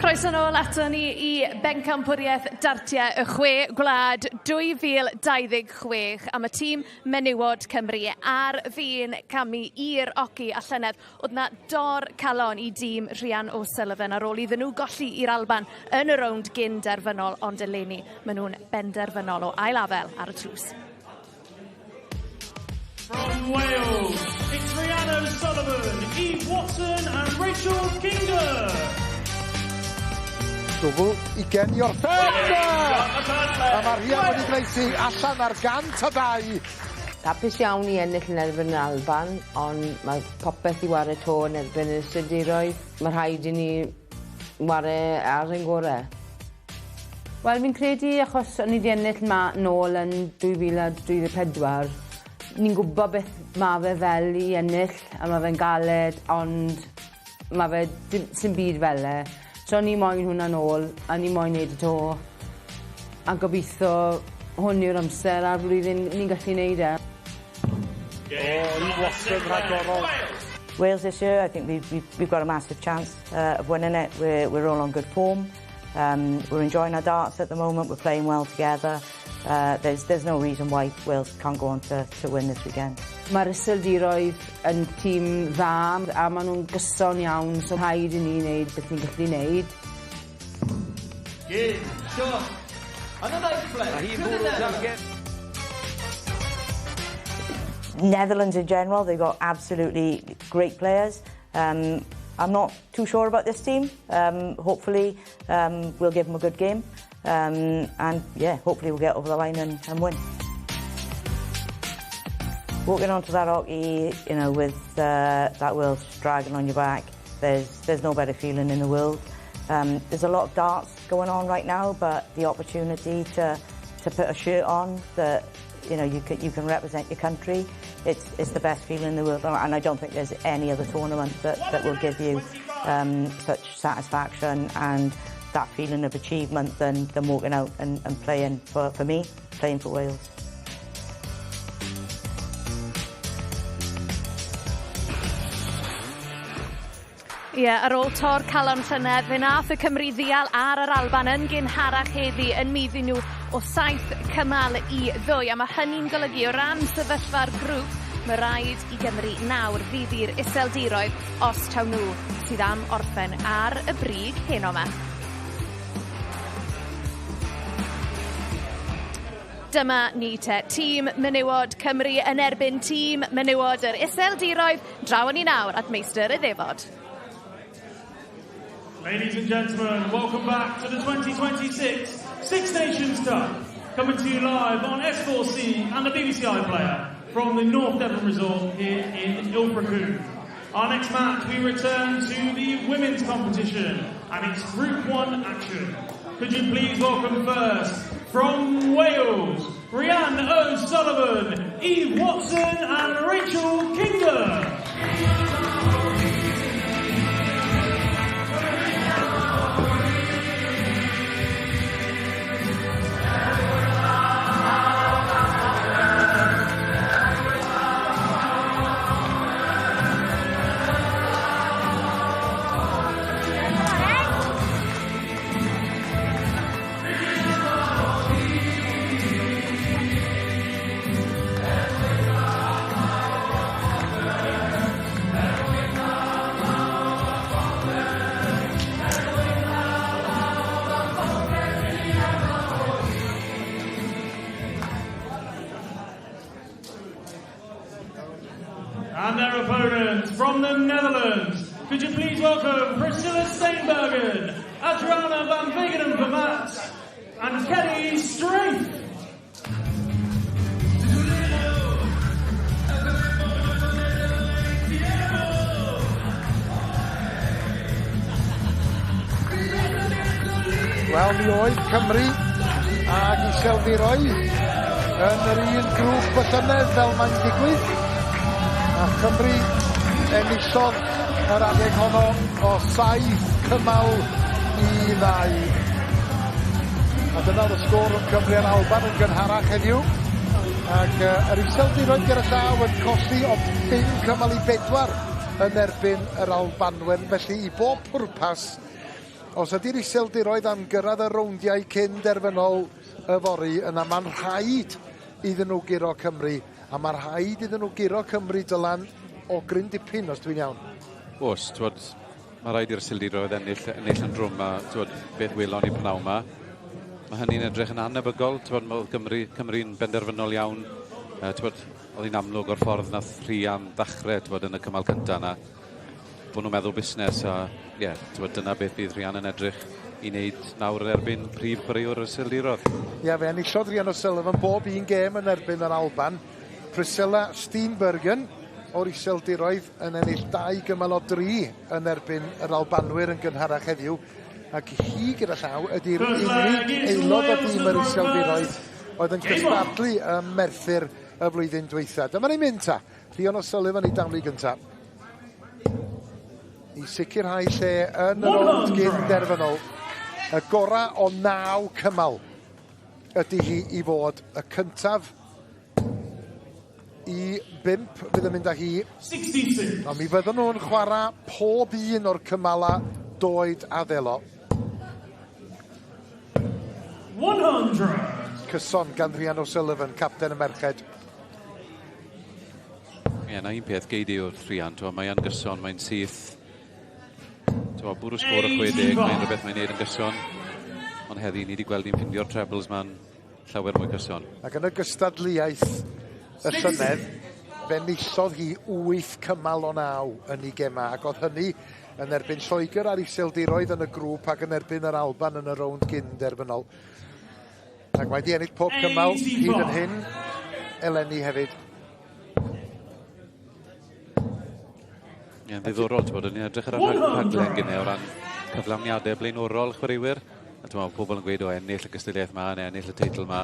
Croeso nôl ato ni i Bencampwriaeth Dartiau y Chwe Gwlad 2026 am y tîm menywod Cymru ar fin camu i'r oci a llynedd oedd 'na dor calon i dîm Rhian O'Sullivan ar ôl iddyn nhw golli i'r Alban yn y rownd gyn derfynol ond eleni maen nhw'n benderfynol o ail afel ar y tlws. From Wales, it's Rhian O'Sullivan, Eve Watson and Rachel Kingdom. Dwbl ugen i orffen! A mae Rhian wedi gwneud hi allan ar 102. Hapus iawn i ennill yn erbyn yr Alban, ond mae popeth i ware 'to yn erbyn y Iseldiroedd. Mae rhaid i ni ware ar ein gorau. Wel, fi'n credu achos o'n i 'di ennill 'ma nôl yn 2024, ni'n gwybod beth ma' fe fel i ennill, a ma' fe'n galed, ond ma' fe dim sim byd fel e. So ni moyn hwnna nôl, a ni moyn neud e 'to. A gobeithio hwn yw'r amser a'r flwyddyn ni'n gallu neud e. O, Eve Watson rhagorol. Wales this year, I think we've got a massive chance of winning it. We're all on good form. We're enjoying our darts at the moment. We're playing well together. There's no reason why Wales can't go on to win this weekend. Mae'r Iseldiroedd yn tîm dda a maen nhw'n gyson iawn, so rhaid i ni wneud beth ni'n gallu wneud. Game, shot, and a knife play to the Netherlands. Netherlands in general, they've got absolutely great players. I'm not too sure about this team. Hopefully we'll give them a good game. And yeah, hopefully we'll get over the line and win. Walking onto that oche, with that Welsh dragon on your back, there's no better feeling in the world. There's a lot of darts going on right now, but the opportunity to put a shirt on that you can represent your country, it's the best feeling in the world, and I don't think there's any other tournament that will give you such satisfaction and that feeling of achievement than walking out and playing for me, playing for Wales. Ie, yeah, ar ôl tor calon llynedd, fe nath y Cymru ddial ar yr Alban yn gynharach heddi yn maeddu nhw o 7 cymal i 2. A mae hynny'n golygu o ran sefyllfa'r grŵp, mae rhaid i Gymru nawr faeddu'r Iseldiroedd os taw nhw sydd am orffen ar y brig heno yma. Dyma ni te, tîm menywod Cymru yn erbyn tîm menywod yr Iseldiroedd. Draw ni nawr at meistr y ddefod. Ladies and gentlemen, welcome back to the 2026 Six Nations Cup. Coming to you live on S4C and the BBC iPlayer from the North Devon Resort here in Ilfracombe. Our next match, we return to the women's competition and it's Group 1 action. Could you please welcome first, from Wales, Rhian O'Sullivan, Eve Watson and Rachel Kingdom. And their opponents from the Netherlands. Could you please welcome Priscilla Steenbergen, Adriana van Wegenen Vermaat, and Kelly Straith. Wel, mi oedd Cymru ag Iseldiroedd yn yr un grŵp y llynedd fel mae'n digwydd. A Chymru enillodd yr adeg honno o 7 cymal i 2. A dyna oedd y sgôr rhwng Cymru a'r Alban yn gynharach heddiw. Ac yr Iseldiroedd gyda llaw yn colli o 5 cymal i 4 yn erbyn yr Albanwyr. Felly i bob pwrpas Os ydy'r Iseldiroedd am gyrraedd y rowndiau cyn derfynol yfory, yna mae'n rhaid iddyn nhw guro Cymru, a mae rhaid iddyn nhw guro Cymru, Dylan, o gryn dipyn, os dwi'n iawn. Oes, twod, mae rhaid i'r Iseldiroedd ennill, ennill yn drwm, a twod, beth welon ni pnawn yma. Mae hynny'n edrych yn anebygol, twod, mae Cymru, Cymru'n benderfynol iawn. Twod, oedd hi'n amlwg o'r ffordd nath Rhian ddechrau, twod, yn y cymal cyntaf yna, bod nhw'n meddwl busnes, a ie, yeah, twod, dyna beth fydd Rhian yn edrych i wneud nawr yn erbyn prif chwaraewr y Iseldiroedd. Ie, yeah, fe enillodd Rhian O'Sullivan bob un gêm yn erbyn yr Alban. Priscilla Steenbergen o'r Iseldiroedd yn ennill 2 gymal o 3 yn erbyn yr Albanwyr yn gynharach heddiw. Ac hi gyda llaw ydy'r unig aelod o dîm yr Iseldiroedd oedd yn cystadlu ym Merthyr y flwyddyn dwytha. Dyma ni'n mynd ta. Rhian O'Sullivan i daflu gynta. I sicrhau lle yn y rownd gyn derfynol. Y gora o 9 cymal ydy hi i fod y cyntaf i 5 fydd yn mynd â hi. 62. Ond mi fydden nhw'n chwarae pob un o'r cymala doed a ddelo. 100. Cyson gan Rhian O'Sullivan, capten y merched. Ie, yeah, na un peth gei di wrth Rhian, mae yn gyson, mae'n syth. T'mo, bwrw sgôr o 60, mae'n rhywbeth mae'n neud yn gyson. Ond heddi, ni wedi gweld hi'n ffindio'r trebles ma'n llawer mwy gyson. Ac yn y gystadleuaeth y llynedd, fe enillodd hi 8 cymal o 9 yn ei gema, ac oedd hynny yn erbyn Lloegr a'r Iseldiroedd yn y grŵp ac yn erbyn yr Alban yn y rownd gyn derfynol. Ac mae di ennill pob cymal hyd yn hyn eleni hefyd. Ie, yn ddiddorol, ti'n bod, yn edrych ar y rhaglen gynnau o ran cyflawniadau blaenorol chwaraewyr. A ti'n meddwl, pobl yn gweud o ennill y gystadleuaeth ma, neu ennill y teitl ma.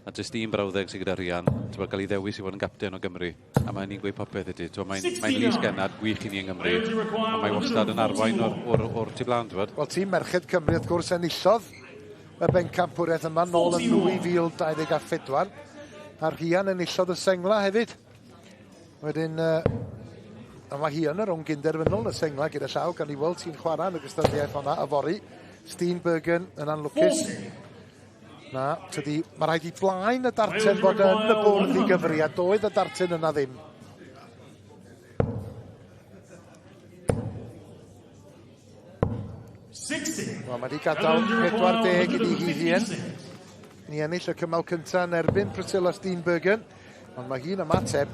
A jyst un brawddeg sydd gyda Rhian, ti'n bod, gael ei ddewis i fod yn gapten o Gymru. A mae'n ni'n gweud popeth ydy. Ti'n mae'n mae lys gennad gwych i ni yng Nghymru. A mae wastad yn arwain o'r, or, or tu blaen, ti'n bod. Wel, tîm Merched Cymru, wrth gwrs, enillodd y bencampwriaeth yma nôl yn 2024. A Rhian enillodd y sengla hefyd. Wedyn, a mae hi yn y rownd gynderfynol y sengla gyda llaw, gan i weld sy'n chwarae yn y gystadleuaeth honna yfory. Steenbergen yn anlwcus. Na, tydi, mae rhaid i flaen y darten fod yn y bwrdd i gyfri, a doedd y darten yna ddim. Wel, mae wedi gadael 40 iddi hi hun. Ni ennill y cymal cyntaf yn erbyn Priscilla Steenbergen, ond mae hi'n ymateb.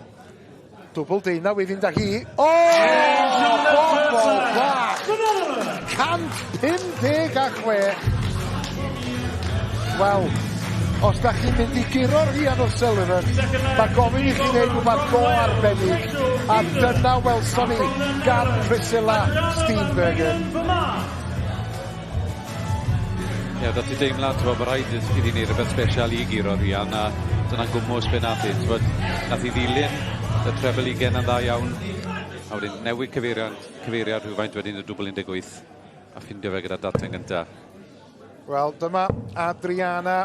Dwbl deunaw i fynd â hi. O! Bobl fach! 156! Wel, os da chi'n mynd i guro'r Rhian O'Sullivan, mae gofyn i chi wneud rhywbeth go arbennig, a dyna welson ni gan Priscilla Steenbergen. Ie, yeah, ti deimlad, ti'n bod, rhaid iddi wneud rhywbeth special i guro Rhian, a dyna'n gwmws be nath hi. Ti'n bod, nath hi ddilyn y treble ugain yn dda iawn, a wedyn newid cyfeiriad, cyfeiriad rhywfaint wedyn y dwbl 18, a ffindio fe gyda darten gyntaf. Wel, dyma Adriana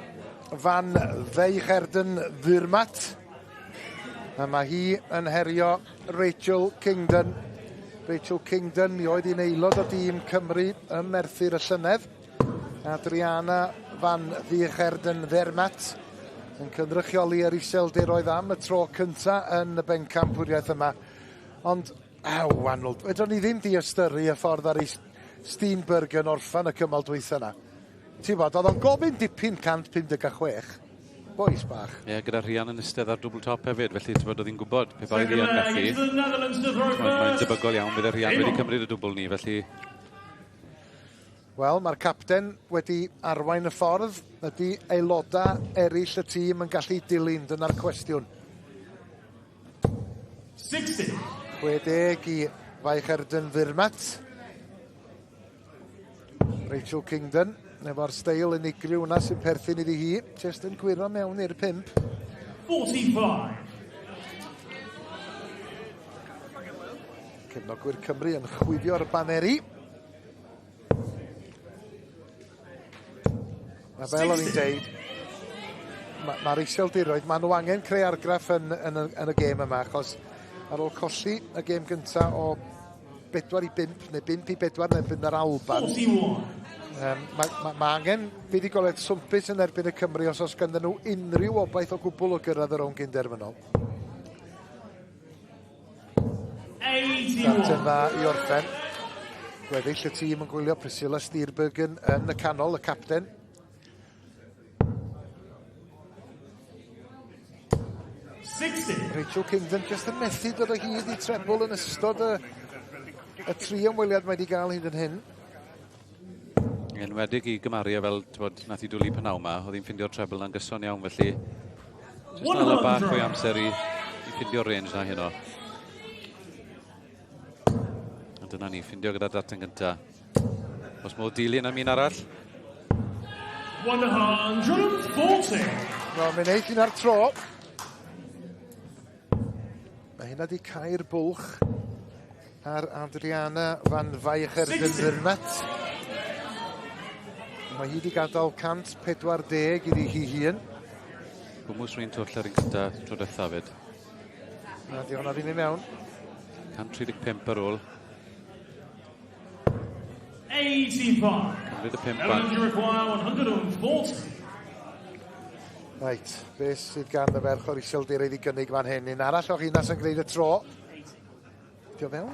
van Wijngaarden Vermaat. A mae hi yn herio Rachel Kingdon. Rachel Kingdon, mi oedd hi'n aelod o dîm Cymru ym Merthyr y llynedd. Adriana van Wijngaarden Vermaat yn cynrychioli yr Iseldiroedd am y tro cynta yn y bencampwriaeth yma. Ond, aw, Arnold, fedrwn ni ddim diystyru y ffordd ar ei Steenbergen orffan y cymal dwytha yna. Ti'n bod, oedd o'n gofyn dipyn 156. Bois bach. Ie, yeah, gyda Rhian yn eistedd ar dwbl top hefyd, felly ti'n bod, oedd hi'n gwybod pe bai Rhian methu. Mae'n debygol iawn bydd y Rhian wedi cymryd y dwbl ni, felly... Wel, mae'r capten wedi arwain y ffordd. Ydy aelodau eraill y tîm yn gallu dilyn? Dyna'r cwestiwn. 60. 60 i Wijngaarden Vermaat. Rachel Kingdon, efo'r steil unigryw yna sy'n perthyn iddi hi. Jyst yn gwyro mewn i'r 5. 45. Cefnogwyr Cymru yn chwifio'r baneri. A fel o'n i'n deud, mae'r ma Iseldiroedd, maen nhw angen creu argraff yn y gêm yma, achos ar ôl colli y gêm gyntaf o 4 i 5 neu 5 i 4 neu erbyn yr Alban, 41. Mae angen fuddugoliaeth swmpus yn erbyn y Cymry os oes ganddyn nhw unrhyw obaith o gwbl o gyrraedd y rownd gynderfynol. 81. Darten dda i orffen. Gweddill y tîm yn gwylio Priscilla Stierbergen yn y canol, y capten. 60. Rachel Kingdon jyst yn methu dod o hyd i trebl yn ystod y tri ymweliad mae wedi gael hyd yn hyn. Enwedig i gymaru e fel, t'mod, nath i dwlu pnawn 'ma, oedd hi'n ffindio'r treble na'n gyson iawn, felly jyst dala bach fwy amser i ffindio'r range na heno. A dyna ni, ffindio gyda'r darten gynta. Os modd dilyn am un arall. 140. Wel, mi wneith hynna'r tro. Mae hynna di cau'r bwlch ar Adriana van Wijcherden-Vermaat. Mae hi wedi gadael 140 iddi hi hun. Gwmws rwy'n twll ar un cynta tro diwetha fyd. Na, di hwnna ddim i mewn. 135 ar ôl. 85. Cymryd y pump Netherlands bant. require 140. Reit, beth sydd gan y ferch o'r Iseldiroedd i gynnig fan hyn? Un arall o Rhinas yn gwneud y tro. Di o fewn?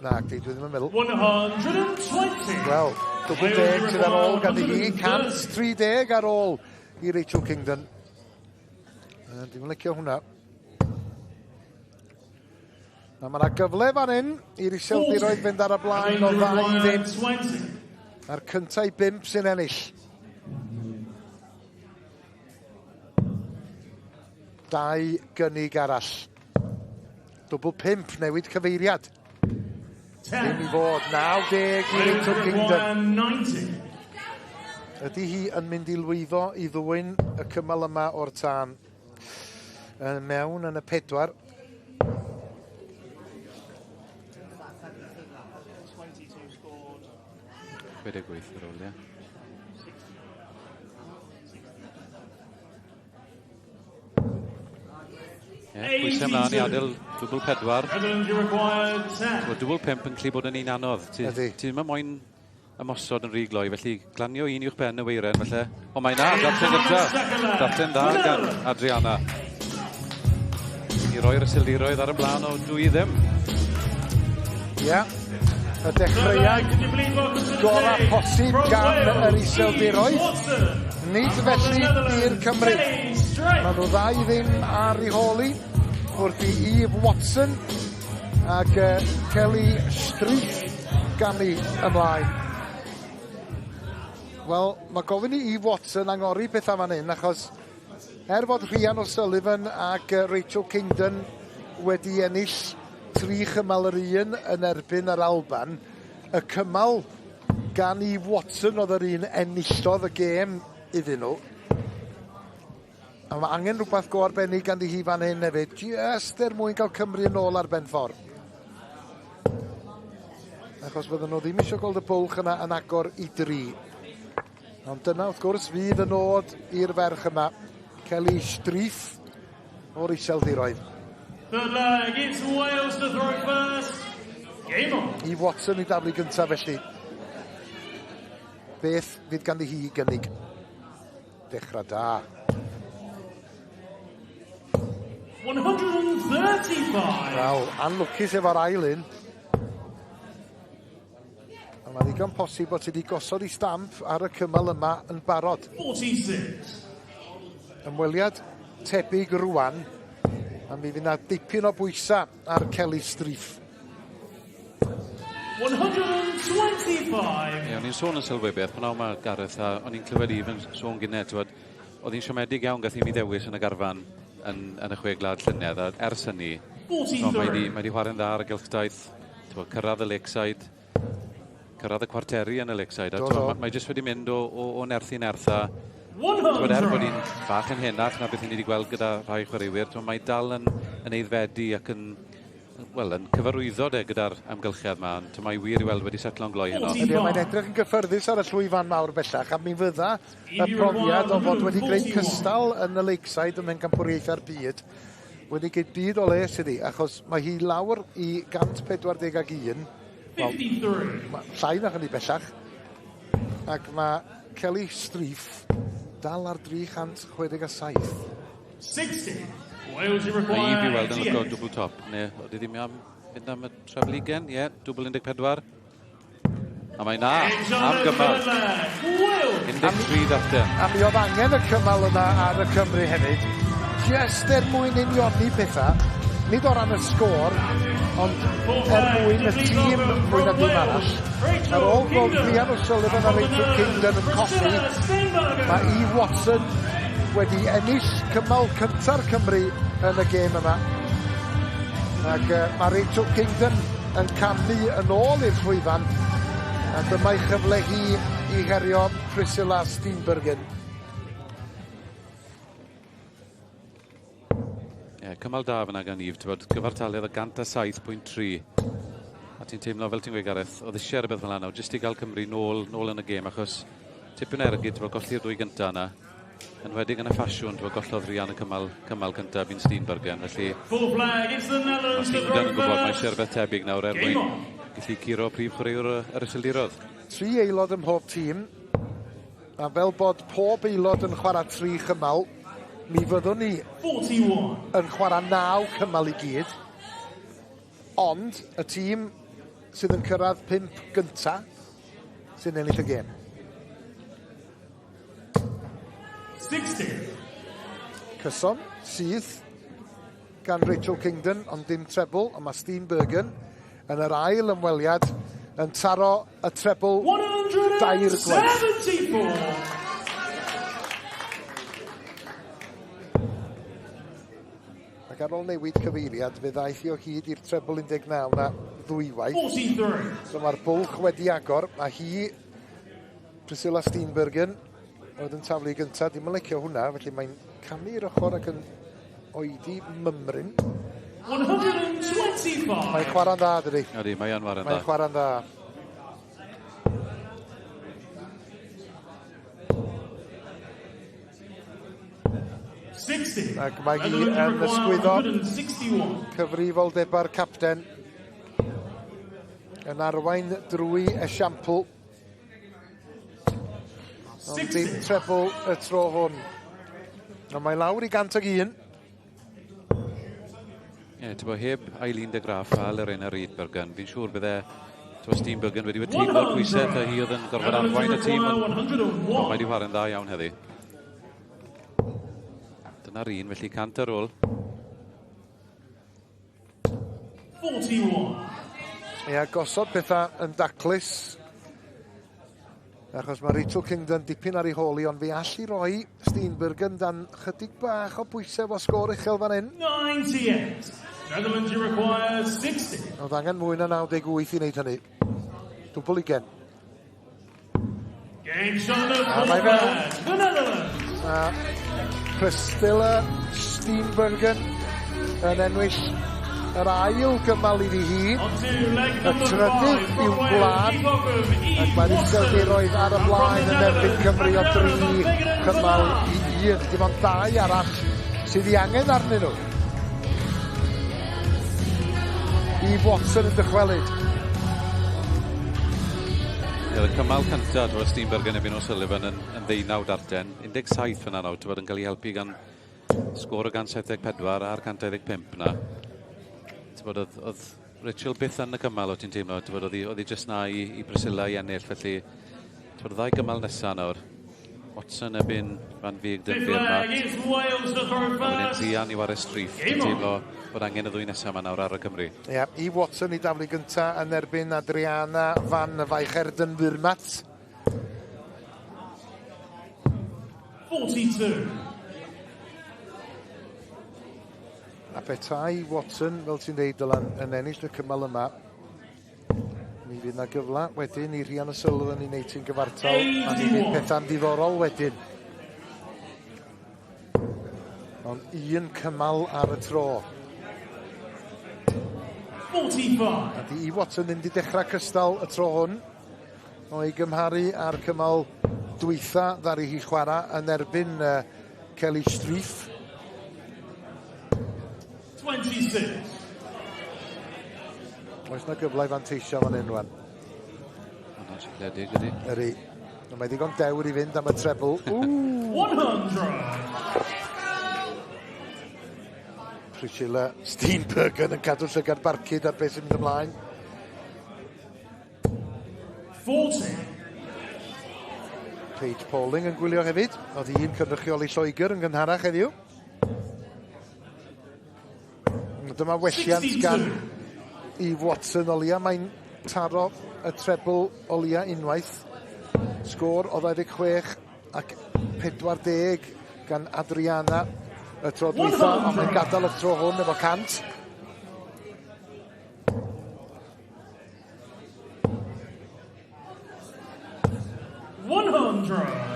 Na, di, dwi ddim yn meddwl. 120. Wel, dwbl deg sydd ar ôl ganddi hi. 130 ar ôl i Rachel Kingdon. Dwi'm yn licio hwnna. Na, mae yna gyfle fan hyn i'r Iseldiroedd fynd ar y blaen o 2-0. 20. A'r cyntaf i bump sy'n ennill. Dau gynnig arall. Dwbl pump, newid cyfeiriad. Ddim i fod, 90 i Rachel Kingdon. 90. Ydy hi yn mynd i lwyddo i ddwyn y cymal yma o'r tân? Mewn yn y pedwar. 68 ar ôl, ie. Ie, pwysau ymlaen i adael dwbl pedwar. Netherlands, you require 10. Wel, dwbl pump yn gallu bod yn un anodd. Ti, Ydi. ti ddim yn moyn ymosod yn rhy gloi, felly glanio un uwch ben y weiren, felly. O, mae na, darten gynta. Darten dda gan Adriana. I roi'r Iseldiroedd ar y blaen o 2-0. Ie. Y dechreuad gorau posib gan yr Iseldiroedd. Nid felly i'r Cymru. Mae nhw 2-0 ar ei hôl hi wrth i Eve Watson ac Kelly Streef gamu ymlaen. Wel, mae gofyn i Eve Watson angori pethau fan hyn, achos er fod Rhian O'Sullivan ac Rachel Kingdon wedi ennill tri chymal yr un yn erbyn yr Alban, y cymal gan Eve Watson oedd yr un enillodd y gêm iddyn nhw. A mae angen rhywbeth go arbennig ganddi hi fan hyn hefyd, jyst er mwyn cael Cymru yn ôl ar ben ffordd. Achos fydden nhw ddim eisiau gweld y bwlch yna yn agor i dri. Ond dyna wrth gwrs fydd y nod i'r ferch yma, Kelly Streef o'r Iseldiroedd. Third leg, it's Wales to throw first. Game on. Eve Watson i daflu gyntaf felly. Beth fydd ganddi hi i gynnig? Dechrau da. 135. Wel, anlwcus efo'r ail un. A mae ddigon posib bod ti wedi gosod i stamp ar y cymal yma yn barod. 46. Ymweliad tebyg rwan, a mi fydd 'na dipyn o bwysa ar Kelly Streef. 125. Ie, o'n i'n sôn yn sylwebiaeth, pan mae Gareth, a o'n i'n clywed Eve yn sôn gynne, t'wod, oedd hi'n siomedig iawn gath hi mi ddewis yn y garfan yn y chwe gwlad llynedd, a ers hynny, so, mae di chwarae'n dda ar y gylchdaith, t'wod, cyrraedd y Lakeside, cyrraedd y cwarteri yn y Lakeside, a t'wod, mae jyst wedi mynd o nerth i nerth, a t'wod, er bod hi'n bach yn henach na beth ni wedi gweld gyda rhai chwaraewyr, t'wod, mae dal yn aeddfedu ac yn, wel, yn cyfarwyddo de gyda'r amgylchedd yma, ond mae wir i weld wedi setlo'n gloi heno. Ydy, mae'n edrych yn gyffyrddus ar y llwyfan mawr bellach, a mi fydda y profiad o fod wedi gwneud cystal yn y Lakeside ym Mhencampwriaethau'r Byd wedi gwneud byd o les iddi, achos mae hi lawr i 141. Wel, 53. llai na hynny bellach. Ac mae Kelly Streif dal ar 367. 60. Wales you Mae require Eve i weld yn lyco 88. dwbl top. Ne, oedd hi ddim am fynd am y treble ugen? Ie, dwbl 14. A mae na, am gymal. 13 darten. A mi oedd angen y cymal yna ar y Cymru hefyd. Just er mwyn unioni pethau, nid o ran y sgôr, ond er mwyn y tîm mwy na dim arall. Ar ôl gweld Rhian O'Sullivan a Rachel Kingdon yn colli, mae Eve Watson wedi ennill cymal cynta'r Cymru yn y gêm yma. Ac mae Rachel Kingdon yn camu yn ôl i'r llwyfan, a dyma'i chyfle hi i herio Priscilla Steenbergen. Ie, yeah, cymal da fyna gan Eve, ti'n bod, gyfartaledd o 107.3. A ti'n teimlo, fel ti'n gweud Gareth, oedd eisiau rhywbeth fel yna, jyst i gael Cymru nôl, nôl yn y gêm, achos tipyn o ergyd, ti'n bod, golli'r ddwy gyntaf yna. Enwedig yn y ffasiwn, ti'n bod, gollodd Rhian y cymal, cymal cyntaf fi'n Steenbergen, felly Full flag, it's the Netherlands mae to Steenbergen throw yn gwybod mae first. eisiau rhywbeth tebyg nawr er Game mwyn on. gallu curo prif chwaraewr yr Iseldiroedd. Tri aelod ym mhob tîm, a fel bod pob aelod yn chwarae tri chymal, mi fyddwn ni 41. yn chwarae 9 cymal i gyd. Ond y tîm sydd yn cyrraedd 5 gynta sy'n ennill y gêm. 60. Cyson, syth, gan Rachel Kingdon, ond dim treble, ond mae Steenbergen yn yr ail ymweliad yn taro y treble dair gwaith. 174. Ac ar ôl newid cyfeiriad, fe ddaeth hi o hyd i'r treble 19 na ddwywaith. 43. So mae'r bwlch wedi agor, a hi, Priscilla Steenbergen, oedd yn taflu gyntaf, dim yn licio hwnna, felly mae'n camu i'r ochr ac yn oedi mymryn. 125. Mae'n chwarae'n dda, dydi? Ydy, mae yn chwarae'n dda. Mae'n chwarae'n dda. Ac mae hi yn ysgwyddo cyfrifoldebau'r capten yn arwain drwy esiampl. Ond dim treble y tro hwn. Ond mae lawr i 101. Ie, yeah, ti'n heb Eileen de Graaf a Lorena Riedbergen, fi'n siŵr bydde Steenbergen wedi teimlo'r pwysau a hi oedd yn gorfod arwain y tîm. Ond mae wedi chwarae'n dda iawn heddi. Dyna'r un, felly 100 ar ôl. 41. Ie, gosod pethau yn daclus. Achos mae Rachel Kingdon dipyn ar ei hôl hi, ond fe all i roi Steenbergen dan chydig bach o bwysau efo sgôr uchel fan hyn. 98. Netherlands, you require 60. Oedd angen mwy na 98 i wneud hynny. Dwbl ugen. Game shot of A mae fewn. The Netherlands. A Priscilla Steenbergen yn enwill yr ail gymal iddi hi. Y trydydd i'w gwlad. Ac mae'r Iseldiroedd ar y blaen yn erbyn Cymru o 3 cymal i 1. Dim ond dau arall sydd ei angen arnyn nhw. Eve Watson yn dychwelyd. Ie, y cymal cyntaf, dwi'n Steenbergen erbyn O'Sullivan yn ddeunaw darten. 17 fyna nawr, ti'n bod yn cael ei helpu gan sgôr o 174 a'r 125 na. Ti'n bod, oedd Rachel byth yn y cymal o ti'n teimlo, ti'n bod, oedd hi jyst na i Priscilla i ennill, felly ti'n bod, y ddau gymal nesaf nawr. Watson erbyn Van Wiegden Vermaat. A wedyn Rhian i ware Streif. Ti'n teimlo bod angen y ddwy nesaf yma nawr ar y Cymru. Ie, yeah, i Watson i daflu gynta yn erbyn Adriana Van Wijngaarden Vermaat. 42. A petai Watson, fel ti'n deud, Dylan, yn ennill y cymal yma, mi fydd na gyfle wedyn i Rhian O'Sullivan i wneud ti'n gyfartal, a mi fydd pethau'n ddiddorol wedyn. Ond un cymal ar y tro. 45. A di i Watson ddim wedi dechrau cystal y tro hwn, o'i gymharu â'r cymal dwytha ddaru hi chwarae yn erbyn Kelly Streif. 26. Oes na gyfle i fanteisio fan hyn rwan. Hwna'n sigledig ydy. Ydy. Mae ddigon dewr i fynd am y treble. Ww! 100. Priscilla Steenbergen yn cadw llygad barcud ar beth sy'n mynd ymlaen. 40. Paige Pauling yn gwylio hefyd. Oedd hi'n cynrychioli Lloegr yn gynharach heddiw. Dyma welliant gan Eve Watson o leia. Mae'n taro y treble o leia unwaith. Sgôr o 26 ac 40 gan Adriana y tro dwytha, ond mae'n gadael y tro hwn efo 100.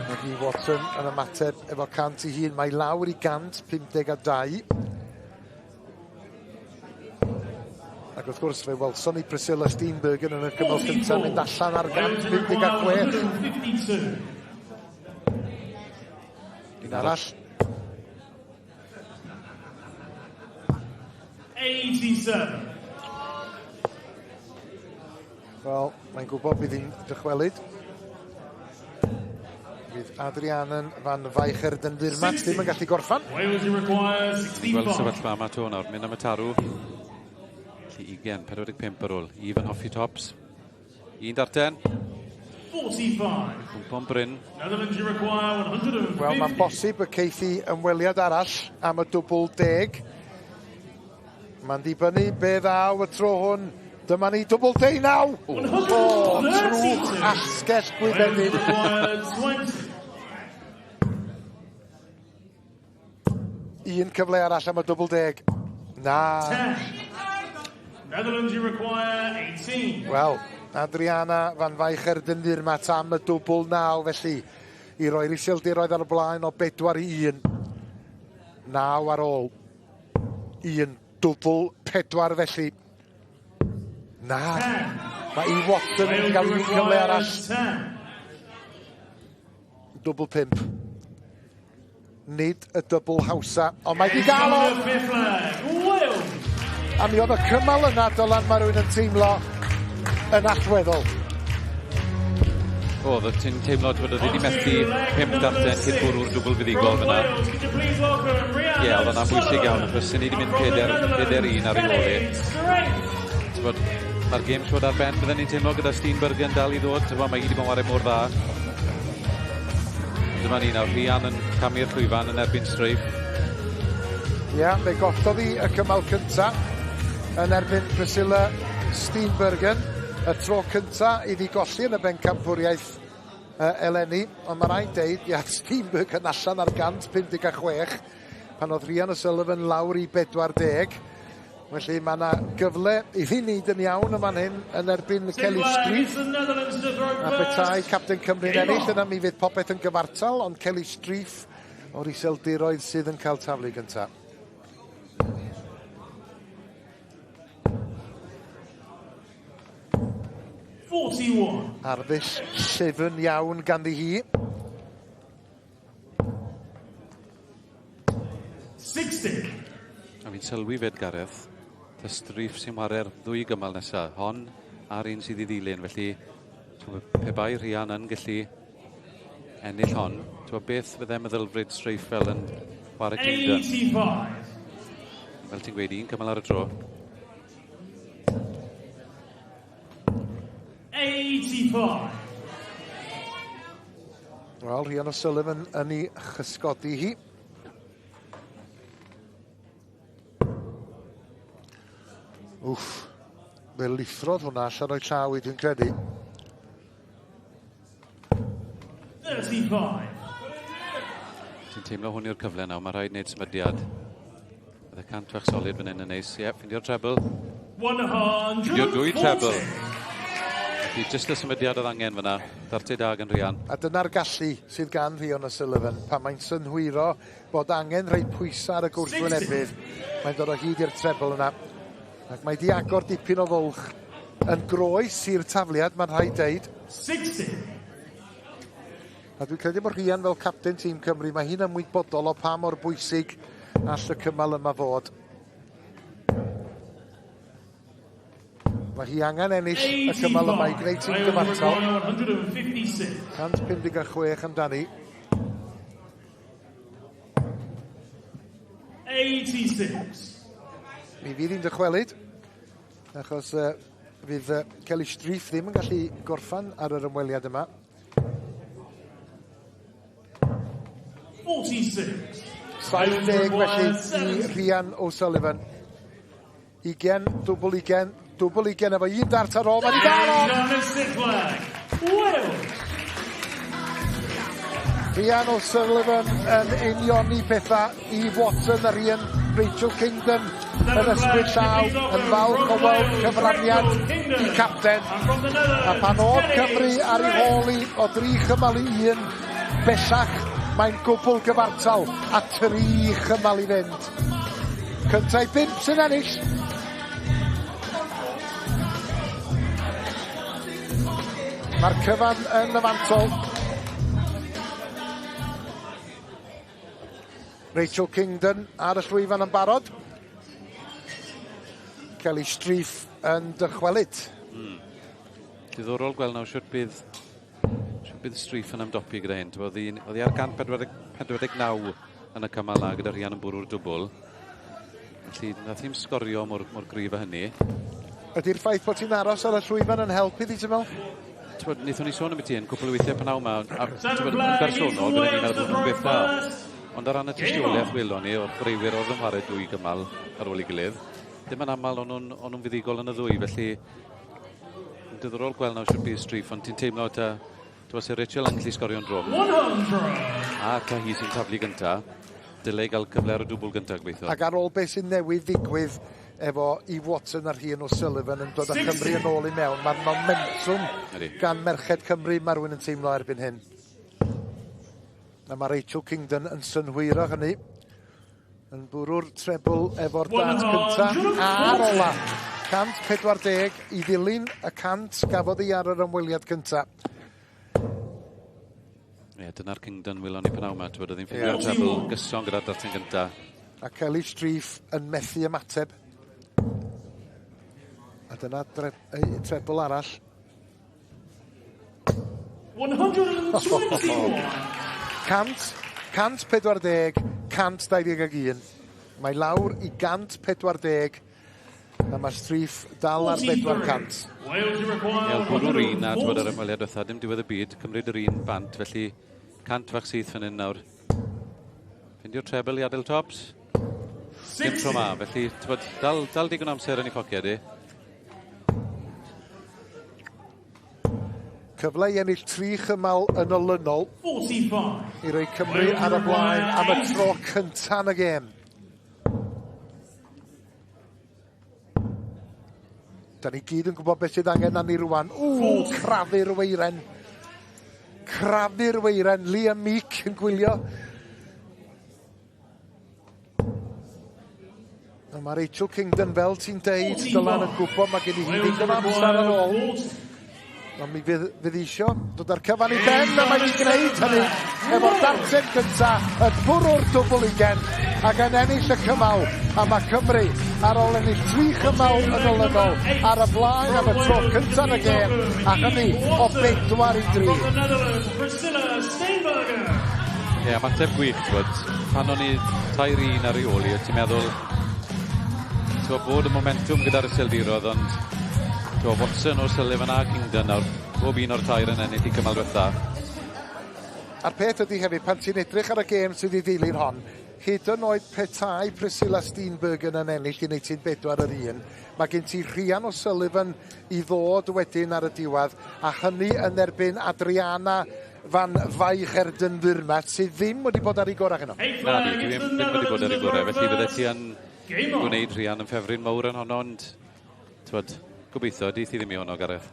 Mae hi Watson yn ymateb efo 100 i hun. Mae lawr i 152. Ac wrth gwrs fe welson ni Priscilla Steenbergen yn y cymal cyntaf mynd allan ar 156. Un arall. 87. Wel, mae'n gwybod bydd hi'n dychwelyd. Bydd Adrianen van Wijcherden Dyrmat ddim yn gallu gorffan. Wales require 65. Gweld sefyllfa yma to nawr, mynd am y tarw. Felly 20, 45 ar ôl. Eve yn hoffi tops. Un darten. 45. Cwmpo'n Bryn. Netherlands, you require 150. Wel, mae'n bosib y ceith hi ymweliad arall am y dwbl deg. Mae'n dibynnu be ddaw y tro hwn. Dyma ni dwbl 19! O, trwch asgell gwyfenyn. Wales require 20. Un cyfle arall am y dwbl deg. Na. 10. Netherlands, you require 18. Wel, Adriana van Wijcherden Dyrmat am y dwbl naw felly i roi'r Iseldiroedd ar y blaen o 4 i 1. 9 ar ôl. Un dwbl 4 felly. Na. Mae Eve Watson yn cael un cyfle arall. 10. Dwbl 5. Nid y dwbl hawsa, ond mae di gael o! Fifth leg. Wales. A mi oedd y cymal yna, Dylan, mae rhywun yn teimlo yn allweddol. Oedd, ti'n teimlo bod oedd wedi methu 5 darten cyn bwrw'r dwbl fuddugol fyna. Ie, oedd hwnna'n bwysig iawn, achos sy'n ni wedi mynd 4-1 ar ei ôl hi. T'bod, mae'r gêm siwr ar ben, bydden ni'n teimlo gyda Steenbergen dal i ddod, t'bod, mae hi wedi bod yn chwarae mor dda. Dyma ni nawr, Rhian yn camu'r llwyfan yn erbyn Streif. Ie, fe gollodd hi y cymal cynta yn erbyn Priscilla Steenbergen. Y tro cynta iddi golli yn y bencampwriaeth eleni, ond mae rhaid deud, ia, Steenbergen allan ar 156 pan oedd Rhian O'Sullivan lawr i 40. Felly mae yna gyfle iddi wneud yn iawn yn fan hyn yn erbyn Kelly Streef. A petai capten Cymru'n ennill yna mi fydd popeth yn gyfartal, ond Kelly Streef o'r Iseldiroedd sydd yn cael taflu gyntaf. Arddull llyfn iawn ganddi hi. 60. A fi'n sylwi fyd, Gareth, y Streef sy'n chwarae'r ddwy gymal nesaf, hon a'r un sydd i ddilyn, felly pe bai Rhian yn gallu ennill hon, beth fydde meddylfryd Streef fel yn chwarae Kingdom? 85. Fel ti'n gweud, un cymal ar y tro. 85. Wel, Rhian O'Sullivan yn ei chysgodi hi. Wff, fe lithrodd hwnna allan o'i llaw i, dwi'n credu. 35. Ti'n teimlo hwn yw'r cyfle nawr, mae rhaid wneud symudiad. Bydd y cant fach solid fan hyn yn neis. Ie, ffindio'r treble. 140. Ffindio'r dwy treble. Felly, jyst y symudiad oedd angen fyna. Dartau da gan Rhian. A dyna'r gallu sydd gan Rhian O'Sullivan. Pan mae'n synhwyro bod angen rhoi pwysau ar y gwrthwynebydd, mae'n dod o hyd i'r treble yna. Ac mae di agor dipyn o fwlch yn groes i'r tafliad, mae'n rhaid deud. 60. A dwi'n credu bod Rhian fel capten tîm Cymru, mae hi'n ymwybodol o pa mor bwysig all y cymal yma fod. Mae hi angen ennill y cymal yma i greu tîm gyfartal. 156 amdani. 86. Mi fydd hi'n dychwelyd, achos fydd Kelly Streef ddim yn gallu gorffan ar yr ymweliad yma. 46. 70 felly i Rhian O'Sullivan. 20, dwbl 20, dwbl 20 efo un dart ar ôl, mae'n i gael o! Rhian O'Sullivan yn unioni pethau i Watson a Rhian Rachel Kingdon yn ysgwyd llaw, yn falch o weld cyfraniad i capten. A pan oedd Cymru ar ei hôl i o 3 chymal i 1, bellach mae'n gwbl gyfartal a 3 chymal i fynd. Cyntaf i 5 sy'n ennill. Mae'r cyfan yn y fantol. Rachel Kingdon ar y llwyfan yn barod. Kelly Streef yn dychwelyd. Diddorol gweld nawr sut bydd Streef yn ymdopi gyda hyn. Oedd hi ar 149 yn y cymal na gyda Rhian yn bwrw'r dwbl. Felly nath hi'm sgorio mor gryf â hynny. Ydy'r ffaith bod ti'n aros ar y llwyfan yn helpu di, ti'n meddwl? Wnaethon ni sôn am y ti yn cwpl o weithiau pnawn 'ma, a yn bersonol, byddwn ni'n meddwl bod nhw'n beth da. Ond ar ran y tystiolaeth welon ni o'r chwaraewyr oedd yn chwarae dwy gymal ar ôl ei gilydd, ddim yn aml o'n nhw'n fuddugol yn y ddwy, felly yn diddorol gweld nawr sut bydd Streef, ond ti'n teimlo ta, ti'n se Rachel yn gallu sgorio'n drwm, a ta hi sy'n taflu gynta, dylai gael cyfle ar y dwbl gyntaf gobeithio. Ac ar ôl beth sy'n newydd ddigwydd efo Eve Watson a Rhian O'Sullivan yn dod â Cymru yn ôl i mewn, mae'r momentum gan Merched Cymru, mae rhywun yn teimlo erbyn hyn. A mae Rachel Kingdon yn synhwyro hynny, yn bwrw'r trebl efo'r dart cyntaf a'r ola. 140 i ddilyn y 100 gafodd ei ar yr ymweliad cyntaf. Ie, dyna'r Kingdon welon ni pnawn 'ma, oedd hi'n ffeindio'r trebl gyson gyda'r dartyn gyntaf. A Kelly Streef yn methu ymateb. A dyna trebl arall. 121. 140, 121. Mae lawr i 140. A mae Streef dal ar 400. Ie, bwrw'r un a twyd ar ymweliad diwetha, dim diwedd y byd, cymryd yr un bant, felly 100 fach syth fan hyn nawr. Ffeindio'r trebl i adael tops. Dim tro ma, felly twyd, dal digon amser yn ei phoced i. Cyfle i ennill 3 chymal yn olynol i roi Cymru ar y blaen am y tro cyntaf yn y gêm. Da ni gyd yn gwybod beth sydd angen arni rwan. Ww, crafu'r weiren. Crafu'r weiren. Liam Meek yn gwylio. A mae Rachel Kingdon, fel ti'n deud, Dylan, yn gwybod mae gen i hi ddigon amser ar ôl. Ond mi fydd isio dod â'r cyfan i ben, a mae wedi gwneud hynny efo'r darten gyntaf, y bwrw'r dwbl ugen, ac yn ennill y cymal. A mae Cymru ar ôl ennill 3 chymal yn olynol ar y blaen am y tro cyntaf yn y gêm, a hynny o 4-3. Ie, ymateb gwych, ti'n pan o'n i 3-1 ar ei ôl i, ti'n meddwl bod y momentum gyda'r Iseldiroedd, ond Watson, O'Sullivan a Kingdon nawr, bob un o'r tair yn ennill i cymal diwetha. A'r peth ydy hefyd, pan ti'n edrych ar y gêm sydd i ddilyn hon, hyd yn oed petai Priscilla Steenbergen yn ennill i wneud ti'n 4-1, mae gen ti Rhian O'Sullivan i ddod wedyn ar y diwedd, a hynny yn erbyn Adriana van Wijngaarden Vermaat, sydd ddim wedi bod ar ei gorau heno. Na, di, ddim wedi bod ar ei gorau, felly fydde ti yn gwneud Rhian yn ffefryn mawr yn honno, ond twyd, gobeithio, di ti ddim i honno, Gareth.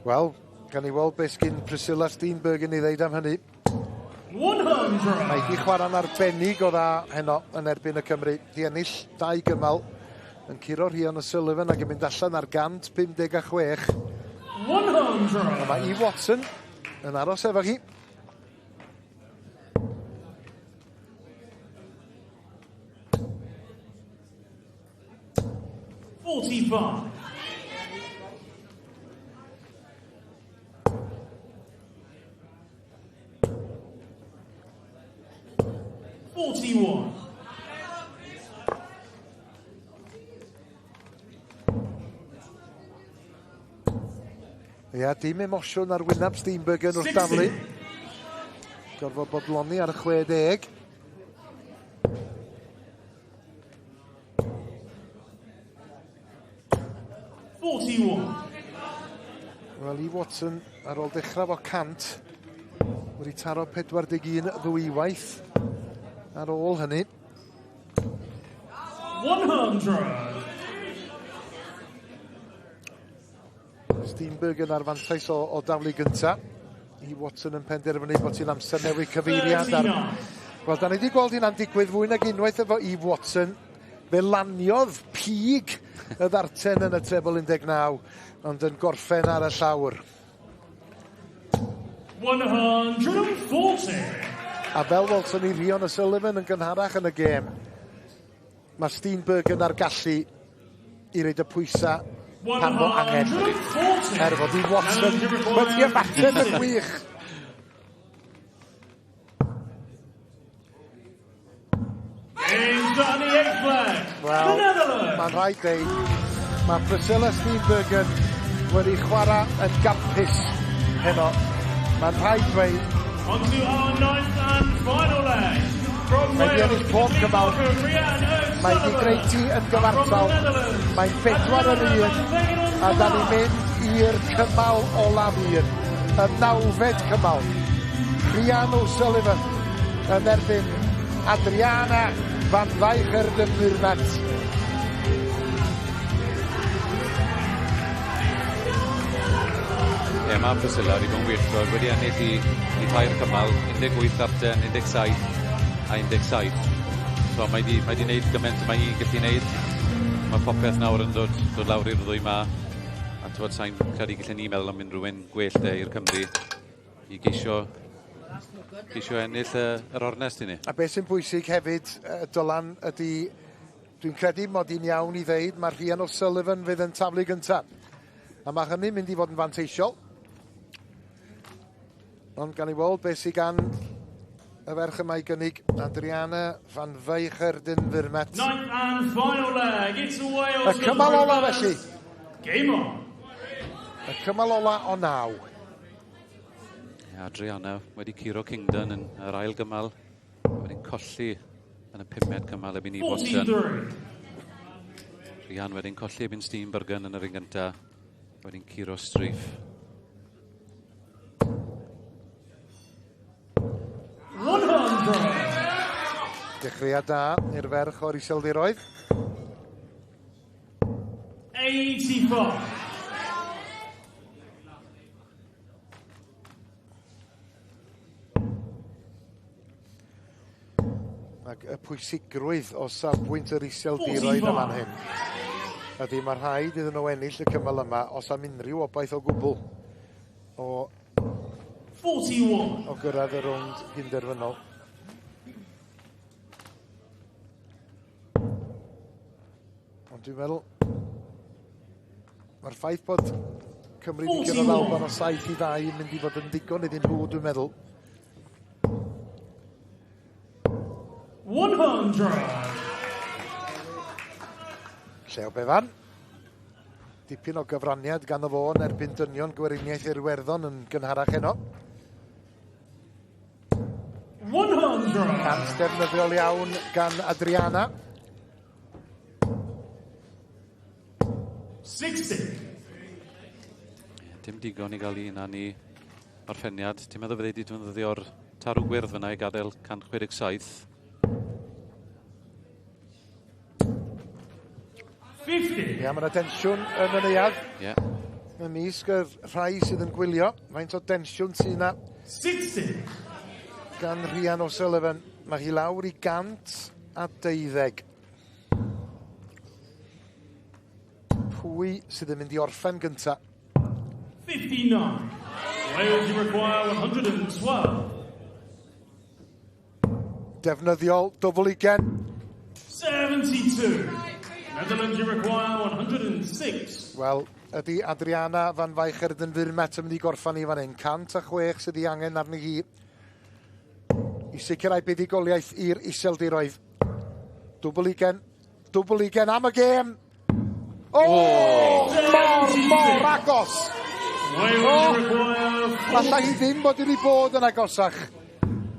Wel, gan i weld beth sgyn Priscilla Steenbergen i ddeud am hynny. 100. Mae hi chwarae'n arbennig o dda heno yn erbyn y Cymru. Di ennill 2 gymal yn curo Rhian O'Sullivan ac yn mynd allan ar 156. 100. A mae Eve Watson yn aros efo hi. 45. 41. Ia, dim emosiwn ar wyneb Steenbergen wrth daflu. Gorfod bodloni ar 60. Wel, Eve Watson, ar ôl dechrau fo 100, wedi taro 41 ddwywaith ar ôl hynny. 100. Steenbergen ar fantais o daflu gynta. Eve Watson yn penderfynu bod hi'n amser newid cyfeiriad. Wel, da ni wedi gweld hynna'n digwydd fwy nag unwaith efo Eve Watson. Fe laniodd pig y ddarten yn y treble 19, ond yn gorffen ar y llawr. 140. A fel welson ni Rhian O'Sullivan yn gynharach yn y gêm, mae Steenbergen ar gallu i roid y pwysau pan fo angen. Er fod i Watson wedi ymateb yn wych. Wel, mae'n rhaid deud, mae Priscilla Steenbergen wedi chwarae yn gampus heno. Mae'n rhaid dweud. On to our ninth and final leg. Mae wedi ennill pob cymal. Mae wedi greu ti yn gyfartal. Mae'n 4-1. A da ni'n mynd i'r cymal olaf un. Y 9fed cymal. Rhian O'Sullivan yn erbyn Adriana van Wijngaarden-Vermette. Ie, mae Priscilla wedi bod yn wych, wedi ennill i tair cymal, 18 arten, 17 a 17. So mae di wneud gymaint mae hi'n gallu wneud. Mae popeth nawr yn dod lawr i'r ddwy ma. A t'wod, sa'n credu gallen ni meddwl am unrhyw un gwell de i'r Cymru i geisio ennill yr ornest i ni. A beth sy'n bwysig hefyd, Dylan, ydy, dwi'n credu mod i'n iawn i ddeud, mae Rhian O'Sullivan fydd yn taflu gyntaf. A mae hynny'n mynd i fod yn fanteisiol. Ond gan i weld beth sydd gan y ferch yma i gynnig, Adriana van Wijngaarden-Vermette. Ninth and final leg, it's Wales. Y cymal ola felly. Game on. Y cymal ola o 9. Adriana wedi curo Kingdon yn yr ail gymal, wedi'n colli yn y 5med cymal erbyn Eve Watson. Rhian wedi'n colli erbyn Steenbergen yn yr un gyntaf, wedi'n curo Streif. 100. Dechreuad da i'r ferch o'r Iseldiroedd. 85. Ac y pwysigrwydd o safbwynt yr Iseldiroedd yn fan hyn ydy mae rhaid iddyn nhw ennill y cymal yma os am unrhyw obaith o gwbl o 41. O gyrraedd y rownd gynderfynol. Ond dwi'n meddwl mae'r ffaith bod Cymru wedi cyrraedd Alban o 7-2 yn mynd i fod yn ddigon iddyn nhw, dwi'n meddwl. 100. Llew Bevan. Dipyn o gyfraniad ganddo fo yn erbyn dynion Gweriniaeth Iwerddon yn gynharach heno. 100. Cant defnyddiol iawn gan Adriana. 60. Dim digon i gael un â ni orffeniad. Ti'n meddwl fydde wedi defnyddio'r tarw gwyrdd fyna i gadael 167? 50. Ia, mae yna densiwn yn y neuadd. Ie. Ymysg y rhai sydd yn gwylio, faint o densiwn sydd yna. 60. Gan Rhian O'Sullivan. Mae hi lawr i 112. Pwy sydd yn mynd i orffen gynta? 59. Wales require 112. Defnyddiol, dwbl ugen. 72. Netherlands you require 106. Wel, ydy Adriana van Wijngaarden-Vermette yn mynd i gorffan i fan hyn. 106 sydd ei angen arni hi. I sicrhau buddugoliaeth i'r Iseldiroedd. Dwbl 20, dwbl 20 am y gêm. O! Oh, mor, mor agos! Wales require Alla hi ddim bod wedi bod yn agosach.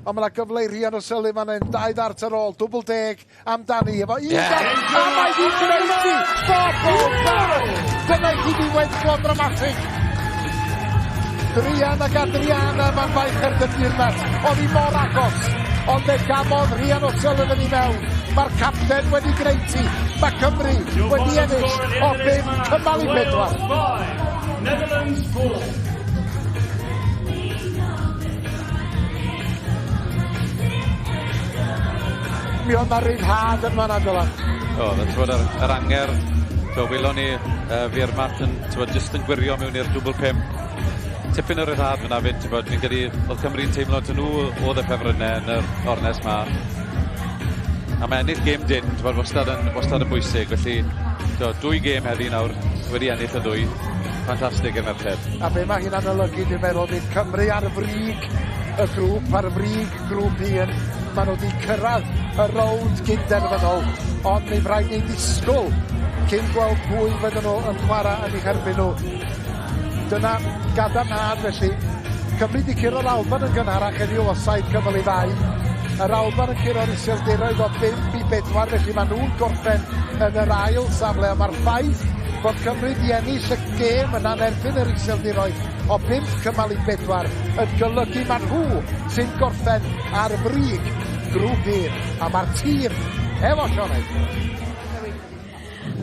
Ond mae yna gyfle i Rhian O'Sullivan yn dau ddart ar ôl, dwbl 10 amdani. Efo un dart, a mae hi'n gwneud hi! Bobl bach! Dyna i chi ddiweddglo dramatig. Drian ac Adriana Van Weychen de Dirmat. Oedd hi mor agos, ond fe gamodd Rhian O'Sullivan i mewn. Mae'r capten wedi gwneud hi. Mae Cymru wedi ennill o 5 cymal i 4. Wales 5, Netherlands 4. Mi oedd na ryddhad yn fan'na, Dylan. O, ti'n yr angerdd, so, welon ni Vermaat yn, ti'n just yn gwirio mewn i'r dwbl 5. Tipyn o ryddhad fyna fyd, ti'n bod, fi'n credu, oedd Cymru'n teimlo dyn nhw oedd y ffefrynnau yn yr ornest ma. A mae ennill gêm dyn, ti'n bod, wastad yn bwysig, felly so, dwy gêm heddi nawr, wedi ennill y ddwy. Ffantastig y merched. A be mae hynna'n olygu, dwi'n meddwl, bydd Cymru ar frig y grŵp, ar frig grŵp 1. Maen nhw wedi cyrraedd y rownd gynderfynol, ond mi rhaid ni ddisgwyl cyn gweld pwy fydden nhw yn chwarae yn eu herbyn nhw. Dyna gadarnhad felly. Cymru wedi curo'r Alban yn gynharach heddiw o 7 cymal i 2. Yr Alban yn curo'r Iseldiroedd o 5 i 4, felly maen nhw'n gorffen yn yr ail safle. A mae'r ffaith bod Cymru wedi ennill y gêm yna'n erbyn yr Iseldiroedd o 5 cymal i 4 yn golygu maen nhw sy'n gorffen ar frig grŵp 1. A mae'r tîm efo Sioned.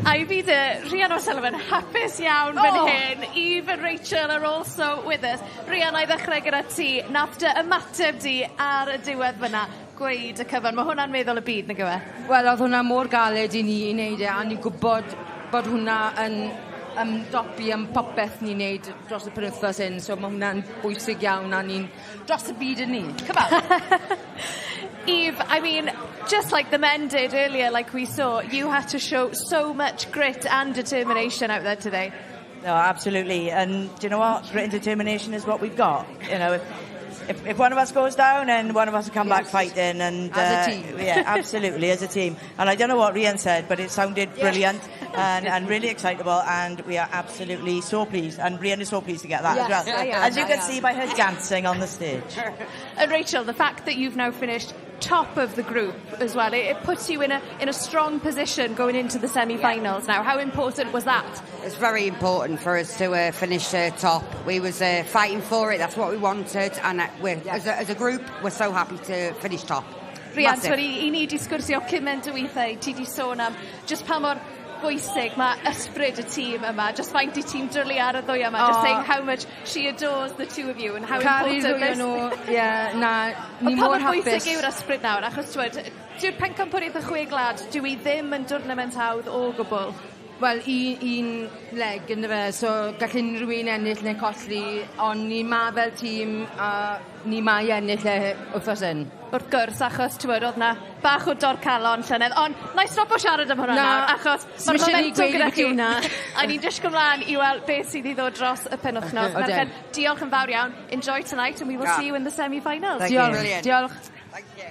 A i fi dy Rhian O'Sullivan hapus iawn fan hyn. Eve and Rachel are also with us. Rhian, a i ddechrau gyda ti. Nath dy ymateb di ar y diwedd fyna gweud y cyfan. Mae hwnna'n meddwl y byd, nag yw e? Wel, oedd hwnna mor galed i ni i wneud e, a ni'n gwybod bod hwnna yn ymdopi am popeth ni'n neud dros y penwythnos hyn, so mae hwnna'n bwysig iawn a ni'n dros y byd yn ni. Come on! Eve, I mean, just like the men did earlier, like we saw, you had to show so much grit and determination out there today. No, absolutely. And do you know what? Grit and determination is what we've got. If one of us goes down, then one of us will come back fighting. And As a team. Yeah, absolutely, as a team. And I don't know what Rhian said, but it sounded brilliant and really excitable. And we are absolutely so pleased. And Rhian is so pleased to get that Yes, as well. I am, As you I can am. see by her dancing on the stage. And Rachel, the fact that you've now finished top of the group as well, it puts you in a strong position going into the semi-finals now. How important was that? It's very important for us to finish top. We was fighting for it. That's what we wanted, and we're, as a group, we're so happy to finish top. Rhian, Massive. sori, i ni di sgwrsio cymaint o weithiau, ti di sôn am just pa mor bwysig mae ysbryd y tîm yma, just faint i tîm dwlu ar y ddwy yma, just Oh. saying how much she adores the two of you and how Caru'r important ddwy this... nhw, ie, na, ni Ond pa mor mor hapus. bwysig yw'r ysbryd nawr, achos twyd, dyw'r pencampwriaeth y chwe gwlad, dyw i ddim yn dwrnament hawdd o gwbl. Wel, un leg ynddo fe, so gall unrhyw un ennill neu colli, ond ni ma fel tîm a ni ma i ennill e wythnos hyn. Wrth gwrs, achos ti'n oedd na bach o dorcalon llynedd, ond na i stopo siarad am hwnna Na, nawr, achos sdim mae'r isie ni momentum gweud gyda ambiti chi. hwnna. A ni'n disgwyl mlaen i weld beth sydd i ddod dros y penwthnos. Odyn. Merched, diolch yn fawr iawn. Enjoy tonight and we will Yeah. see you in the semi-finals. Thank you. Diolch, Brilliant. diolch. Thank you.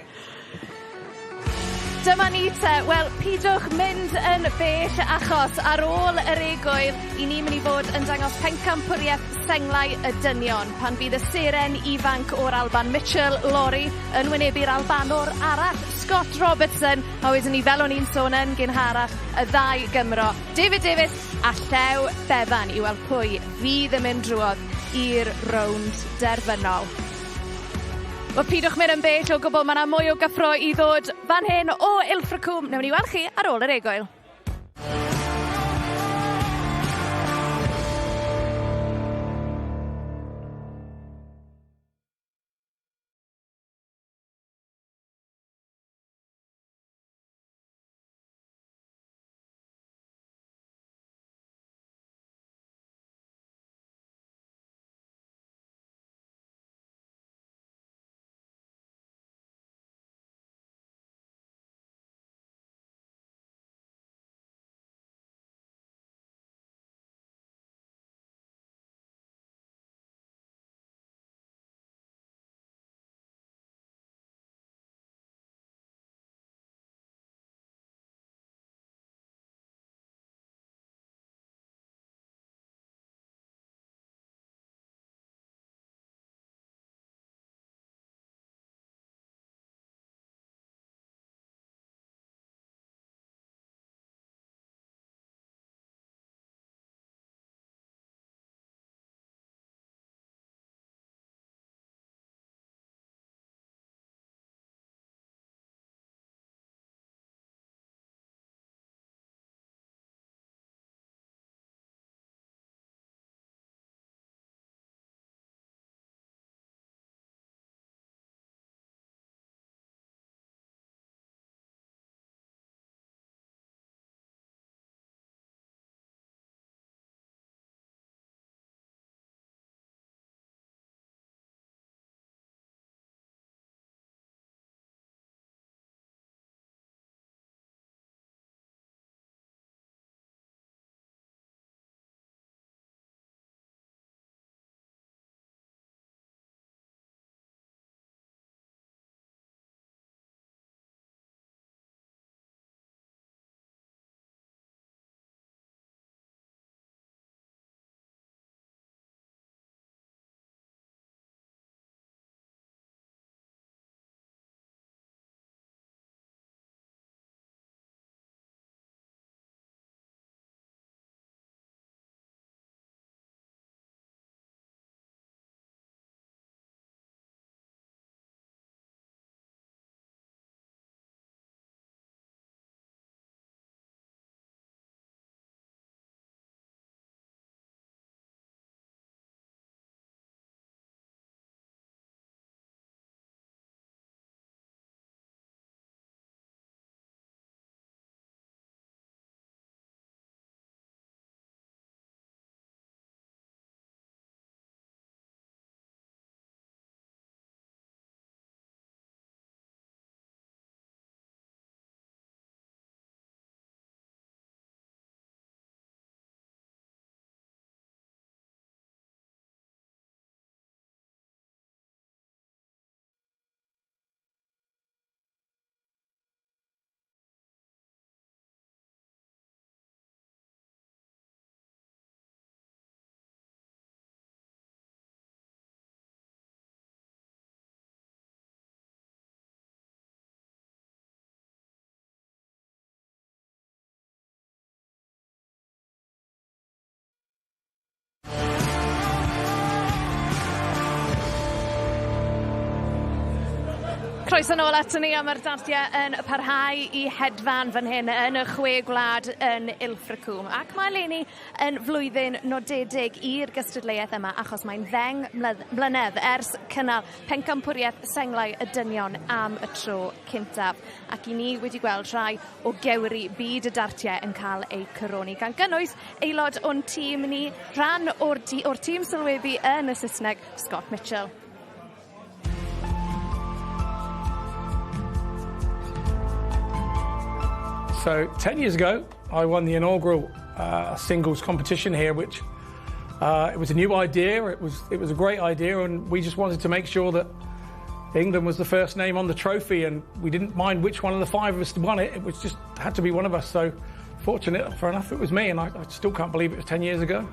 Dyma ni te. Wel, pidwch mynd yn bell achos ar ôl yr egwyl, i ni mynd i fod yn dangos pencampwriaeth senglau y dynion pan fydd y seren ifanc o'r Alban Mitchell Laurie yn wynebu'r Albanwr arall Scott Robertson, a wedyn ni fel o'n i'n sôn yn gynharach y ddau Gymro David Davis a Llew Bevan i weld pwy fydd yn mynd drwodd i'r rownd derfynol. Wel, pidwch mynd yn bell o gwbl, mae yna mwy o gyffro i ddod fan hyn o Ilfracombe. Newn ni weld chi ar ôl yr egwyl. Croeso nôl aton ni a ma'r dartiau yn parhau i hedfan fan hyn yn y chwe gwlad yn Ilfracombe. Ac mae eleni yn flwyddyn nodedig i'r gystadleuaeth yma achos mae'n ddeng mlynedd ers cynnal pencampwriaeth senglau y dynion am y tro cyntaf. Ac i ni wedi gweld rhai o gewri byd y dartiau yn cael eu coroni, gan gynnwys aelod o'n tîm ni, rhan o'r, or tîm sylwebu yn y Saesneg, Scott Mitchell. So 10 years ago, I won the inaugural singles competition here, which it was a new idea. It was a great idea, and we just wanted to make sure that England was the first name on the trophy, and we didn't mind which one of the five of us won it. It was just had to be one of us. So, fortunate for enough, it was me, and I still can't believe it was 10 years ago.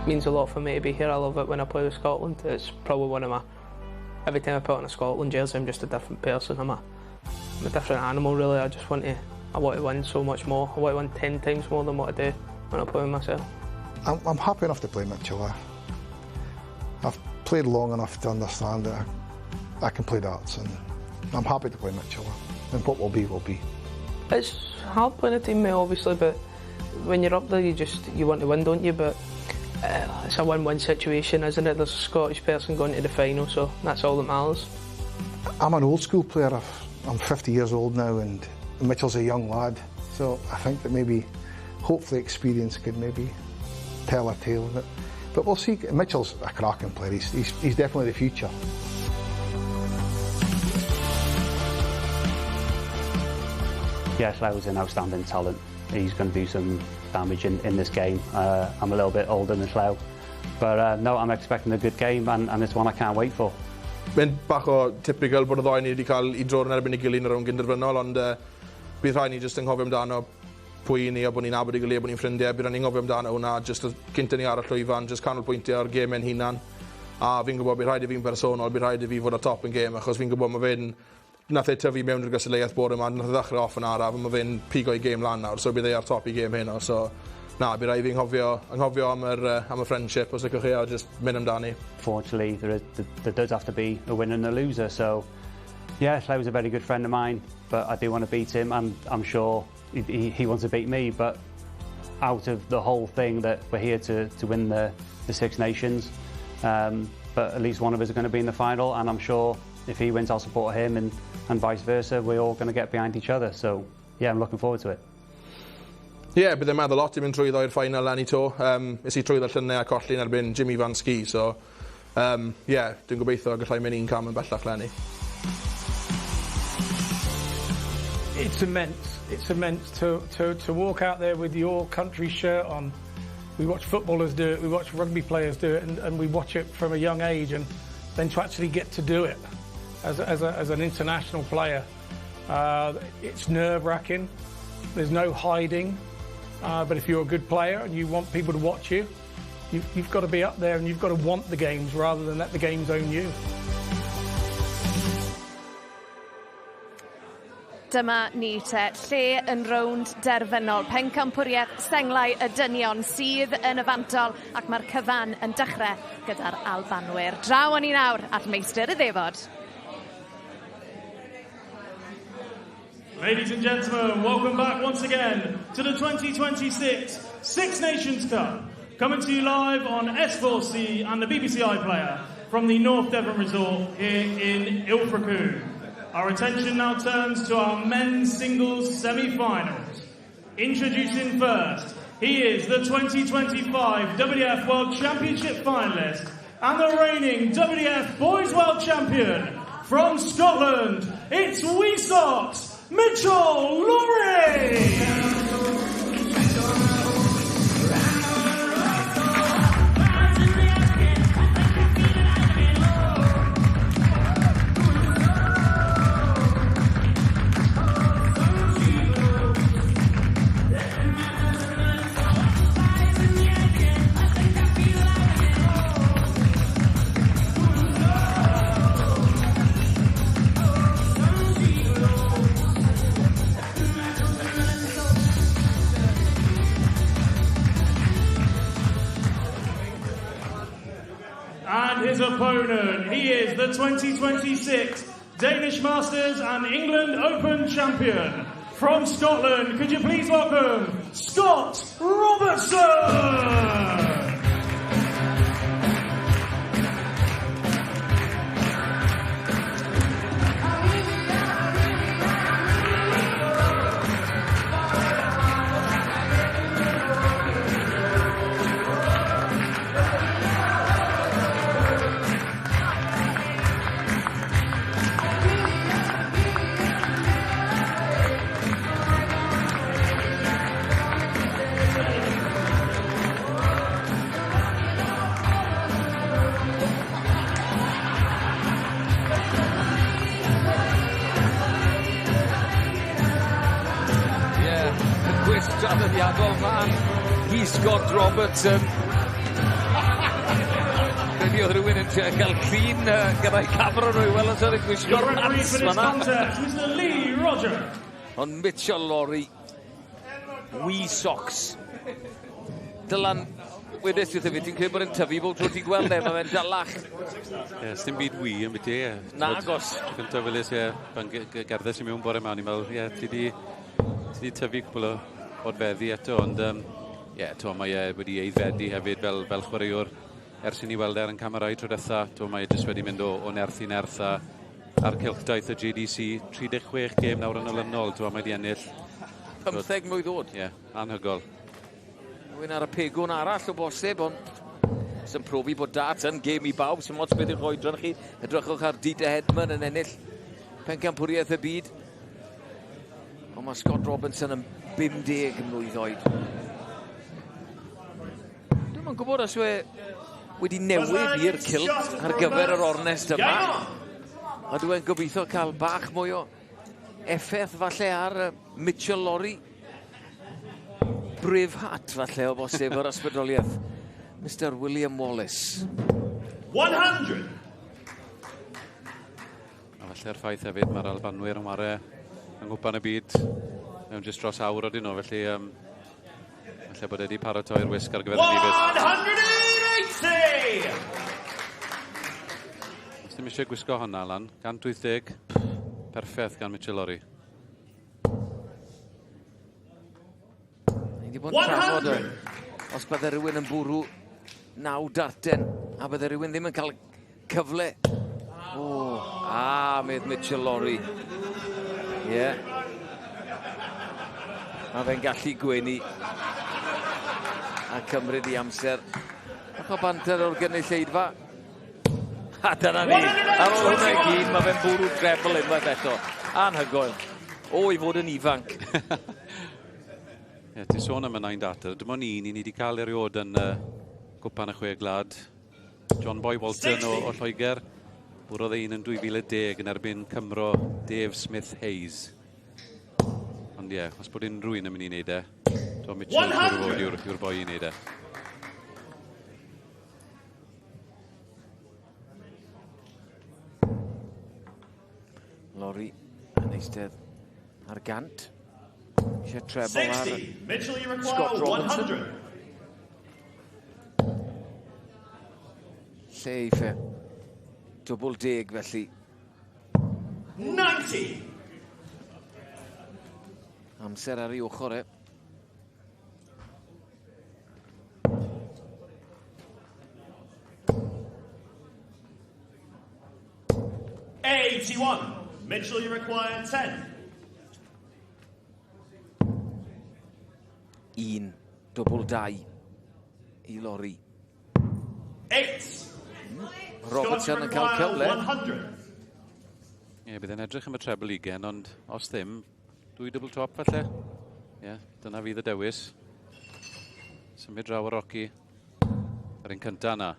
Means a lot for me to be here. I love it when I play with Scotland. It's probably one of my. Every time I put on a Scotland jersey, I'm just a different person. I'm a different animal, really. I just want to. I want to win so much more. I want to win 10 times more than what I do when I play with myself. I'm happy enough to play Mitchell. I've played long enough to understand that I can play darts, and I'm happy to play Mitchell. And what will be, will be. It's hard playing a teammate, obviously, but when you're up there, you just you want to win, don't you? But it's a win-win situation, isn't it? There's a Scottish person going to the final, so that's all that matters. I'm an old school player. I'm 50 years old now, and Mitchell's a young lad. So I think that maybe, hopefully, experience could maybe tell a tale of it. But we'll see. Mitchell's a cracking player. He's definitely the future. Yeah, Llew's an outstanding talent. He's going to do some damage in this game. I'm a little bit older than Llew. But no, I'm expecting a good game and it's one I can't wait for. Mae'n bach o typical bod y ddoi ni wedi cael i dro yn erbyn ei gilydd yn y rownd gynderfynol, ond bydd rhaid ni jyst anghofio amdano pwy ni a bod ni'n nabod ei gilydd, bod ni'n ffrindiau, bydd rhaid ni'n anghofio amdano hwnna, jyst cynta ni ar y llwyfan, jyst canolbwyntio ar gêm ein hunan. A fi'n gwybod bydd rhaid i fi'n bersonol, bydd rhaid i fi fod ar top yn gêm, achos fi'n gwybod mae fe'n nath e tyfu mewn i'r gystadleuaeth bore yma, nath e ddechrau off yn araf, a mae fe'n pigo i gêm lan nawr, so bydd e ar top i gêm heno, so na, bydd rhaid i fi anghofio am y friendship, os licwch chi, a just mynd amdani. Fortunately, there does have to be a winner and a loser, so yeah, Llew's a very good friend of mine, but I do want to beat him, and I'm sure he wants to beat me, but out of the whole thing that we're here to win the Six Nations, but at least one of us are going to be in the final, and I'm sure if he wins, I'll support him, and vice versa. We're all going to get behind each other. So, yeah, I'm looking forward to it. Ie, yeah, bydd e'n meddwl lot i mynd trwyddo i'r final eleni 'to. Es i trwyddo llynedd a colli yn erbyn Jimmy Van Schie, so yeah, dwi'n gobeithio gallai mynd un cam yn bellach leni. It's immense. It's immense to walk out there with your country shirt on. We watch footballers do it, we watch rugby players do it, and we watch it from a young age, and then to actually get to do it as an international player, it's nerve-wracking. There's no hiding. But if you're a good player and you want people to watch you, you've got to be up there and you've got to want the games rather than let the games own you. Dyma ni te, lle yn rownd derfynol. Pencampwriaeth senglau y dynion sydd yn y fantol ac mae'r cyfan yn dechrau gyda'r Albanwyr. Draw ni nawr at meistr y ddefod. Ladies and gentlemen, welcome back once again to the 2026 Six Nations Cup. Coming to you live on S4C and the BBC iPlayer from the North Devon Resort here in Ilfracombe. Our attention now turns to our men's singles semi-finals. Introducing first, he is the 2025 WDF World Championship finalist and the reigning WDF Boys World Champion from Scotland. It's Wee Socks, Mitchell Lawrie! opponent, he is the 2026 Danish Masters and England Open champion. From Scotland, could you please welcome Scott Robertson? Ie, y gwisg draddodiadol man i Scott Robertson. Credu oedd rhywun yn trio cael llun gyda'i camera nhw i weld os oedd yn Your gwisgo'r referee pants for this fan'na. contest, Mr. Lee Roger. Ond Mitchell Lawrie, wee socks. Dylan, wedes wrtho fi, ti'n credu bod e'n tyfu bob tro ti'n gweld e, mae fe'n dalach. Ie, sdim byd wee yn byd e. Nagos. Cyntaf weles ie, pan gerddes i mewn bore 'ma, o'n i'n meddwl, ie, ti di tyfu cwpl o fodfeddi eto, ond ie, to, mae e wedi aeddfedu hefyd fel chwaraewr ers i ni weld e ar yn camerau tro diwetha. To, mae e jyst wedi mynd o nerth i nerth a ar cylchdaith y JDC, 36 gêm nawr yn olynol, to, mae wedi ennill. 15 mlwydd oed. Ie, anhygoel. Rwy'n ar y pegwn arall o bosib, ond sy'n profi bod darts yn gêm i bawb, sy'n mots beth yw'ch oedran chi. Edrychwch ar Dieter Hedman yn ennill pencampwriaeth y byd. Ond mae Scott Robertson yn 50 mlwydd oed. Dwi'm yn gwybod os yw e wedi newid i'r kilt ar gyfer yr ornest yma. A dwi'n gobeithio cael bach mwy o effaith falle ar Mitchell Lawrie. Braveheart falle o bosib yr ysbrydoliaeth. Mr William Wallace. 100. A falle'r ffaith hefyd, mae'r Albanwyr yn ware yng Nghwpan y Byd mewn jyst dros awr odyn nhw, felly falle bod e wedi paratoi'r wisg ar gyfer y byd. 180! Os ddim eisiau gwisgo hwnna lan, 180, perffaith gan Mitchell Lawrie. Ni wedi bod yn trafod os bydde rhywun yn bwrw 9 darten a bydde rhywun ddim yn cael cyfle. O, medd Mitchell Lawrie. Ie. Yeah. Mae fe'n gallu gwenu a cymryd i amser. Bach o banter o'r gynulleidfa. A dyna ni. Ar ôl hwnna i gyd, mae fe'n bwrw treble unwaith eto. Anhygoel. O, i fod yn ifanc. Ie, ti'n sôn am y 9 darter. Dim ond un i ni wedi cael erioed yn Gwpan y Chwe Gwlad. John Boy Walton o Lloegr. Bwrodd e un yn 2010 yn erbyn Cymro Dave Smith Hayes. Ond ie, os bod unrhyw un yn mynd i wneud e, Tom Mitchell siŵr o fod yw'r boi i wneud e. Lawrie yn eistedd ar 100. Eisiau treble ar 60. Mitchell, you require Scott Robertson. 100. Lle i fe. Dwbl deg felly. 90. Amser ar ei ochr e. 81. Mitchell, you require 10. Un, dwbl dau i Lawrie. 8. Robertson yn cael cyfle. 100. Ie, bydd e'n edrych am y treble ugen, ond os ddim, 2 double top falle. Ie, dyna fydd y dewis. Symud draw o Rocky. Yr un cynta yna.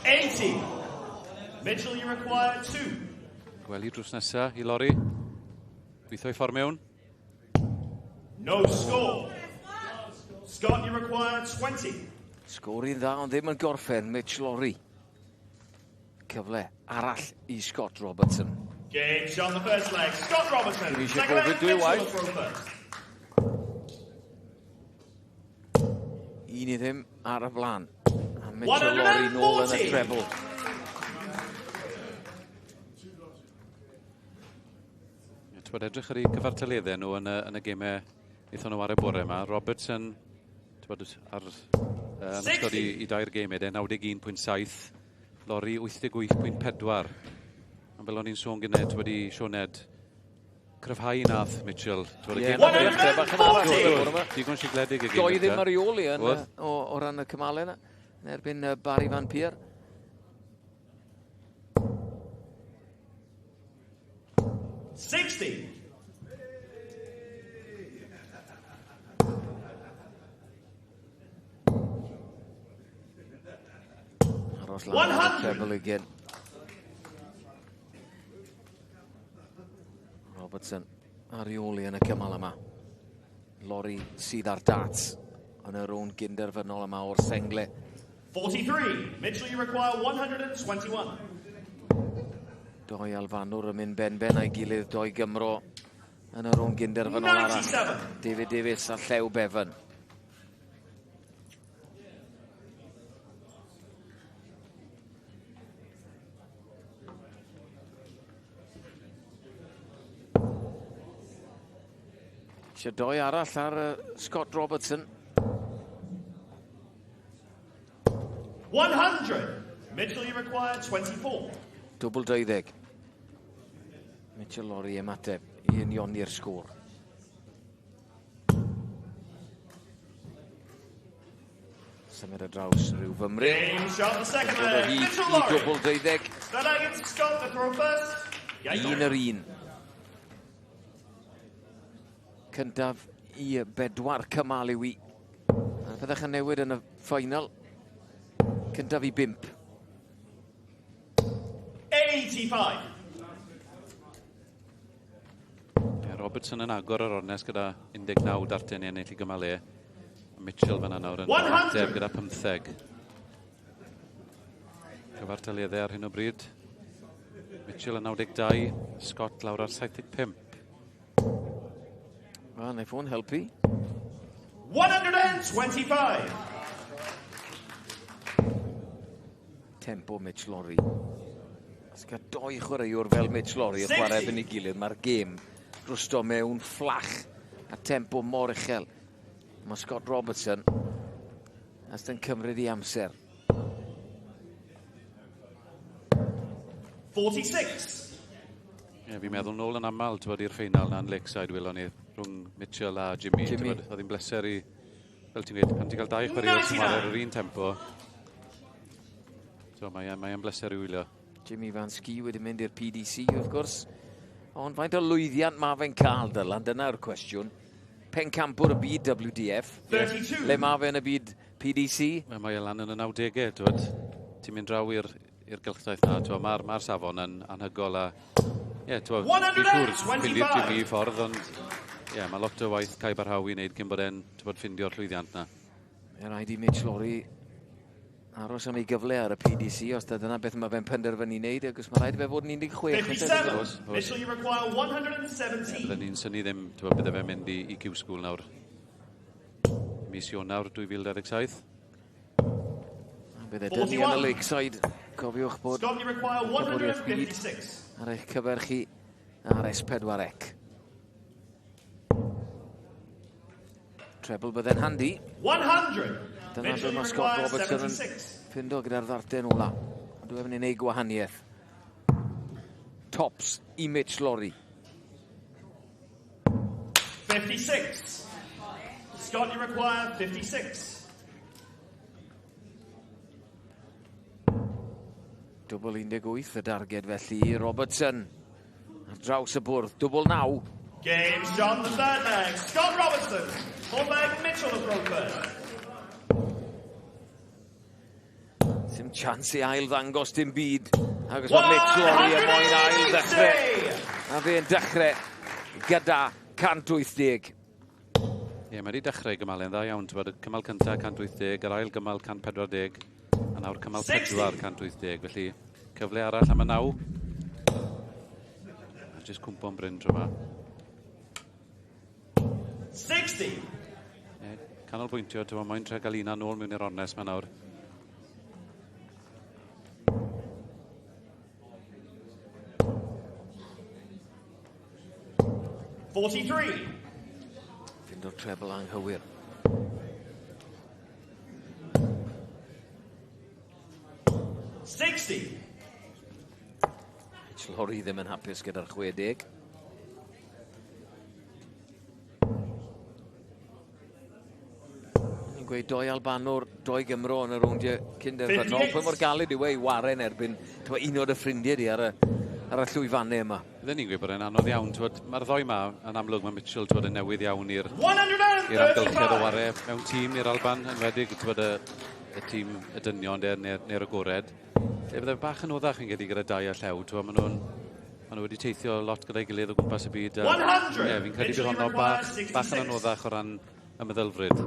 80. Mitchell, you require 2. Gwely drws nesa i Lawrie. Gweithio i ffordd mewn. No score. Scott, you require 20. Sgôr i'n dda, ond ddim yn gorffen, Mitch Lawrie. Cyfle arall i Scott Robertson. Game shot the first leg. Scott Robertson. Dwi'n eisiau Second leg, gofyn dwy Mitchell waith. will throw first. 1-0 ar y blaen. A Mitchell Lawrie nôl yn y treble. Twyd, edrych ar eu cyfartaleddau nhw yn y gemau wnaethon nhw ar y bore yma. Robertson, twyd, ar, yn ystod i dair gemau, 91.7, Lawrie 88.4. Ond fel o'n i'n sôn gyda, twyd, i Sioned, cryfhau nath Mitchell. Ie, digon sigledig y gêm. Doi ddim ar ei ôl i yn, o ran y cymalau yna, yn erbyn Barry Van Peer. 60. Aros lan ar y treble again. Robertson ar ei ôl i yn y cymal yma. Lawrie sydd ar darts yn y rownd gynderfynol yma o'r sengle. 43. Mitchell, you require 121. Doi Alfanwr yn mynd ben-ben a'i gilydd, doi Gymro yn y rownd gynderfynol arall. 97. David Davies a Llew Bevan. Eisiau doi arall ar Scott Robertson. 100. Mitchell, you require 24. Dwbl 20. Mitchell Lawrie ymateb i unioni'r sgôr. Symud ar draws rhyw fymryn. Game shot the second Dod o leg. hyd Mitchell i Lawrie. dwbl 20. Third leg, it's Scott to throw first. Un yr un. Cyntaf i bedwar cymal yw i. A byddech yn newid yn y ffainal. Cyntaf i 5. 85. Yeah, Robertson yn agor yr ornest gyda 19 darten i ennill i gymal e. A Mitchell fan'na nawr yn 100. ateb gyda 15. Cyfartaleddau ar hyn o bryd. Mitchell yn 92, Scott lawr ar 75. Wel, wneith hwn helpu. 125. Tempo Mitch Lawrie. Os gael doi chwaraewr fel Mitch Lawrie yn chwarae erbyn ei gilydd, mae'r gêm rwsto mewn fflach a tempo mor uchel. Mae Scott Robertson as yn cymryd ei amser. 46. Ie, fi'n meddwl nôl yn aml, t'wod, i'r ffeinal na'n Lakeside, welon ni, rhwng Mitchell a Jimmy. Jimmy. T'wod, oedd hi'n bleser i, fel ti'n gweud, pan ti'n cael dau chwaraewr sy'n chwarae ar yr un tempo. So mae e'n bleser i wylio. Jimmy Van Schie wedi mynd i'r PDC, wrth gwrs. Ond faint o lwyddiant mae fe'n cael, Dylan? Dyna'r cwestiwn. Pencampwr y byd WDF. 32. Le mae fe yn y byd PDC? Wel, mae e lan yn y 90au, t'wod. Ti'n mynd draw i'r gylchdaith na, t'wod, mae'r safon yn anhygoel a... Ie, t'wod, fi'n siŵr ffindi'r Jimmy i ffordd, ond ie, mae lot o waith Kai Barhaw i wneud cyn bod e'n, t'wod, ffindio'r llwyddiant na. Mae rhaid i Mitch Lawrie aros am ei gyfle ar y PDC, os da dyna beth mae fe'n penderfynu wneud, ac os mae rhaid i fe fod yn 16. 57. Oes, oes. Mitchell, you require 117. Bydden ni'n synnu ddim, t'wod, bydde fe'n mynd i Q School nawr. Mis Ionawr 2027. Bydde dynnu yn y Lakeside. Cofiwch bod Scott, you require Pencampwriaeth byd 156. ar eich cyfer chi ar S4C. Treble bydde'n handi. 100. Dyna Mitchell, ble you mae Scott require Robertson yn 76. ffindo gyda'r ddarten ola. Ond dwi yn ei gwahaniaeth. Tops i Mitch Lawrie. 56. Scott, you require 56. Dwbl 18 y darged felly i Robertson. Ar draws y bwrdd, dwbl 9. Game shot the third leg. Scott Robertson. Fourth leg, Mitchell to throw first. Sim chance i ail ddangos dim byd. Agos mae Mitch Lawrie yn moyn ail ddechrau. A fe'n dechrau gyda 180. Ie, mae wedi dechrau gymalu'n dda iawn. T'wod, y cymal cyntaf 180, yr ail gymal 140, a nawr cymal 4 180. Felly, cyfle arall am y 9. A jyst cwmpo'n bryn tro yma. 60. Ie, canolbwyntio, ti'n moyn trio gael un nôl mewn i'r ornest ma nawr. 43. Ffindo'r treble anghywir. 60. Mitchell Laurie ddim yn hapus gyda'r 60. Ni'n gweud doi Albanwr, doi Gymro yn y rowndiau cyn derfynol. Pwy mor galed yw e i waren erbyn un o'r ffrindiau di ar y llwyfannau yma. Bydden ni'n gweud bod e'n anodd iawn. Mae'r ddoi yma yn amlwg, mae Mitchell twod, yn newydd iawn i'r amgylchedd o ware mewn tîm i'r Alban, yn wedig twod, y tîm y dynion neu'r agored. Lle bydde bach yn oddach yn gyda gyda Dai a Llew, twod, maen nhw wedi teithio lot gyda'i gilydd o gwmpas y byd. 100! Ie, fi'n credu bydd honno bach yn anoddach o ran y meddylfryd.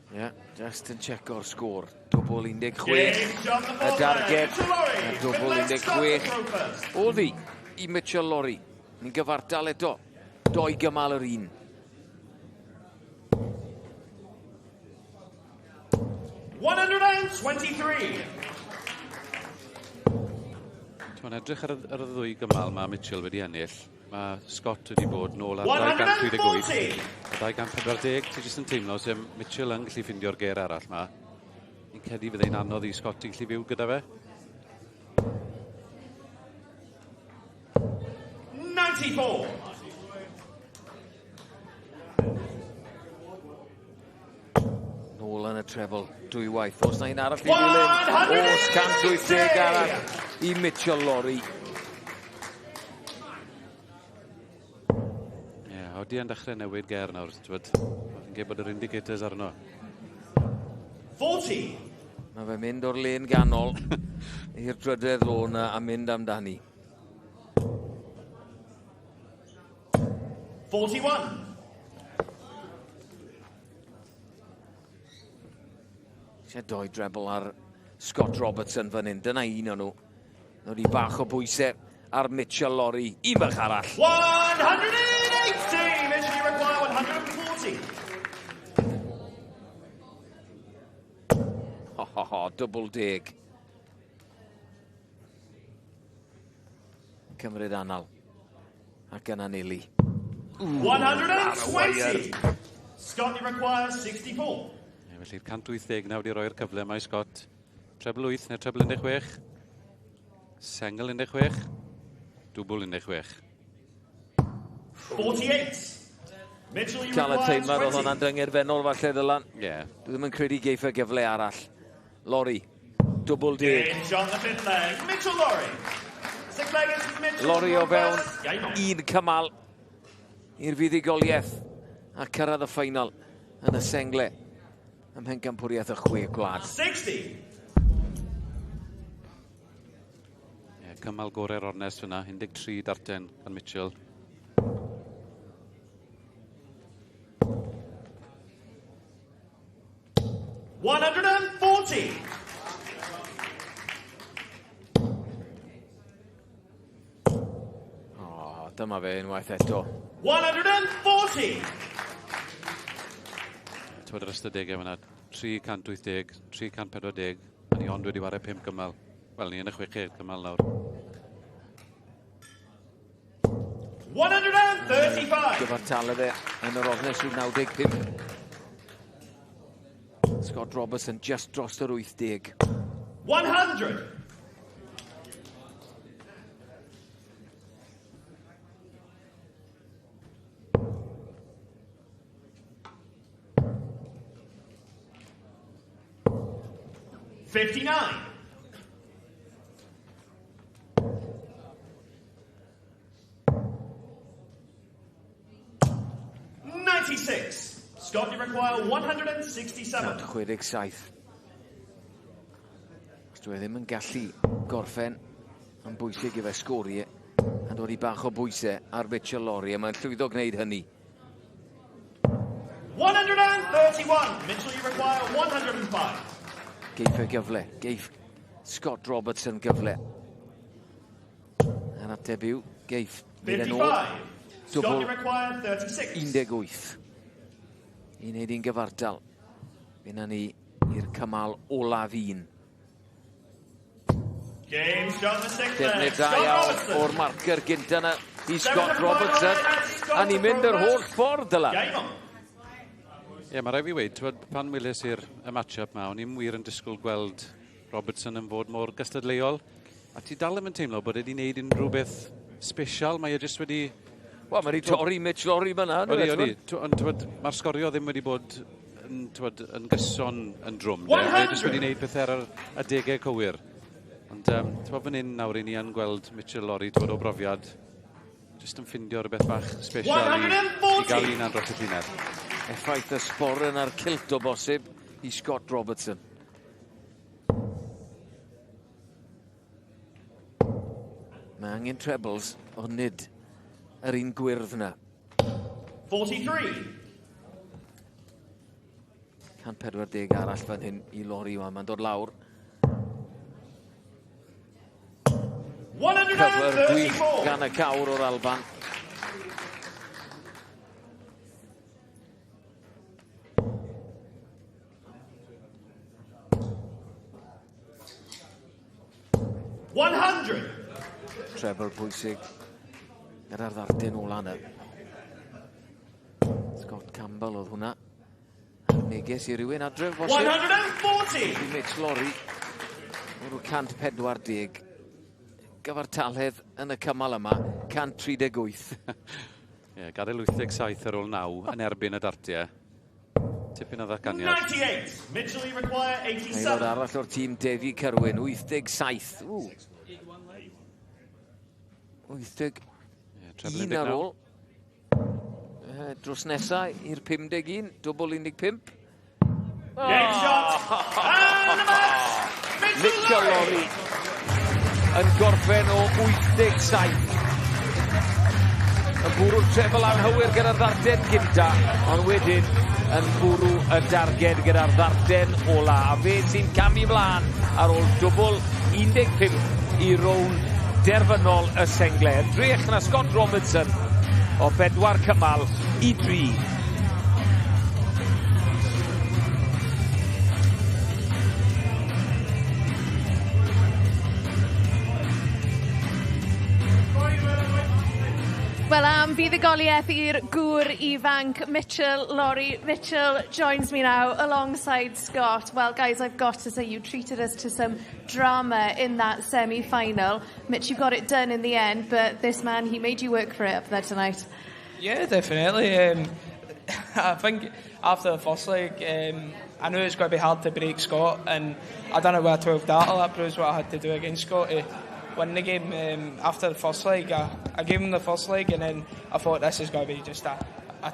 Ie, yeah, just yn checo'r sgôr. Dwbl 16. Y darged. Y dwbl 16. Oedd hi i Mitchell Laurie. Ni'n gyfartal eto. Doi gymal yr un. 123. Ti'n edrych ar y ddwy gymal mae Mitchell wedi ennill. Mae Scott wedi bod nôl ar 238. 240, ti jyst yn teimlo sef Mitchell yn gallu ffindio'r ger arall ma. Ni'n credu fydd e'n anodd i Scott i gallu fyw gyda fe. 94. Nôl yn y treble dwywaith. Oes na un arall i ddilyn? Oes 180 arall i Mitchell Laurie. Ie, yeah, odi yn dechrau newid ger nawr. Fi'n gweud bod yr indicators arno. 40. Mae fe'n mynd o'r len ganol i'r drydedd lôn a mynd amdani. 41. Eisiau doi drebl ar Scott Robertson fan hyn. Dyna un o'n nhw. Nhw wedi bach o bwysau ar Mitchell Laurie. Un bach arall. 180! Mitchell, you require 140. Ho, ho, ho, dwbl deg. Cymryd anal. Ac yn anelu. 120! Scott, you require 64. Ie, felly'r 180 nawr wedi roi'r cyfle mae Scott. Treble 8 neu treble 16. Sengl 16. Dwbl 16. 48. Mitchell, you Cael y require teimlad oedd 20. hwnna'n dyngerfennol falle Dylan. Ie. Yeah. Dwi ddim yn credu geiff e gyfle arall. Laurie, dwbl deg. Game shot the fifth leg. Mitchell Laurie. Six leg is Mitchell. Laurie o fewn Game on. un cymal i'r fuddugoliaeth a cyrraedd y ffeinal yn y sengle ym mhencampwriaeth y chwe gwlad. 60. Ie, cymal gorau'r ornest fyna, 13 darten gan Mitchell. 140. O, dyma fe unwaith eto. 140. Twyd yr ystadegau fyna, 380, 340, a ni ond wedi wario 5 gymal. Wel, ni yn y chweched cymal nawr. 135. Gyfartaledd e yn yr ornest rhyw 95. Scott Robertson just dros yr 80. 100. 59. 96. Scott, you require 167. 67. Os dwi e ddim yn gallu gorffen, yn bwysig i fe sgori a dod i bach o bwysau ar Mitchell Laurie, a mae'n llwyddo gwneud hynny. 131. Mitchell, you require 105. Geiff e gyfle, geiff Scott Robertson gyfle. A'r ateb yw, geiff. Fydd e'n ôl. 55. Scott, Dwbl you require 36. 18. I wneud un gyfartal. Fe na ni i'r cymal olaf un. Game shot the sixth Defnydd da iawn o'r marcer gynta yna i Scott Robertson. A ni'n mynd yr holl ffordd, Dylan. Ie, yeah, mae rhaid fi weud, twyd, pan weles i'r y match-up ma, o'n i'n wir yn disgwyl gweld Robertson yn fod mor gystadleuol. A ti dal ddim yn teimlo bod e wedi gwneud unrhyw beth special, mae e jyst wedi... Wel, mae wedi torri Mitch Lawrie fyna. Odi, odi. Ond mae'r sgorio ddim wedi bod yn, twyd, yn gyson yn drwm. Mae e jyst wedi gwneud pethau ar yr adegau cywir. Ond um, fan hyn nawr i ni yn gweld Mitchell Lawrie, twyd, o brofiad, jyst yn ffindio rhywbeth bach special i, i gael un dros y llinell. Effaith y sboren a'r kilt o bosib i Scott Robertson. Mae angen trebles, ond nid yr un gwyrdd na. 43. 140 arall fan hyn i Lawrie wan. Mae'n dod lawr. Cyflwr gwych gan y cawr o'r Alban. Treble pwysig gyda'r ddarden ola yna. Scott Campbell oedd hwnna. Neges i rywun adref bosib. 140! I Mitch Lawrie. O'r 140. Gyfartaledd yn y cymal yma, 138. Ie, yeah, gadael 87 ar ôl 9 yn erbyn y dartiau. Tipyn o ddatganiad. 98. Mitchell require 87. Aelod arall o'r tîm Defi Cerwyn, 87. Ww. 81 ar ôl. Drws nesa i'r 51, dwbl 15. Game shot! And the match! Mitchell Lawrie yn gorffen o 87. Yn bwrw'r treble anghywir gyda'r ddarden gynta, ond wedyn yn bwrw y darged gyda'r ddarden ola. A fe sy'n camu mlaen ar ôl dwbl 15 i rownd derfynol y sengle. Yn drech na Scott Robertson o bedwar cymal i dri. Wel, am fuddugoliaeth i'r gŵr ifanc Mitchell Lawrie. Mitchell joins me now alongside Scott. Well, guys, I've got to say you treated us to some drama in that semi-final. Mitch, you got it done in the end, but this man, he made you work for it up there tonight. Yeah, definitely. I think after the first leg, I knew it was going to be hard to break Scott, and I done it with a 12 darter. That proves what I had to do against Scott to win the game. After the first leg, I gave him the first leg, and then I thought this is going to be just a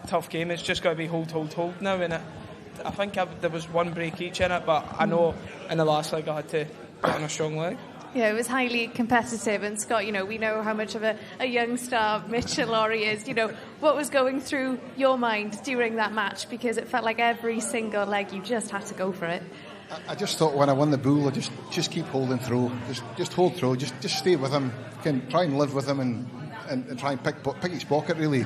tough game. It's just going to be hold, hold, hold now. And I think there was one break each in it, but I know in the last leg I had to put on a strong leg. Yeah, it was highly competitive. And Scott, you know, we know how much of a young star Mitchell Lawrie is. You know, what was going through your mind during that match? Because it felt like every single leg you just had to go for it. I just thought when I won the bull, I just keep holding through. Just hold through. Just stay with him. Can try and live with him and try and pick his pocket, really.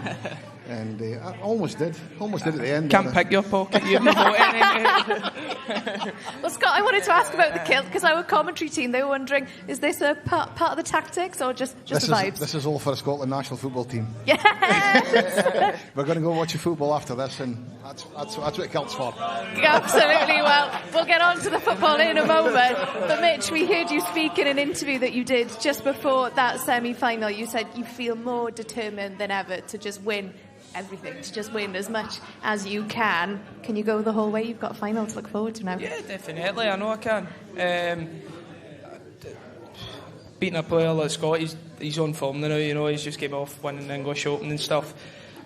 And I almost did. Almost did at the end. Can't pick your pocket. You haven't got any. Well, Scott, I wanted to ask about the kilt, because our commentary team, they were wondering, is this a part of the tactics or just the vibes? This is all for the Scotland national football team. Yes! We're going to go watch the football after this, and that's what kilt's for. Absolutely. Well, we'll get on to the football in a moment. But Mitch, we heard you speak in an interview that you did just before that semi-final. You said you feel more determined than ever to just win everything, to just win as much as you can. Can you go the whole way? You've got a final to look forward to now. Yeah, definitely. I know I can. Beating a player like Scott, he's on form now, you know, he's just came off winning the English Open and stuff.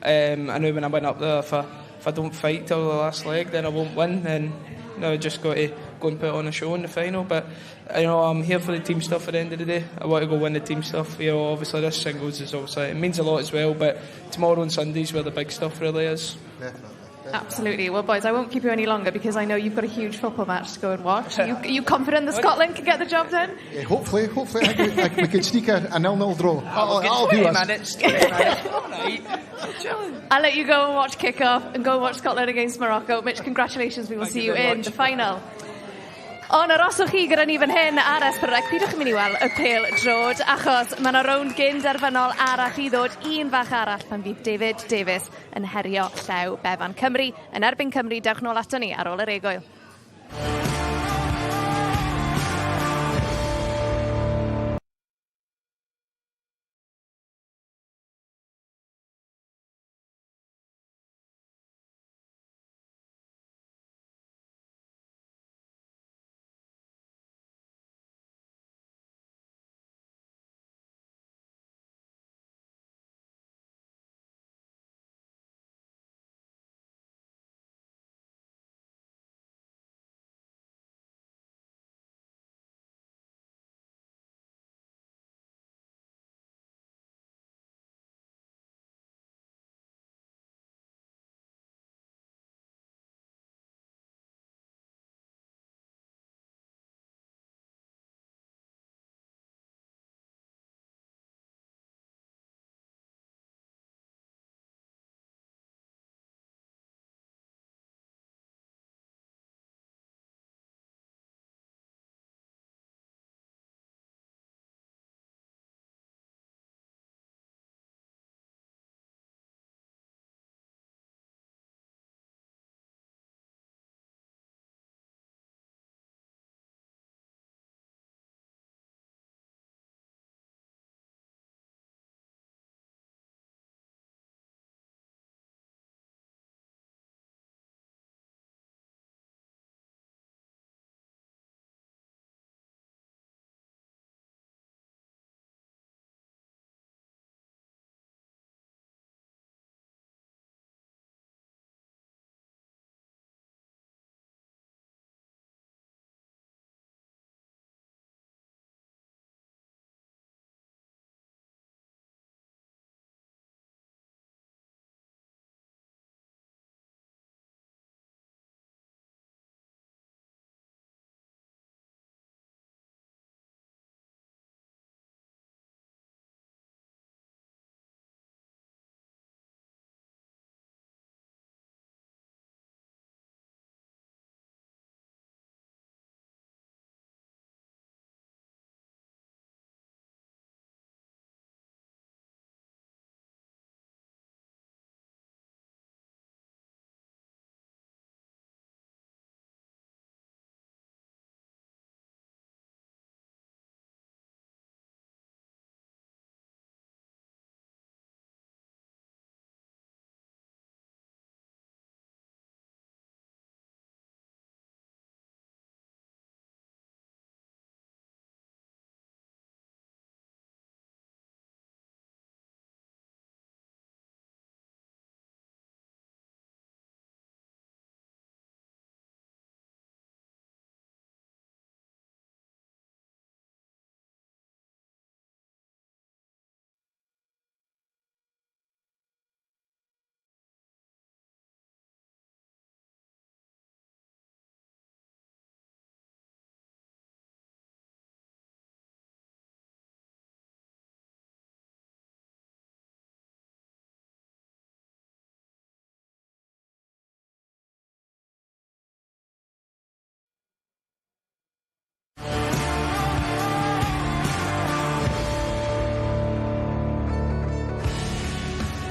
I knew when I went up there, if I don't fight till the last leg, then I won't win. And now I just got to go and put on a show in the final. But you know, I'm here for the team stuff at the end of the day. I want to go win the team stuff. You know, obviously this singles is obviously, it means a lot as well, but tomorrow and Sunday's where the big stuff really is. Definitely. Absolutely. Well, boys, I won't keep you any longer because I know you've got a huge football match to go and watch. Are you confident that Scotland can get the job done? Yeah, hopefully. I think we can sneak a 0-0 draw. I'll do us. 20 minutes. All right. I'll let you go and watch kick-off and go and watch Scotland against Morocco. Mitch, congratulations. We will Thank see you you very in much. the final. Ond aroswch chi gyda ni fan hyn ar S4C, pidwch yn mynd i weld y pêl-droed, achos mae yna rownd gyn derfynol arall i ddod, un fach arall pan fydd David Davies yn herio Llew Bevan. Cymru yn erbyn Cymru, dewch nôl ato ni ar ôl yr egwyl.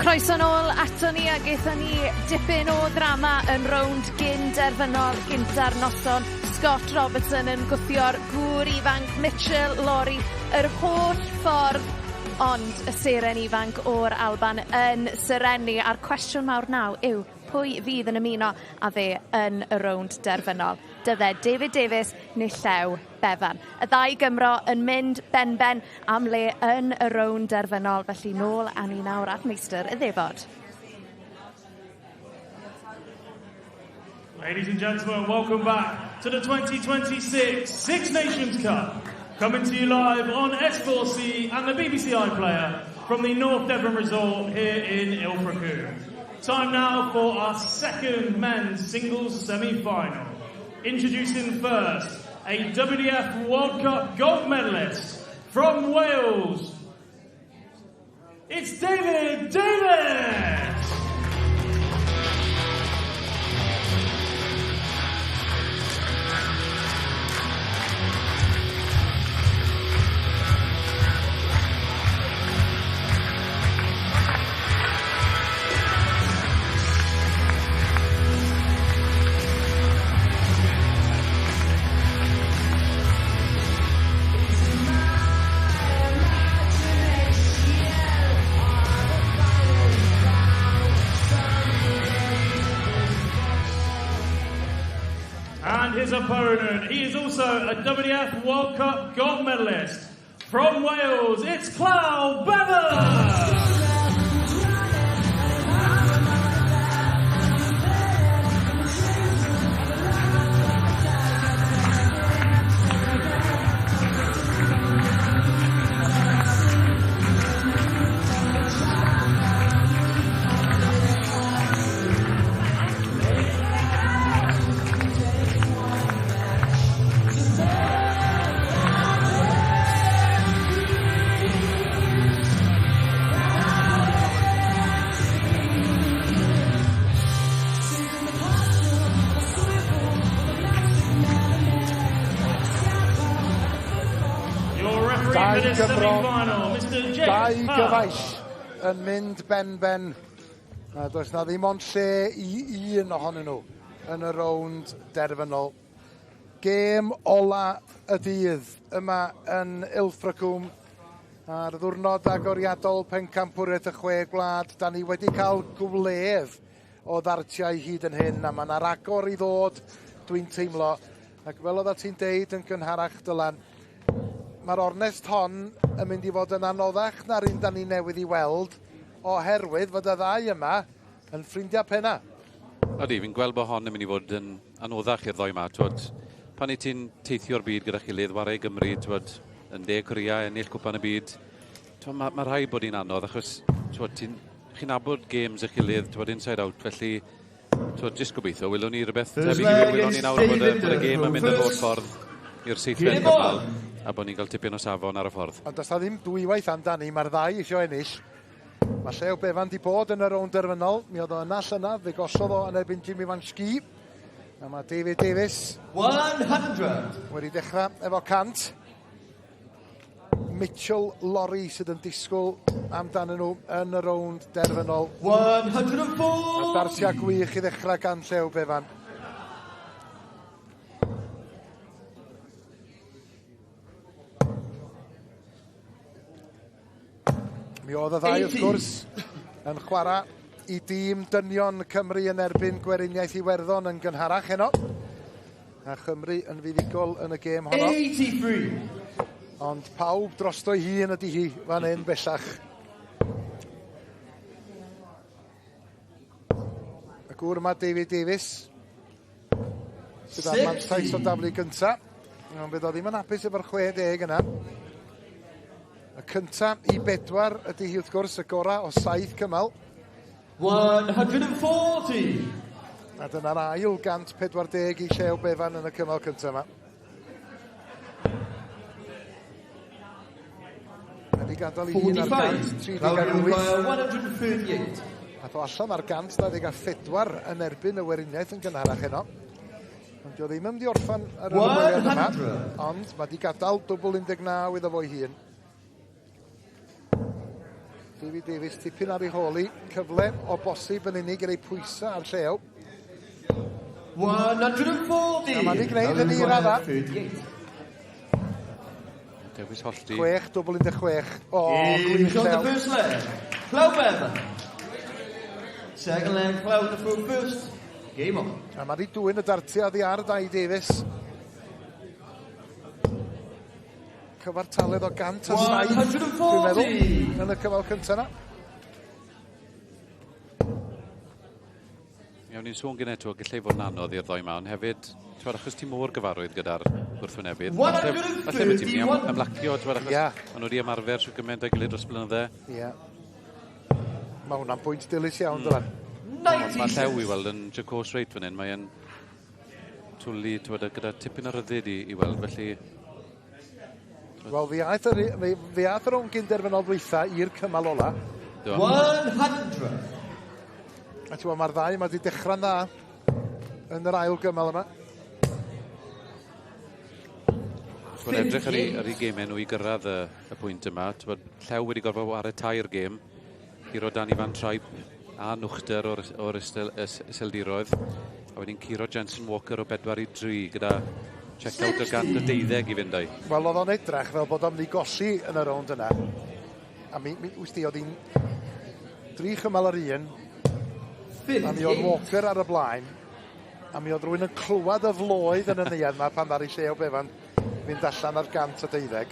Croeso nôl ato ni a gaethon ni dipyn o ddrama yn rownd gyn derfynol gynta'r noson. Scott Robertson yn gwthio'r gŵr ifanc Mitchell Lawrie yr holl ffordd, ond y seren ifanc o'r Alban yn serennu, a'r cwestiwn mawr naw yw pwy fydd yn ymuno â fe yn y rownd derfynol. Dyfed David Davies neu Llew Bevan. Y ddau Gymro yn mynd benben am le yn y rownd derfynol, felly nôl â ni nawr at meistr y ddefod. Ladies and gentlemen, welcome back to the 2026 Six Nations Cup. Coming to you live on S4C and the BBC iPlayer from the North Devon Resort here in Ilfracombe. Time now for our second men's singles semi-final. Introducing first, a WDF World Cup gold medalist from Wales. It's David Davies! his opponent, he is also a WDF World Cup gold medalist. From Wales, it's Llew Bevan! Your referee Dau for this Gymro, semi-final, Mr. dau James Parr. gyfaill yn mynd ben-ben. A does na ddim ond lle i un ohonyn nhw yn y rownd derfynol. Gêm ola y dydd yma yn Ilfracombe ar ddiwrnod agoriadol pencampwriaeth y chwe gwlad. Da ni wedi cael gwledd o ddartiau hyd yn hyn a mae yna ragor i ddod, dwi'n teimlo. Ac fel oeddet ti'n deud yn gynharach, Dylan, mae'r ornest hon yn mynd i fod yn anoddach na'r un da ni newydd i weld oherwydd fod y ddau yma yn ffrindiau penna. Ydy, fi'n gweld bod hon yn mynd i fod yn anoddach i'r ddoi yma. Twod, pan i ti'n teithio'r byd gyda gilydd, whare i Gymru, twod, yn De Korea, ennill cwpan y byd, twod, ma rhaid bod hi'n anodd, achos twod, chi'n nabod games eich gilydd, twod, inside out, felly twod, jyst gobeithio, wylwn ni rhywbeth First tebyg i leg wylwn ni is nawr bod y, David bod y gêm yn mynd yr holl first. ffordd i'r seithfed Game cymal, on. a bod ni'n cael tipyn o safon ar y ffordd. Ond does na ddim dwywaith amdani, mae'r ddau eisiau ennill. Mae Llew Bevan di bod yn y rownd derfynol. Mi oedd o yna llynedd, fe gollodd o yn erbyn Jimmy Van Schie. A mae David Davies 100. wedi dechrau efo 100. Mitchell Laurie sydd yn disgwyl amdanyn nhw yn y rownd derfynol. 104. A dartiau gwych i ddechrau gan Llew Bevan. Mi oedd y ddau wrth 80. gwrs yn chwarae i dîm dynion Cymru yn erbyn Gweriniaeth Iwerddon yn gynharach heno. A Chymru yn fuddugol yn y gêm honno. 83. Ond pawb drosto'i hun ydy hi fan hyn bellach. Y gŵr yma, David Davies, sydd â'r mantais o daflu gynta. Ond fydd o ddim yn hapus efo'r 60 yna. Y cynta i bedwar ydy hi wrth gwrs, y gorau o 7 cymal. 140. A dyna'r ail 140 i Llew Bevan yn y cymal cyntaf yma. Wedi gadael i hun ar 45. Claudio require 138. 138. Ath o allan ar 124 yn erbyn y Weriniaeth yn gynharach heno. Ond dio ddim yn mynd i orffan ar yr ymweliad yma. 100. Ond mae di gadael dwbl 19 iddo fo'i hun. David Davies tipyn ar ei hôl hi. Cyfle o bosib yn unig i roi pwysau ar Llew. 140. A mae 'di gwneud hynny i radda. 138. Dewis hollti. 6, dwbl 16. O, gwych Games on the Llew. first leg. Llew Bevan. Second leg, Llew the throw first. Game on. A mae di dwyn y dartiau oddi ar Dai Davies. Cyfartaledd o 107, dwi'n meddwl, 140. yn y cymal cyntaf yna. Iawn, ni'n sôn gyda eto, gallai fod yn anodd i'r ddoi yma, ond hefyd, twod, achos ti mor gyfarwydd gyda'r gwrthwynebydd. Falle bod ti'n mynd i ymlacio, twod, achos Ie. maen nhw wedi ymarfer trwy gymaint o'i gilydd dros blynydde. Ie. Mae hwnna'n bwynt dilys iawn, dylan. Mae Llew i weld yn jacôs reit fan hyn, mae'n twlu, twod, gyda tipyn o ryddid i weld, felly Wel, fi aeth yr rownd gynderfynol dwytha i'r cymal ola. Do. 100. A ti'n gwbod, mae'r ddau yma wedi dechrau'n dda yn yr ail gymal yma. Ti'n edrych ar ei gemau nhw i gyrraedd y pwynt yma. T'bod, Llew wedi gorfod whare tair gêm. Curo Danny Van Trijp a Nwchter o'r Iseldiroedd. A wedyn curo Jensen Walker o 4-3 gyda check-out o 112 i fynd â'i. Wel, oedd o'n edrych fel bod o'n mynd i golli yn y rownd yna. A mi wsti, oedd hi'n dri chymal ar un. A mi oedd Walker ar y blaen. A mi oedd rhywun yn clywed y floedd yn y neuadd yma pan ddaru Llew Bevan fynd allan ar 112.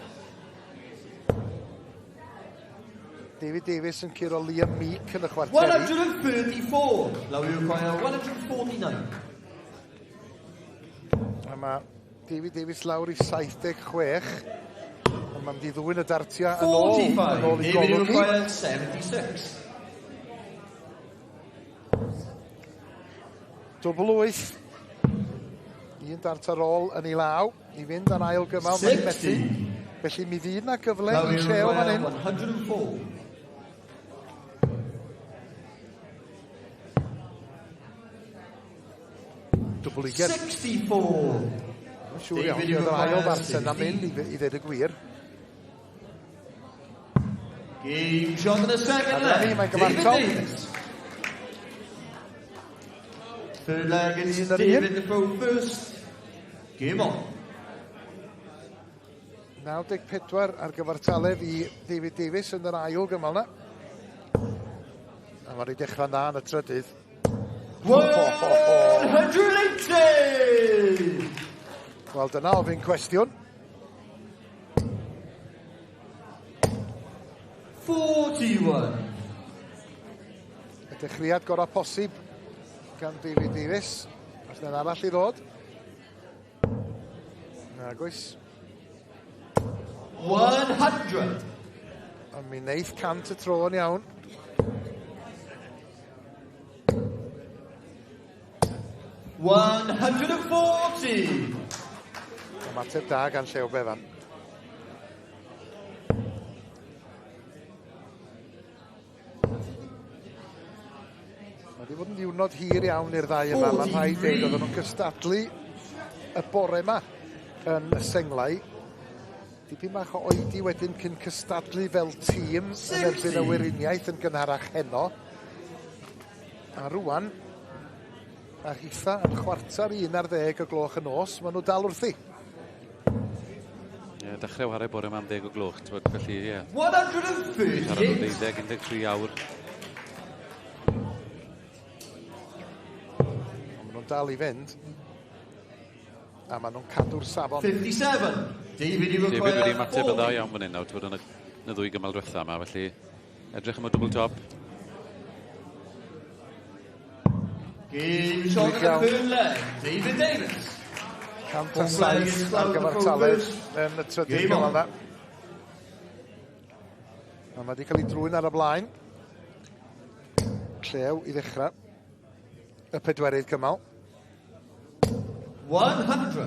David Davies yn curo Liam Meek yn y chwarteri. 134. Lowry require 149. A mae David Davies lawr i 76. Ond mae'n mynd i ddwyn y dartiau yn ôl, yn ôl i David golwg hi. require 76. Dwbl wyth. Un dart ar ôl yn ei law i fynd ar ail gymal. Mae'n methu. Felly mi fydd na gyfle i Lowry Llew fan require hyn. 104. Dwbl ugen. 64. Mae'n siŵr iawn. David Oedd yr ail requires ddarten am mynd i, i ddweud y gwir. Game shot in the second A dyna leg. ni, mae'n David gyfartal. Davies. Third leg is Un ar un. David to throw first. Game on. 94 ar gyfartaledd i David Davies yn yr ail gymal na. A mae'n ei dechrau'n dda yn y trydydd. 180! Wel, dyna ofyn cwestiwn. 41. Y dechreuad gorau posib gan David Davies. Os yna'n arall i ddod. Nag oes. 100. Ond mi wneith 100 y tro yn iawn. 140. Ymateb da gan Llew Bevan. Mae wedi bod yn ddiwrnod hir iawn i'r ddau yma. Mae'n rhaid dweud oedden nhw'n cystadlu y bore yma yn y senglau. Dipyn bach o oedi wedyn cyn cystadlu fel tîm yn erbyn y Weriniaeth yn gynharach heno. A rwan, a hitha yn 10:15 y gloch y nos, maen nhw dal wrthi. Ie, dechrau chwarae bore yma am 10 o gloch, t'wod, felly ie. 138. Siarad o 12, 13 awr. Ond maen nhw'n dal i fynd. A maen nhw'n cadw'r safon. 57. David, you David require wedi ymateb yn dda 40. iawn fan hyn nawr, t'wod, yn y, yn y ddwy gymal diwetha yma, felly edrych am y double top. Game shot in the third leg. David Davies. 107 ar gyfartaledd yn y trydydd Game cymal on. yna. A mae wedi cael ei drwyn ar y blaen. Llew i ddechrau. Y pedwerydd cymal. 100.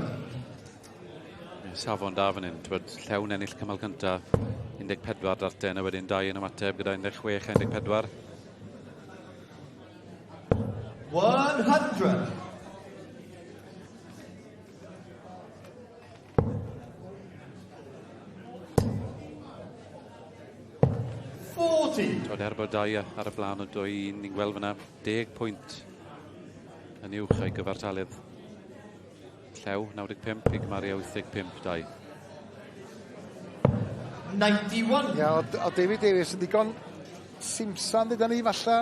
Ie, safon da fan hyn, t'wod, Llew'n ennill cymal cynta, 14 darten, a wedyn 2 yn ymateb gyda 16 a 14. 100. 40. T'wod, er bod 2 ar y blaen o 2-1, ni'n gweld fyna 10 pwynt yn uwch o'i gyfartaledd. Llew, 95 i gymharu â 85 2. 91. Ia, o David Davies yn ddigon simsan ddydan ni falle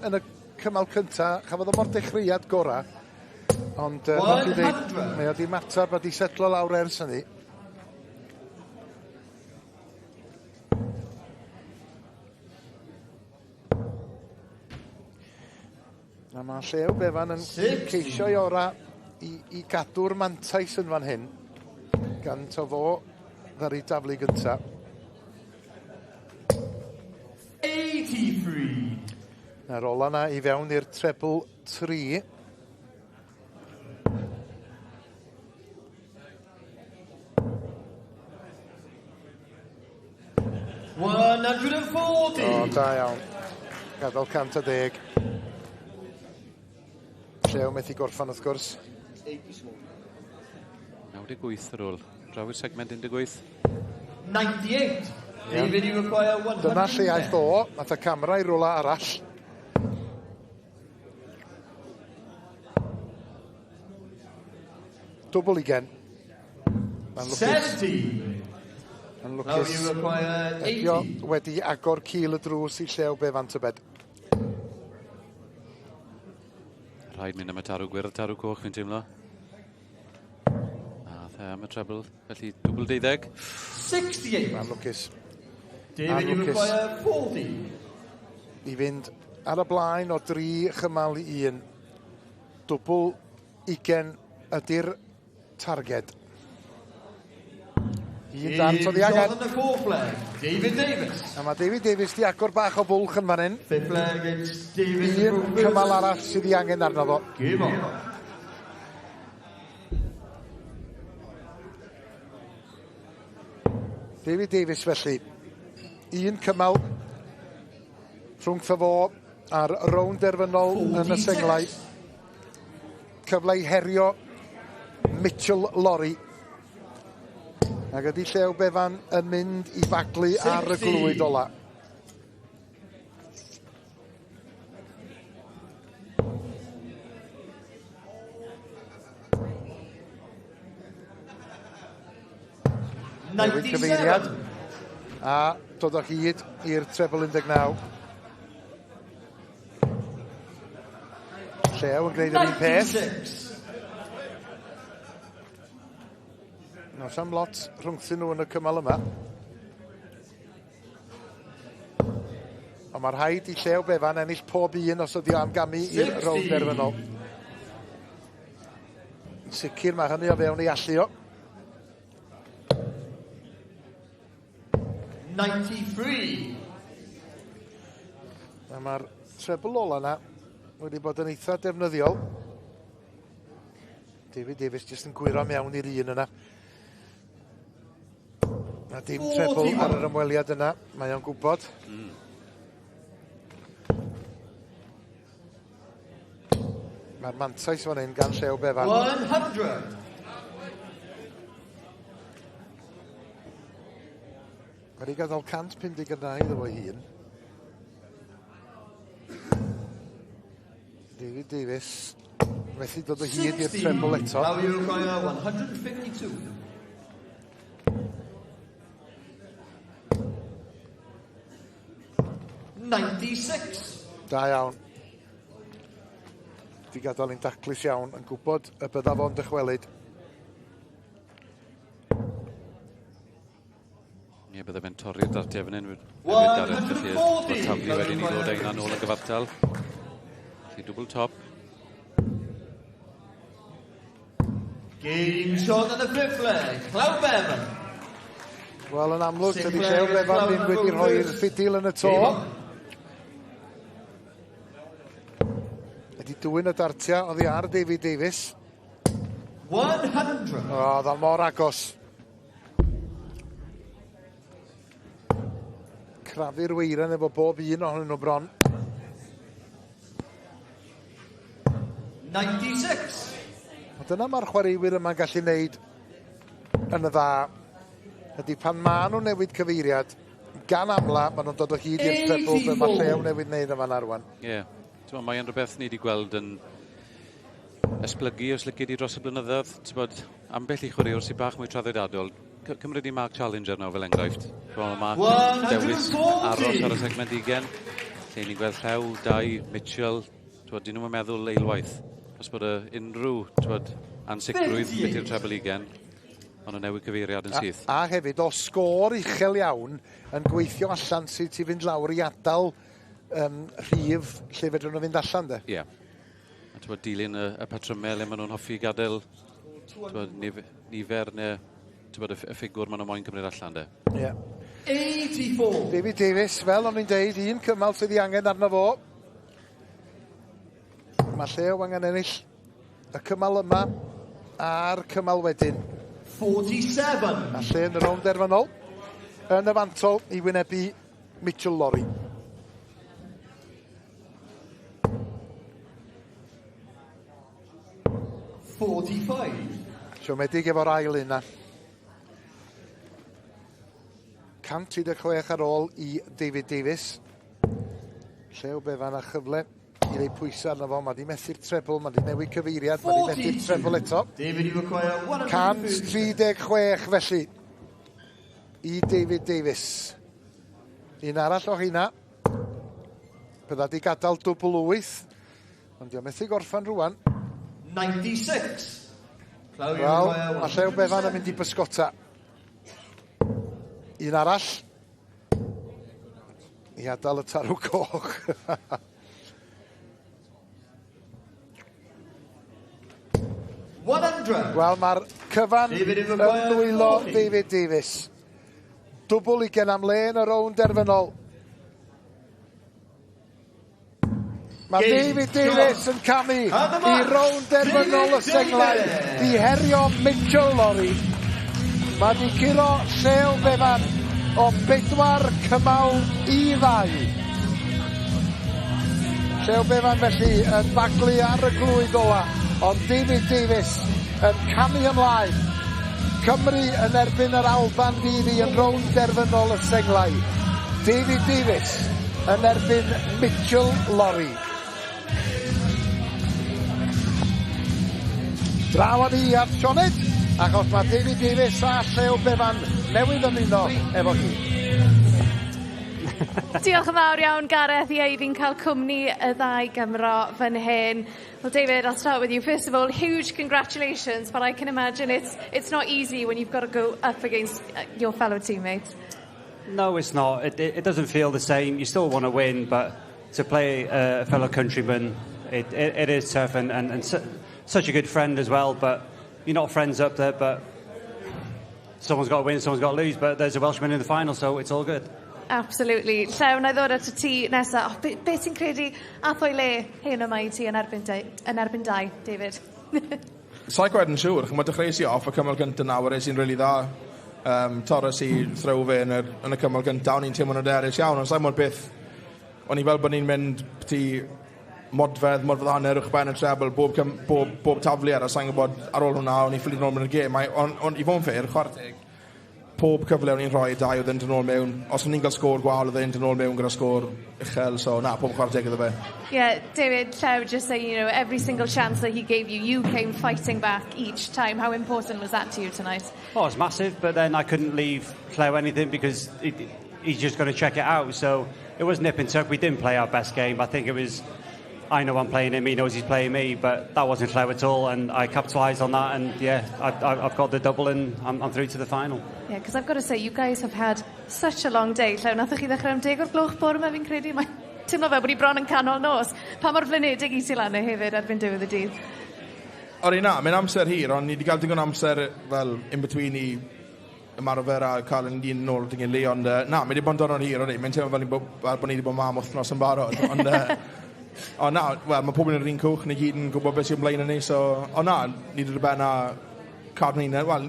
yn y cymal cynta. Chafodd o mor dechreuad gora. Ond, fel ti'n deud, 100. mae o di matab a di setlo lawr ers hynny. A mae Llew Bevan yn ceisio ei ora i gadw'r mantais yn fan hyn. Gan to fo ddaru daflu gynta. 83. Na'r ola na i fewn i'r treble 3. 140. O, da iawn. Gadael 110. Llew methu gorffan wrth gwrs. 98 ar ôl. Draw i'r segment 18. 98. David, you require 110. Dyna lle aeth o. Nath y camera i rwla arall. Dwbl ugen. Mae'n lwcus. 70. Mae'n Now lwcus. you require Ydi o 80. wedi agor cil y drws i Llew Bevan tybed. Rhaid mynd am y tarw gwyrdd, tarw coch fi'n teimlo. A the am y treble, felly dwbl 12. 68. Mae'n lwcus. David, you require 40. I fynd ar y blaen o 3 chymal i 1. Dwbl 20 ydy'r targed. Un dart oedd ei angen. On the fourth leg, David Davis. A mae David Davies di agor bach o fwlch yn fan hyn. Fifth leg, it's Davis. Un cymal arall sydd ei angen arno fo. Game on. David Davies felly. Un cymal rhwngtho fo a'r rownd derfynol yn y senglau. Cyfle i herio Mitchell Lawrie. Ac ydy Llew Bevan yn mynd i faglu ar y glwyd ola. Newid cyfeiriad a dod o hyd i'r treble 19. Llew yn gwneud yr un peth. No, sam lot rhwngthyn nhw yn y cymal yma. Ond mae rhaid i Llew Bevan ennill pob un os ydi o am gamu i'r rownd derfynol. Yn sicr mae hynny o fewn ei allu o. 93. A mae'r treble ola yna wedi bod yn eitha defnyddiol. David Davies jyst yn gwyro mewn i'r un yna. A dim treble ar yr ymweliad yna, mae o'n gwybod. Mae'r mantais fan hyn gan Llew Bevan. 100. Mae wedi gadael 152 iddo fo'i hun. David Davies methu dod o hyd i'r treble eto. Now you require 152. 96. Da iawn. Di gadael hi'n daclus iawn, yn gwybod y bydda fo'n dychwelyd. Ie, bydde fe'n torri'r dartiau fan hyn. Hefyd Gareth, felly bod taflu wedyn i ddod â hynna nôl yn gyfartal. Felly dwbl top. Game shot on the fifth leg, Llew Bevan. Wel, yn amlwg, tydi Llew Bevan ddim wedi rhoi'r ffidil yn y to. Ydy dwyn y dartiau oddi ar David Davies. 100. O, oedd o mor agos. Crafu'r weiren efo bob un ohonyn nhw bron. 96. A dyna mae'r chwaraewyr yma'n gallu neud yn y dda. Ydy pan maen nhw'n newid cyfeiriad, gan amla, maen nhw'n dod o hyd i'r treble be mae Llew newydd wneud yn fan arwan. Ie. Yeah. Mae'n rhywbeth ni wedi gweld yn esblygu os lici di dros y blynyddoedd. Ti'n ambell i chwaraewr sy'n bach mwy traddodiadol. Cymryd i Mark Challenger nawr fel enghraifft. Mae Mark dewis aros ar y segment 20. Lle ni'n gweld Llew, Dai, Mitchell. Dyn nhw'n meddwl eilwaith. Os bod unrhyw ansicrwydd beth yw'r treble 20, ond nhw'n newid cyfeiriad yn syth. A hefyd, o sgôr uchel iawn yn gweithio allan sut i fynd lawr i adael rhif lle fedrwn nhw fynd allan, de. Ie. Yeah. A ti'n dilyn y patrymau le maen nhw'n hoffi gadael nifer neu y ffigwr maen nhw'n moyn cymryd allan, de. Ie. Yeah. 84. David Davies, fel o'n i'n deud, un cymal sydd ei angen arno fo. Mae Llew angen ennill y cymal yma a'r cymal wedyn. 47. A lle yn y rownd derfynol yn y fantol i wynebu Mitchell Lawrie. 45. Siomedig efo'r ail un na. 136 ar ôl i David Davies. Llew Bevan a chyfle i rei pwysau arno fo. Mae di methu'r treble, mae di newid cyfeiriad, mae di methu'r treble eto. David, you require 136 felly i David Davies. Un arall o hynna. Bydda di gadael dwbl 8. Ond di o methu gorffan rwan. 96. Wel, mae Llew Bevan yn mynd i bysgota. Un arall. I adael y tarw coch. Wel, mae'r cyfan yn nwylo David Davies. Dwbl ugen am le yn y rownd derfynol. Mae David Davies yn camu i rownd derfynol y senglau i herio Mitchell Lorry. Mae di curo Llew Bevan o 4 cymal i 2. Llew Bevan felly yn baglu ar y glwyd ola, ond David Davies yn camu ymlaen. Cymru yn erbyn yr Alban fydd hi yn rownd derfynol y senglau. David Davies yn erbyn Mitchell Lorry. Draw â ni at Sioned, achos mae David Davies a Llew Bevan newydd ymuno efo hi. Diolch yn fawr iawn, Gareth. Ie, fi'n cael cwmni y ddau Gymro fan hyn. Well, David, I'll start with you. First of all, huge congratulations, but I can imagine it's not easy when you've got to go up against your fellow teammates. No, it's not. It doesn't feel the same. You still want to win, but to play a fellow countryman, it is tough and such a good friend as well. But you're not friends up there, but someone's got to win, someone's got to lose. But there's a Welshman in the final, so it's all good. Absolutely. Llew, na i ddod at y ti nesaf. Oh, be ti'n credu ath o'i le hyn yma i ti yn erbyn Dai, David? Sa'i gwed yn siŵr, chymod, dechreuais i off y cymal gyntaf nawr, es i'n really dda. Torres i throw fe yn y cymal gyntaf, o'n i'n teimlo'n hyderus iawn, ond sa'n gwybod beth, o'n i fel bod ni'n mynd ti modfedd, modfedd hanner uwch ben y treble, bob tafliad, a sa'n gwybod ar ôl hwnna, o'n i'n ffili nôl mewn y gêm. On, i fod yn fair, chwarae teg, pob cyfle o'n i'n rhoi Dai oedd yn dod nôl mewn. Os o'n i'n cael sgôr gwael, oedd e'n dod nôl mewn gyda sgôr uchel, so na, pob chwarae teg iddo fe. Yeah, David, Llew just saying, every single chance that he gave you, you came fighting back each time. How important was that to you tonight? Oh, it's massive, but then I couldn't leave Llew anything because he's just going to check it out. So it was nip and tuck. We didn't play our best game. I think it was, I know I'm playing him, he knows he's playing me, but that wasn't Llew at all, and I capitalised on that, and yeah, I've got the double and I'm through to the final. Yeah, because I've got to say, you guys have had such a long day. Llew, nathoch chi ddechrau am 10 o'r gloch bore yma, fi'n credu. Mae'n teimlo fel bod ni bron yn canol nos. Pa mor flinedig i ti lan hefyd erbyn diwedd y dydd? Ori na, mae'n amser hir, ond ni wedi cael digon amser fel in between i ymarfer a cael yn un nôl at gilydd, ond na, mae wedi bod yn diwrnod hir, odi. Mae'n teimlo fel bod ni wedi bod 'ma am wythnos yn barod, ond o na, wel, mae pobl yn yr un cwch, ni gyd yn gwybod beth sy'n ymlaen yn ni, so, o na, ni wedi dod ben a cadw ni'n, wel,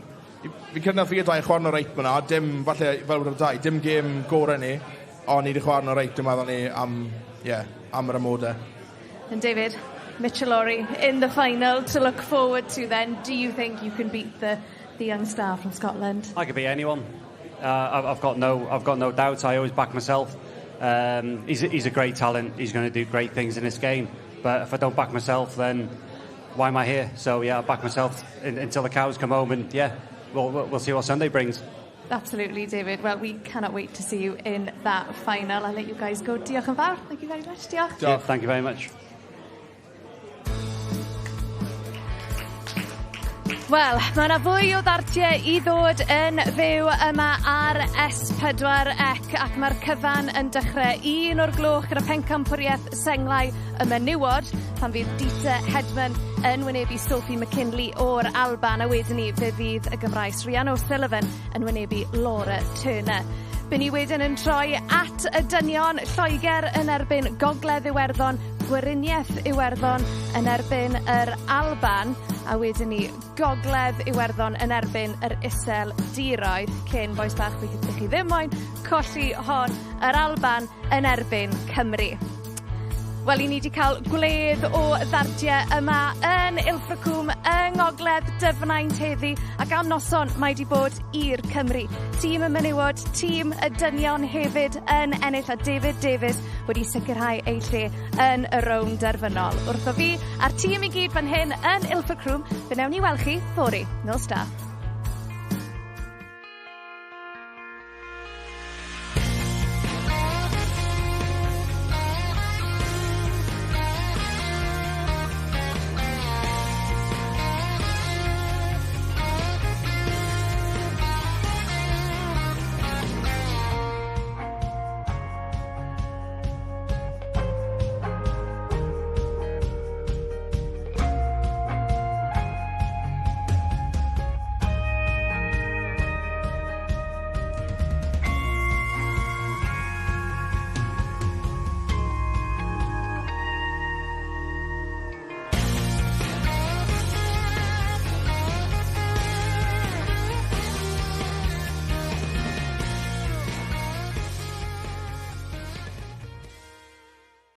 fi credu nath fi a Dai chwarae'n reit fyna, dim, falle, fel wedi Dai, dim gêm gorau ni, ond ni wedi chwarae'n reit, dwi'n meddwl ni, am, yeah, am yr amodau. And David, Mitchell Lawrie in the final to look forward to then. Do you think you can beat the young star from Scotland? I could beat anyone. I've got no doubt. I always back myself. He's a great talent. He's going to do great things in this game. But if I don't back myself, then why am I here? So yeah, I back myself until the cows come home, and yeah, we'll see what Sunday brings. Absolutely, David. Well, we cannot wait to see you in that final. I'll let you guys go. Diolch yn fawr. Thank you very much. Diolch. Yeah, thank you very much. Wel, mae yna fwy o ddartiau i ddod yn fyw yma ar S4C ac mae'r cyfan yn dechrau 1 o'r gloch gyda pencampwriaeth senglau y menywod pan fydd Deta Hedman yn wynebu Sophie McKinley o'r Alban a wedyn ni fe fydd y Gymraes Rhian O'Sullivan yn wynebu Laura Turner. By ni wedyn yn troi at y dynion, Lloegr yn erbyn Gogledd Iwerddon, Gweriniaeth Iwerddon yn erbyn yr Alban, a wedyn ni Gogledd Iwerddon yn erbyn yr Iseldiroedd. Cyn, bois bach, fi chi ddim moyn colli hon, yr Alban yn erbyn Cymru. Wel, i ni wedi cael gwledd o ddartiau yma yn Ilfracombe yng Ngogledd Dyfnaint heddi ac am noson mae wedi bod i'r Cymru. Tîm y menywod, tîm y dynion hefyd yn ennill a David Davies wedi sicrhau ei lle yn y rownd derfynol. Wrtho fi a'r tîm i gyd fan hyn yn Ilfracombe, fe newn ni weld chi fory. Nos da.